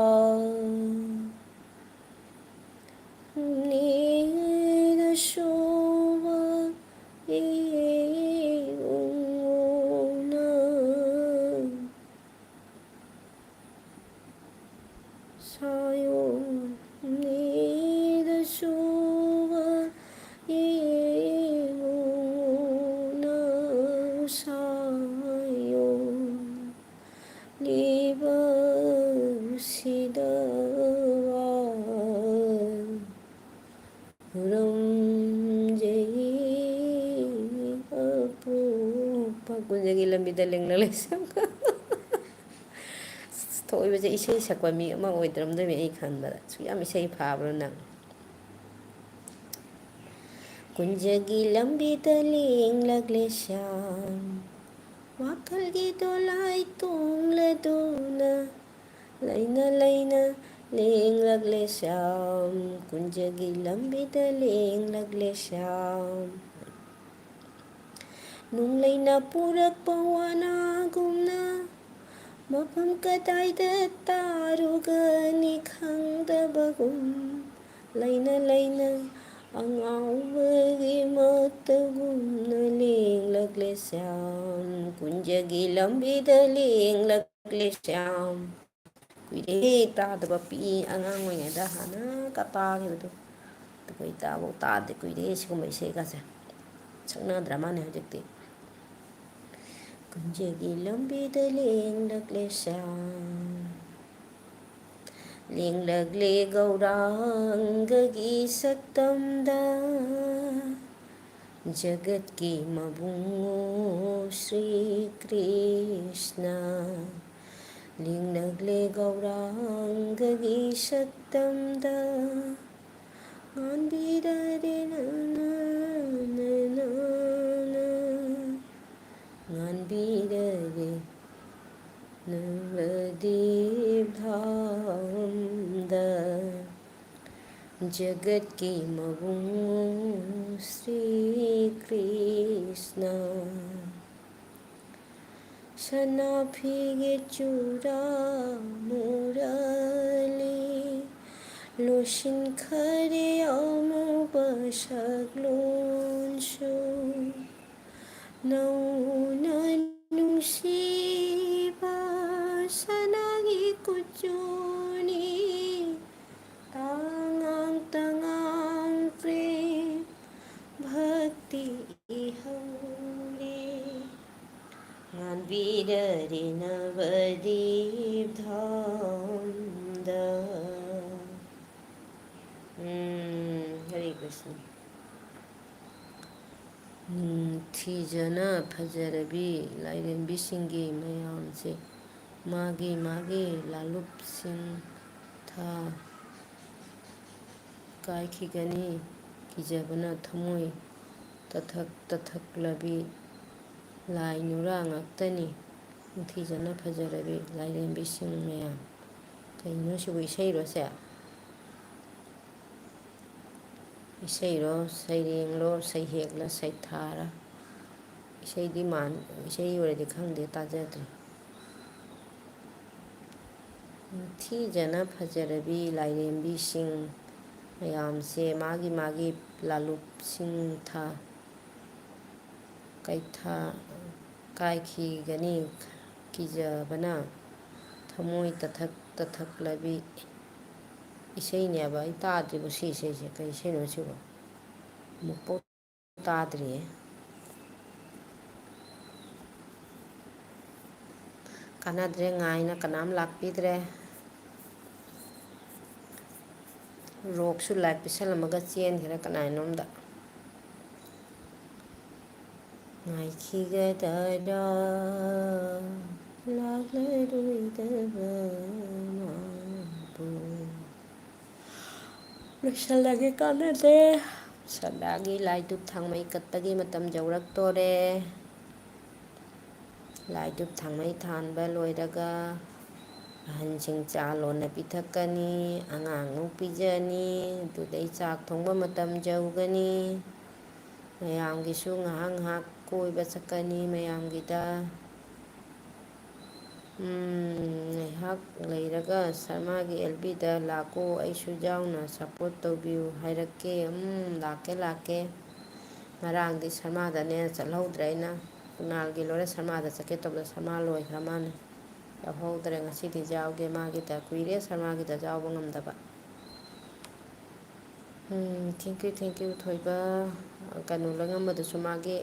ꯅꯤꯗ ꯁꯨꯕ ꯏꯕꯨꯡꯉꯣꯅ ꯁꯥꯌꯣ꯫ ꯅꯤꯗ ꯁꯨꯕ ꯏꯕꯨꯡꯉꯣꯅ ꯁꯥꯌꯣ꯫ ꯂꯤꯕꯁꯤꯗ ꯈꯨꯔꯨꯝꯖꯩ ꯑꯄꯣꯛꯄ꯫ ꯀꯨꯟꯖꯒꯤ ꯂꯝꯕꯤꯗ ꯂꯦꯡꯂꯛꯂꯦ ꯁꯝ꯫ ꯊꯣꯛꯏꯕꯁꯦ ꯏꯁꯩ ꯁꯛꯄ ꯃꯤ ꯑꯃ ꯑꯣꯏꯗ꯭ꯔꯝꯗꯣꯏꯅꯦ ꯑꯩ ꯈꯟꯕꯗ꯫ ꯁꯨꯛ ꯌꯥꯝ ꯏꯁꯩ ꯐꯥꯕ꯭ꯔꯣ ꯅꯪ? ꯀꯨꯟꯖꯒꯤ ꯂꯝꯕꯤꯗ ꯂꯦꯡꯂꯛꯂꯦ ꯁ꯭ꯌꯥꯝ꯫ ꯋꯥꯈꯜꯒꯤ ꯗꯣꯂꯥꯏ ꯇꯣꯡꯂꯗꯨꯅ ꯂꯩꯅ ꯂꯩꯅ ꯂꯦꯡꯂꯛꯂꯦ ꯁ꯭ꯌꯥꯝ꯫ ꯀꯨꯟꯖꯒꯤ ꯂꯝꯕꯤꯗ ꯂꯦꯡꯂꯛꯂꯦ ꯁ꯭ꯌꯥꯝ꯫ ꯅꯨꯡꯂꯩꯅ ꯄꯨꯔꯛꯄ ꯋꯥꯅꯥꯒꯨꯝꯅ ꯃꯐꯝ ꯀꯗꯥꯏꯗ ꯇꯥꯔꯨꯒꯅꯤ ꯈꯪꯗꯕꯒꯨꯝ ꯂꯩꯅ ꯂꯩꯅ ꯑꯉꯥꯎꯕꯒꯤ ꯃꯇꯒꯨꯝꯅ ꯂꯦꯡꯂꯛꯂꯦ ꯁ꯭ꯌꯥꯝ꯫ ꯀꯨꯟꯖꯒꯤ ꯂꯝꯕꯤꯗ ꯂꯦꯡꯂꯛꯂꯦ ꯁ꯭ꯌꯥꯝ꯫ ꯀꯨꯏꯔꯦ ꯇꯥꯗꯕ, ꯄꯤꯛꯏ ꯑꯉꯥꯡ ꯑꯣꯏꯔꯤꯉꯩꯗ ꯍꯥꯟꯅꯒ ꯇꯥꯈꯤꯕꯗꯣ꯫ ꯑꯗꯨꯒ ꯇꯥꯕꯨ ꯇꯥꯗꯦ, ꯀꯨꯏꯔꯦ ꯁꯤꯒꯨꯝꯕ ꯏꯁꯩꯒꯁꯦ꯫ ꯁꯛꯅꯗ꯭ꯔ ꯃꯥꯅꯦ ꯍꯧꯖꯤꯛꯇꯤ꯫ ꯀꯨꯟꯖꯒꯤ ꯂꯝꯕꯤꯗ ꯂꯦꯡꯂꯛꯂꯦ ꯁ꯭ꯌꯥꯝ꯫ ꯂꯦꯡꯂꯛꯂꯦ ꯒꯧꯔꯥꯡꯒꯒꯤ ꯁꯛꯇꯝꯗ꯫ ꯖꯒꯠꯀꯤ ꯃꯕꯨꯡꯉꯣ ꯁ꯭ꯔꯤ ꯀ꯭ꯔꯤꯁꯅ꯫ ꯂꯦꯡꯂꯛꯂꯦ ꯒꯧꯔꯥꯡꯒꯒꯤ ꯁꯛꯇꯝꯗ꯫ ꯉꯥꯟꯕꯤꯔꯔꯦ ꯅꯅ, ꯅꯅ, ꯉꯥꯟꯕꯤꯔꯔꯦ ꯅꯕꯗꯤꯞ ꯙꯥꯝꯗ꯫ ꯖꯒꯠꯀꯤ ꯃꯕꯨꯡꯉꯣ ꯁ꯭ꯔꯤ ꯀ꯭ꯔꯤꯁꯅ꯫ ꯁꯅꯥ ꯐꯤꯒꯦ ꯆꯨꯔꯥ ꯃꯨꯔꯂꯤ ꯂꯣꯏꯁꯤꯟꯈꯔꯦ ꯑꯃꯨꯕ ꯁꯛꯂꯣꯟꯁꯨ꯫ ꯅꯧꯅ ꯅꯨꯡꯁꯤꯕ ꯁꯅꯥꯒꯤ ꯀꯨꯆꯨꯅꯤ꯫ ꯇꯉꯥꯡ ꯇꯉꯥꯡ ꯄ꯭ꯔꯦꯝ ꯚꯛꯇꯤ ꯏꯍꯧꯔꯦ꯫ ꯉꯥꯟꯕꯤꯔꯔꯦ ꯅꯕꯗꯤꯞ ꯙꯥꯝꯗ꯫ ꯎꯝ, ꯍꯔꯦ ꯀ꯭ꯔꯤꯁꯅ꯫ ꯅꯤꯡꯊꯤꯖꯅ ꯐꯖꯔꯕꯤ ꯂꯥꯏꯔꯦꯝꯕꯤꯁꯤꯡꯒꯤ ꯃꯌꯥꯝꯁꯦ ꯃꯥꯒꯤ ꯃꯥꯒꯤ ꯂꯥꯂꯨꯞꯁꯤꯡ ꯊꯥ ꯀꯥꯏꯈꯤꯒꯅꯤ꯫ ꯀꯤꯖꯕꯅ ꯊꯃꯣꯏ ꯇꯠꯊꯛ ꯇꯠꯊꯛꯂꯕꯤ ꯂꯥꯏ ꯅꯨꯔꯥ ꯉꯥꯛꯇꯅꯤ꯫ ꯅꯤꯡꯊꯤꯖꯅ ꯐꯖꯔꯕꯤ ꯂꯥꯏꯔꯦꯝꯕꯤꯁꯤꯡ ꯃꯌꯥꯝ꯫ ꯀꯩꯅꯣ ꯁꯤꯕꯨ ꯏꯁꯩꯔꯣ ꯁꯦ? ꯏꯁꯩꯔꯣ, ꯁꯩꯔꯦꯡꯂꯣ, ꯁꯩꯍꯦꯛꯂ, ꯁꯩꯊꯥꯔ? ꯏꯁꯩꯗꯤ ꯃꯥꯟ-, ꯏꯁꯩ ꯑꯣꯏꯔꯗꯤ ꯈꯪꯗꯦ, ꯇꯥꯖꯗ꯭ꯔꯤ꯫ ꯅꯤꯡꯊꯤꯖꯅ ꯐꯖꯔꯕꯤ ꯂꯥꯏꯔꯦꯝꯕꯤꯁꯤꯡ ꯃꯌꯥꯝꯁꯦ ꯃꯥꯒꯤ ꯃꯥꯒꯤ ꯂꯥꯂꯨꯞꯁꯤꯡ ꯊꯥ ꯀꯩꯊꯥ ꯀꯥꯏꯈꯤꯒꯅꯤ꯫ ꯀꯤꯖꯕꯅ ꯊꯃꯣꯏ ꯇꯠꯊꯛ ꯇꯠꯊꯛꯂꯕꯤ ꯏꯁꯩꯅꯦꯕ꯫ ꯑꯩ ꯇꯥꯗ꯭ꯔꯤꯕ ꯁꯤ ꯏꯁꯩꯁꯦ꯫ ꯀꯩ ꯏꯁꯩꯅꯣ ꯁꯤꯕꯣ? ꯑꯃꯨꯛꯐꯥꯎ ꯇꯥꯗ꯭ꯔꯤꯌꯦ꯫ ꯀꯥꯟꯅꯗ꯭ꯔꯦ, ꯉꯥꯏꯅ ꯀꯅꯥꯝ ꯂꯥꯛꯄꯤꯗ꯭ꯔꯦ꯫ ꯔꯣꯛꯁꯨ ꯂꯥꯏꯛ ꯄꯤꯁꯜꯂꯝꯃꯒ ꯆꯦꯟꯈ꯭ꯔꯦ ꯀꯅꯥꯅꯣꯝꯗ꯫ ꯉꯥꯏꯈꯤꯒꯗꯔꯥ ꯂꯥꯛꯂꯔꯣꯏꯗꯕ ꯃꯥꯕꯨ꯫ ꯂꯣꯏꯁꯤꯜꯂꯒꯦ, ꯀꯥꯟꯅꯗꯦ꯫ ꯁꯗꯥꯒꯤ ꯂꯥꯏ ꯙꯨꯞ ꯊꯥꯡꯃꯩ ꯀꯠꯄꯒꯤ ꯃꯇꯝ ꯌꯧꯔꯛꯇꯣꯔꯦ꯫ ꯂꯥꯏ ꯙꯨꯞ ꯊꯥꯡꯃꯩ ꯊꯥꯟꯕ ꯂꯣꯏꯔꯒ ꯑꯍꯟꯁꯤꯡ ꯆꯥ ꯂꯣꯟꯅ ꯄꯤꯊꯛꯀꯅꯤ, ꯑꯉꯥꯡ ꯅꯨꯡ ꯄꯤꯖꯅꯤ, ꯑꯗꯨꯗꯩ ꯆꯥꯛ ꯊꯣꯡꯕ ꯃꯇꯝ ꯌꯧꯒꯅꯤ꯫ ꯃꯌꯥꯝꯒꯤꯁꯨ ꯉꯥꯏꯍꯥꯛ ꯉꯥꯏꯍꯥꯛ ꯀꯣꯏꯕ ꯆꯠꯀꯅꯤ ꯃꯌꯥꯝꯒꯤꯗ꯫ ꯎꯝ, ꯉꯥꯏꯍꯥꯛ ꯂꯩꯔꯒ ꯁꯔꯃꯥꯒꯤ ꯑꯦꯜ ꯕꯤꯗ ꯂꯥꯛꯀꯣ, ꯑꯩꯁꯨ ꯌꯥꯎꯅ ꯁꯞꯄꯣꯔꯠ ꯇꯧꯕꯤꯌꯨ ꯍꯥꯏꯔꯛꯀꯦ꯫ ꯎꯝ, ꯂꯥꯛꯀꯦ, ꯂꯥꯛꯀꯦ꯫ ꯉꯔꯥꯡꯗꯤ ꯁꯔꯃꯥꯗꯅꯦ ꯆꯠꯍꯧꯗ꯭ꯔꯦ ꯑꯩꯅ꯫ ꯀꯨꯅꯥꯜꯒꯤ ꯂꯣꯏꯔ ꯁꯔꯃꯥꯗ ꯆꯠꯀꯦ ꯇꯧꯕꯗ ꯁꯔꯃꯥ ꯂꯣꯏꯈ꯭ꯔ ꯃꯥꯜꯂꯦ꯫ ꯌꯥꯎꯍꯧꯗ꯭ꯔꯦ꯫ ꯉꯁꯤꯗꯤ ꯌꯥꯎꯒꯦ ꯃꯥꯒꯤꯗ꯫ ꯀꯨꯏꯔꯦ ꯁꯔꯃꯥꯒꯤꯗ ꯌꯥꯎꯕ ꯉꯝꯗꯕ꯫ ꯎꯝ, thank you, thank you, ꯊꯣꯏꯕ꯫ ꯀꯩꯅꯣ, ꯂꯣꯏꯉꯝꯕꯗꯨꯁꯨ ꯃꯥꯒꯤ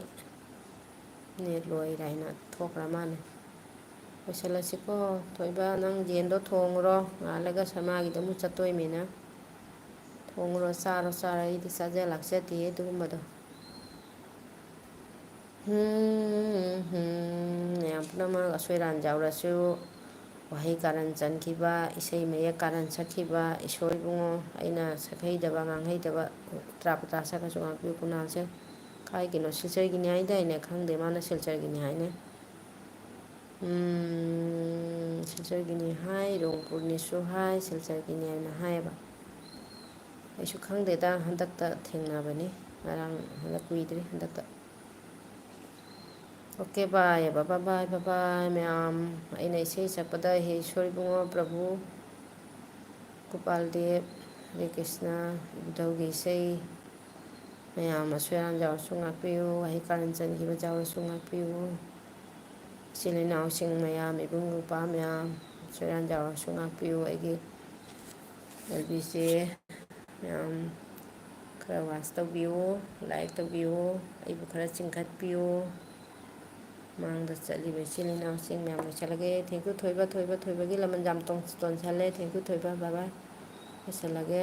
ꯅꯦꯠ ꯂꯣꯏꯔꯦ ꯍꯥꯏꯅ ꯊꯣꯛꯈ꯭ꯔ ꯃꯥꯜꯂꯦ꯫ ꯂꯣꯏꯁꯤꯜꯂꯁꯤꯀꯣ꯫ ꯊꯣꯏꯕ, ꯅꯪ ꯌꯦꯟꯗꯣ ꯊꯣꯡꯉꯨꯔꯣ, ꯉꯥꯜꯂꯒ ꯁꯔꯃꯥꯒꯤꯗ ꯑꯃꯨꯛ ꯆꯠꯇꯣꯏꯃꯤꯅ꯫ ꯊꯣꯡꯉꯨꯔꯣ, ꯆꯥꯔꯣ, ꯆꯥꯔꯣ꯫ ꯑꯩꯗꯤ ꯆꯥꯖ ꯂꯥꯛꯆꯗꯦ ꯑꯗꯨꯒꯨꯝꯕꯗꯣ꯫ ꯍꯝ, ꯍꯝ꯫ ꯃꯌꯥꯝ ꯄꯨꯝꯅꯃꯛ ꯑꯁꯣꯏ ꯑꯔꯥꯟ ꯌꯥꯎꯔꯁꯨ, ꯋꯥꯍꯩ ꯀꯥꯔꯟ ꯆꯟꯈꯤꯕ, ꯏꯁꯩ ꯃꯌꯦꯛ ꯀꯥꯔꯟ ꯁꯛꯈꯤꯕ, ꯏꯁꯣꯔ ꯏꯕꯨꯡꯉꯣ, ꯑꯩꯅ ꯁꯛꯍꯩꯗꯕ, ꯉꯥꯡꯍꯩꯗꯕ, ꯇ꯭ꯔꯥ ꯄꯇ꯭ꯔꯥ ꯁꯛꯈ꯭ꯔꯁꯨ ꯉꯥꯛꯄꯤꯌꯨ꯫ ꯀꯨꯅꯥꯜꯁꯦ ꯀꯥꯏꯒꯤꯅꯣ? ꯁꯤꯜꯆꯔꯒꯤꯅꯤ ꯍꯥꯏꯗꯥꯏꯅꯦ? ꯈꯪꯗꯦ, ꯃꯥꯅ ꯁꯤꯜꯆꯔꯒꯤꯅꯤ ꯍꯥꯏꯅꯦ꯫ ꯎꯝ, ꯁꯤꯜꯆꯔꯒꯤꯅꯤ ꯍꯥꯏ, ꯔꯣꯡꯄꯨꯔꯅꯤꯁꯨ ꯍꯥꯏ, ꯁꯤꯜꯆꯔꯒꯤꯅꯤ ꯍꯥꯏꯅ ꯍꯥꯏꯌꯦꯕ꯫ ꯑꯩꯁꯨ ꯈꯪꯗꯦꯗ, ꯍꯟꯗꯛꯇ ꯊꯦꯡꯅꯕꯅꯤ, ꯉꯔꯥꯡ, ꯍꯟꯗꯛ ꯀꯨꯏꯗ꯭ꯔꯤ, ꯍꯟꯗꯛꯇ꯫ ꯑꯣꯀꯦ, ꯕꯥꯏ, ꯕꯥꯏ, ꯕꯥꯏ, ꯕꯥꯏ, ꯕꯥꯏ, ꯃꯌꯥꯝ꯫ ꯑꯩꯅ ꯏꯁꯩ ꯁꯛꯄꯗ ꯍꯦ ꯏꯁꯣꯔ ꯏꯕꯨꯡꯉꯣ ꯄ꯭ꯔꯚꯨ, ꯒꯣꯄꯥꯜ ꯗꯦꯕ, ꯍꯔꯦ ꯀ꯭ꯔꯤꯁꯅ, ꯏꯕꯨꯙꯧꯒꯤ ꯏꯁꯩ꯫ ꯃꯌꯥꯝ ꯑꯁꯣꯏ ꯑꯔꯥꯟ ꯌꯥꯎꯔꯁꯨ ꯉꯥꯛꯄꯤꯌꯨ, ꯋꯥꯍꯩ ꯀꯥꯔꯟ ꯆꯟꯈꯤꯕ ꯌꯥꯎꯔꯁꯨ ꯉꯥꯛꯄꯤꯌꯨ꯫ ꯏꯆꯤꯜ ꯏꯅꯥꯎꯁꯤꯡ ꯃꯌꯥꯝ, ꯏꯕꯨꯡ ꯏꯄ꯭ꯋꯥ ꯃꯌꯥꯝ, ꯑꯁꯣꯏ ꯑꯔꯥꯟ ꯌꯥꯎꯔꯁꯨ ꯉꯥꯛꯄꯤꯌꯨ꯫ ꯑꯩꯒꯤ ꯑꯦꯜꯕꯤꯁꯦ ꯃꯌꯥꯝ ꯈꯔ ꯋꯥꯆ ꯇꯧꯕꯤꯌꯨ, ꯂꯥꯏꯛ ꯇꯧꯕꯤꯌꯨ, ꯑꯩꯕꯨ ꯈꯔ ꯆꯤꯡꯈꯠꯄꯤꯌꯨ꯫ ꯃꯥꯡꯗ ꯆꯠꯂꯤꯕ ꯏꯆꯤꯜ ꯏꯅꯥꯎꯁꯤꯡ ꯃꯌꯥꯝ ꯂꯣꯏꯁꯤꯜꯂꯒꯦ꯫ Thank you ꯊꯣꯏꯕ, ꯊꯣꯏꯕ, ꯊꯣꯏꯕꯒꯤ ꯂꯃꯟ ꯌꯥꯝ ꯇꯣꯟ-, ꯇꯣꯟꯁꯜꯂꯦ꯫ Thank you ꯊꯣꯏꯕ, bye bye꯫ ꯂꯣꯏꯁꯤꯜꯂꯒꯦ꯫